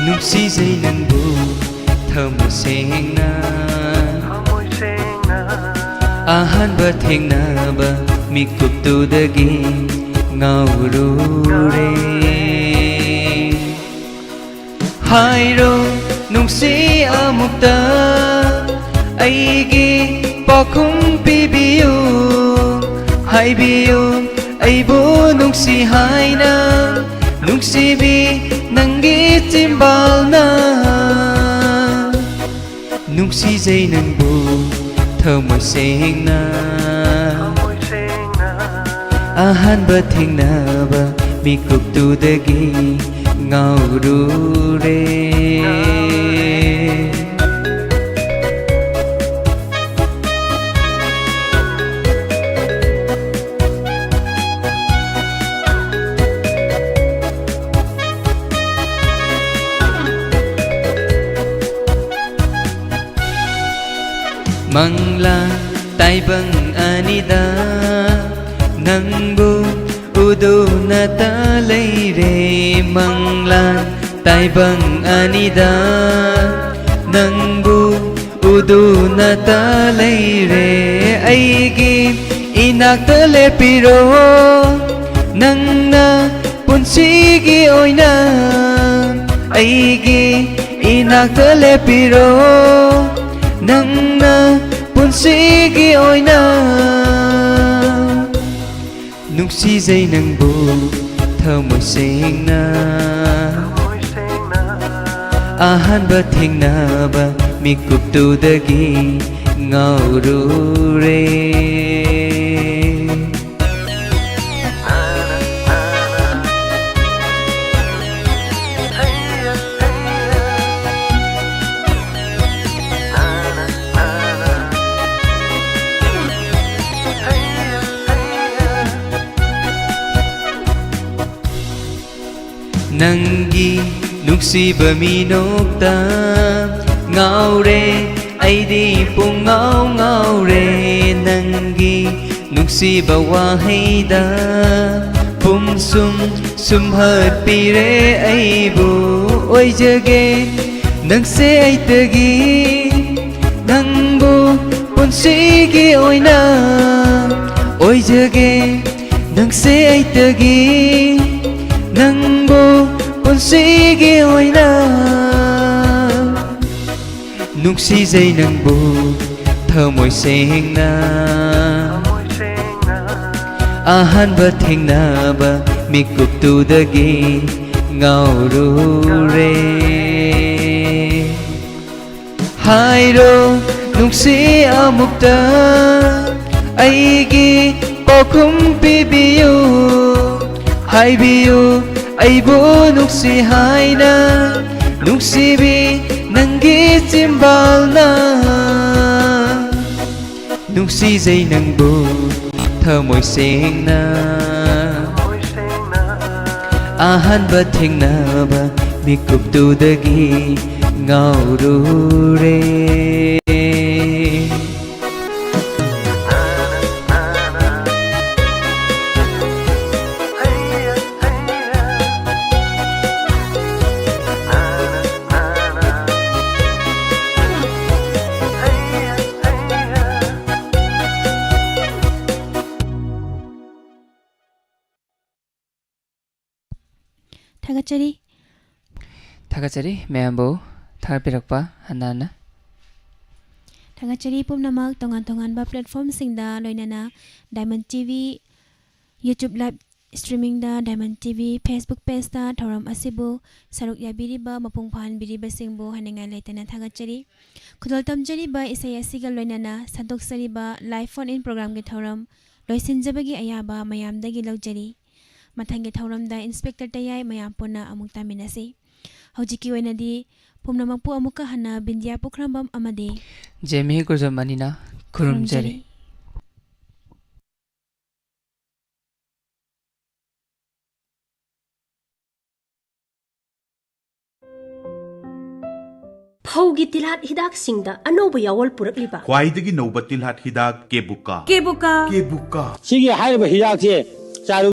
ꯅꯨꯡꯁꯤꯖꯩ ꯅꯪꯕꯨ ꯊꯃꯣꯏ ꯁꯦꯡꯅ꯫ ꯑꯍꯥꯟꯕ ꯊꯦꯡꯅꯕ ꯃꯤꯀꯨꯞꯇꯨꯗꯒꯤ ꯉꯥꯎꯔꯨꯔꯦ꯫ ꯍꯥꯏꯔꯣ ꯅꯨꯡꯁꯤ ꯑꯃꯨꯛꯇ ꯑꯩꯒꯤ ꯄꯥꯎꯈꯨꯝ ꯄꯤꯕꯤꯌꯨ꯫ ꯍꯥꯏꯕꯤꯌꯨ ꯑꯩꯕꯨ ꯅꯨꯡꯁꯤ ꯍꯥꯏꯅ, ꯅꯨꯡꯁꯤꯕꯤ ꯅꯪꯒꯤ ꯆꯤꯝꯕꯥꯜꯅ꯫ ꯅꯨꯡꯁꯤꯖꯩ ꯅꯪꯕꯨ ꯊꯃꯣꯏ ꯁꯦꯡꯅ꯫ ꯑꯍꯥꯟꯕ ꯊꯦꯡꯅꯕ ꯃꯤꯀꯨꯞꯇꯨꯗꯒꯤ ꯉꯥꯎꯔꯨꯔꯦ꯫ ꯃꯪꯂꯥꯟ ꯇꯥꯏꯕꯪ ꯑꯅꯤꯗ ꯅꯪꯕꯨ ꯎꯗꯨꯅꯇ ꯂꯩꯔꯦ꯫ ꯃꯪꯂꯥꯟ ꯇꯥꯏꯕꯪ ꯑꯅꯤꯗ ꯅꯪꯕꯨ ꯎꯗꯨꯅꯇ ꯂꯩꯔꯦ꯫ ꯑꯩꯒꯤ ꯏꯅꯥ ꯏꯅꯥꯛꯇ ꯂꯦꯞꯄꯤꯔꯣ, ꯅꯪꯅ ꯄꯨꯟꯁꯤꯒꯤ ꯑꯣꯏꯅ ꯑꯩꯒꯤ ꯏꯅꯥꯛꯇ ꯂꯦꯞꯄꯤꯔꯣ, ꯅꯪꯅ ꯄꯨꯟꯁꯤꯒꯤ ꯑꯣꯏꯅ꯫ ꯅꯨꯡꯁꯤꯖꯩ ꯅꯪꯕꯨ ꯊꯃꯣꯏ ꯁꯦꯡꯅ꯫ ꯑꯍꯥꯟꯕ ꯊꯦꯡꯅꯕ ꯃꯤꯀꯨꯞꯇꯨꯗꯒꯤ ꯉꯥꯎꯔꯨꯔꯦ꯫ ꯅꯪꯒꯤ ꯅꯨꯡꯁꯤꯕ ꯃꯤꯅꯣꯛꯇ ꯉꯥꯎꯔꯦ, ꯑꯩꯗꯤ ꯄꯨꯡꯉꯥꯎ ꯉꯥꯎꯔꯦ꯫ ꯅꯪꯒꯤ ꯅꯨꯡꯁꯤꯕ ꯋꯥꯍꯩꯗ ꯄꯨꯝꯁꯨꯝ ꯁꯨꯝꯍꯠꯄꯤꯔꯦ ꯑꯩꯕꯨ꯫ ꯑꯣꯏꯖꯒꯦ ꯅꯪꯁꯦ ꯑꯩꯇꯒꯤ, ꯅꯪꯕꯨ ꯄꯨꯟꯁꯤꯒꯤ ꯑꯣꯏꯅ꯫ ꯑꯣꯏꯖꯒꯦ ꯅꯪꯁꯦ ꯑꯩꯇꯒꯤ, ꯅꯪꯕꯨ ꯄꯨꯟꯁꯤꯒꯤ ꯑꯣꯏꯅ꯫ ꯅꯨꯡꯁꯤꯖꯩ ꯅꯪꯕꯨ ꯊꯃꯣꯏ ꯁꯦꯡꯅ꯫ ꯑꯍꯥꯟꯕ ꯊꯦꯡꯅꯕ ꯃꯤꯀꯨꯞꯇꯨꯗꯒꯤ ꯉꯥꯎꯔꯨꯔꯦ꯫ ꯍꯥꯏꯔꯣ ꯅꯨꯡꯁꯤ ꯑꯃꯨꯛꯇ, ꯑꯩꯒꯤ ꯄꯥꯎꯈꯨꯝ ꯄꯤꯕꯤꯌꯨ꯫ ꯍꯥꯏꯕꯤꯌꯨ ꯑꯩꯕꯨ ꯅꯨꯡꯁꯤ ꯍꯥꯏꯅ, ꯅꯨꯡꯁꯤꯕꯤ ꯅꯪꯒꯤ ꯆꯤꯝꯕꯥꯜꯅ꯫ ꯅꯨꯡꯁꯤꯖꯩ ꯅꯪꯕꯨ ꯊꯃꯣꯏ ꯁꯦꯡꯅ꯫ ꯑꯍꯥꯟꯕ ꯊꯦꯡꯅꯕ ꯃꯤꯀꯨꯞꯇꯨꯗꯒꯤ ꯉꯥꯎꯔꯨꯔꯦ꯫ ꯊꯥꯒꯠꯆꯔꯤ꯫ ꯊꯥꯒꯠꯆꯔꯤ ꯃꯌꯥꯝꯕꯨ ꯊꯥꯒꯠꯄꯤꯔꯛꯄ ꯍꯟꯅ ꯍꯟꯅ꯫ ꯊꯥꯒꯠꯆꯔꯤ ꯄꯨꯝꯅꯃꯛ꯫ ꯇꯣꯉꯥꯟ ꯇꯣꯉꯥꯟꯕ platformꯁꯤꯡꯗ, ꯂꯣꯏꯅꯅ Diamond TV YouTube live streamingꯗ, Diamond TV Facebook pageꯇ ꯊꯧꯔꯝ ꯑꯁꯤꯕꯨ ꯁꯔꯨꯛ ꯌꯥꯕꯤꯔꯤꯕ, ꯃꯄꯨꯡ ꯐꯥꯍꯟꯕꯤꯔꯤꯕꯁꯤꯡꯕꯨ ꯍꯥꯏꯅꯤꯡꯉꯥꯏ ꯂꯩꯇꯅ ꯊꯥꯒꯠꯆꯔꯤ꯫ ꯈꯨꯗꯣꯜ ꯇꯝꯖꯔꯤꯕ ꯏꯁꯩ ꯑꯁꯤꯒ ꯂꯣꯏꯅꯅ ꯁꯟꯗꯣꯛꯆꯔꯤꯕ live phone in programꯒꯤ ꯊꯧꯔꯝ ꯂꯣꯏꯁꯤꯟꯖꯕꯒꯤ ꯑꯌꯥꯕ ꯃꯌꯥꯝꯗꯒꯤ ꯂꯧꯖꯔꯤ꯫ ꯃꯊꯪꯒꯤ ꯊꯧꯔꯝꯗ Inspector ꯇꯌꯥꯏ ꯃꯌꯥꯝ ꯄꯨꯟꯅ ꯑꯃꯨꯛ ꯇꯥꯃꯤꯟꯅꯁꯤ꯫ ꯍꯧꯖꯤꯛꯀꯤ ꯑꯣꯏꯅꯗꯤ ꯄꯨꯝꯅꯃꯛꯄꯨ ꯑꯃꯨꯛꯀ ꯍꯟꯅ ꯕꯤꯟꯗꯤꯌꯥ ꯄꯨꯈ꯭ꯔꯝꯕꯝ ꯑꯃꯗꯤ ꯖꯦꯃꯤ ꯒꯨꯔꯖꯝ ꯑꯅꯤꯅ ꯈꯨꯔꯨꯝꯖꯔꯤ꯫ ꯐꯧꯒꯤ ꯇꯤꯜꯍꯥꯠ ꯍꯤꯗꯥꯛꯁꯤꯡꯗ ꯑꯅꯧꯕ ꯌꯥꯑꯣꯜ ꯄꯨꯔꯛꯂꯤꯕ꯫ ꯈ꯭ꯋꯥꯏꯗꯒꯤ ꯅꯧꯕ ꯇꯤꯜꯍꯥꯠ ꯍꯤꯗꯥꯛ ꯀꯦꯕꯨꯀꯥ꯫ ꯀꯦꯕꯨꯀꯥ꯫ ꯀꯦꯕꯨꯀꯥ꯫ ꯁꯤꯒꯤ ꯍꯥꯏꯔꯤꯕ ꯍꯤꯗꯥꯛꯁꯦ ꯆꯥꯔꯨ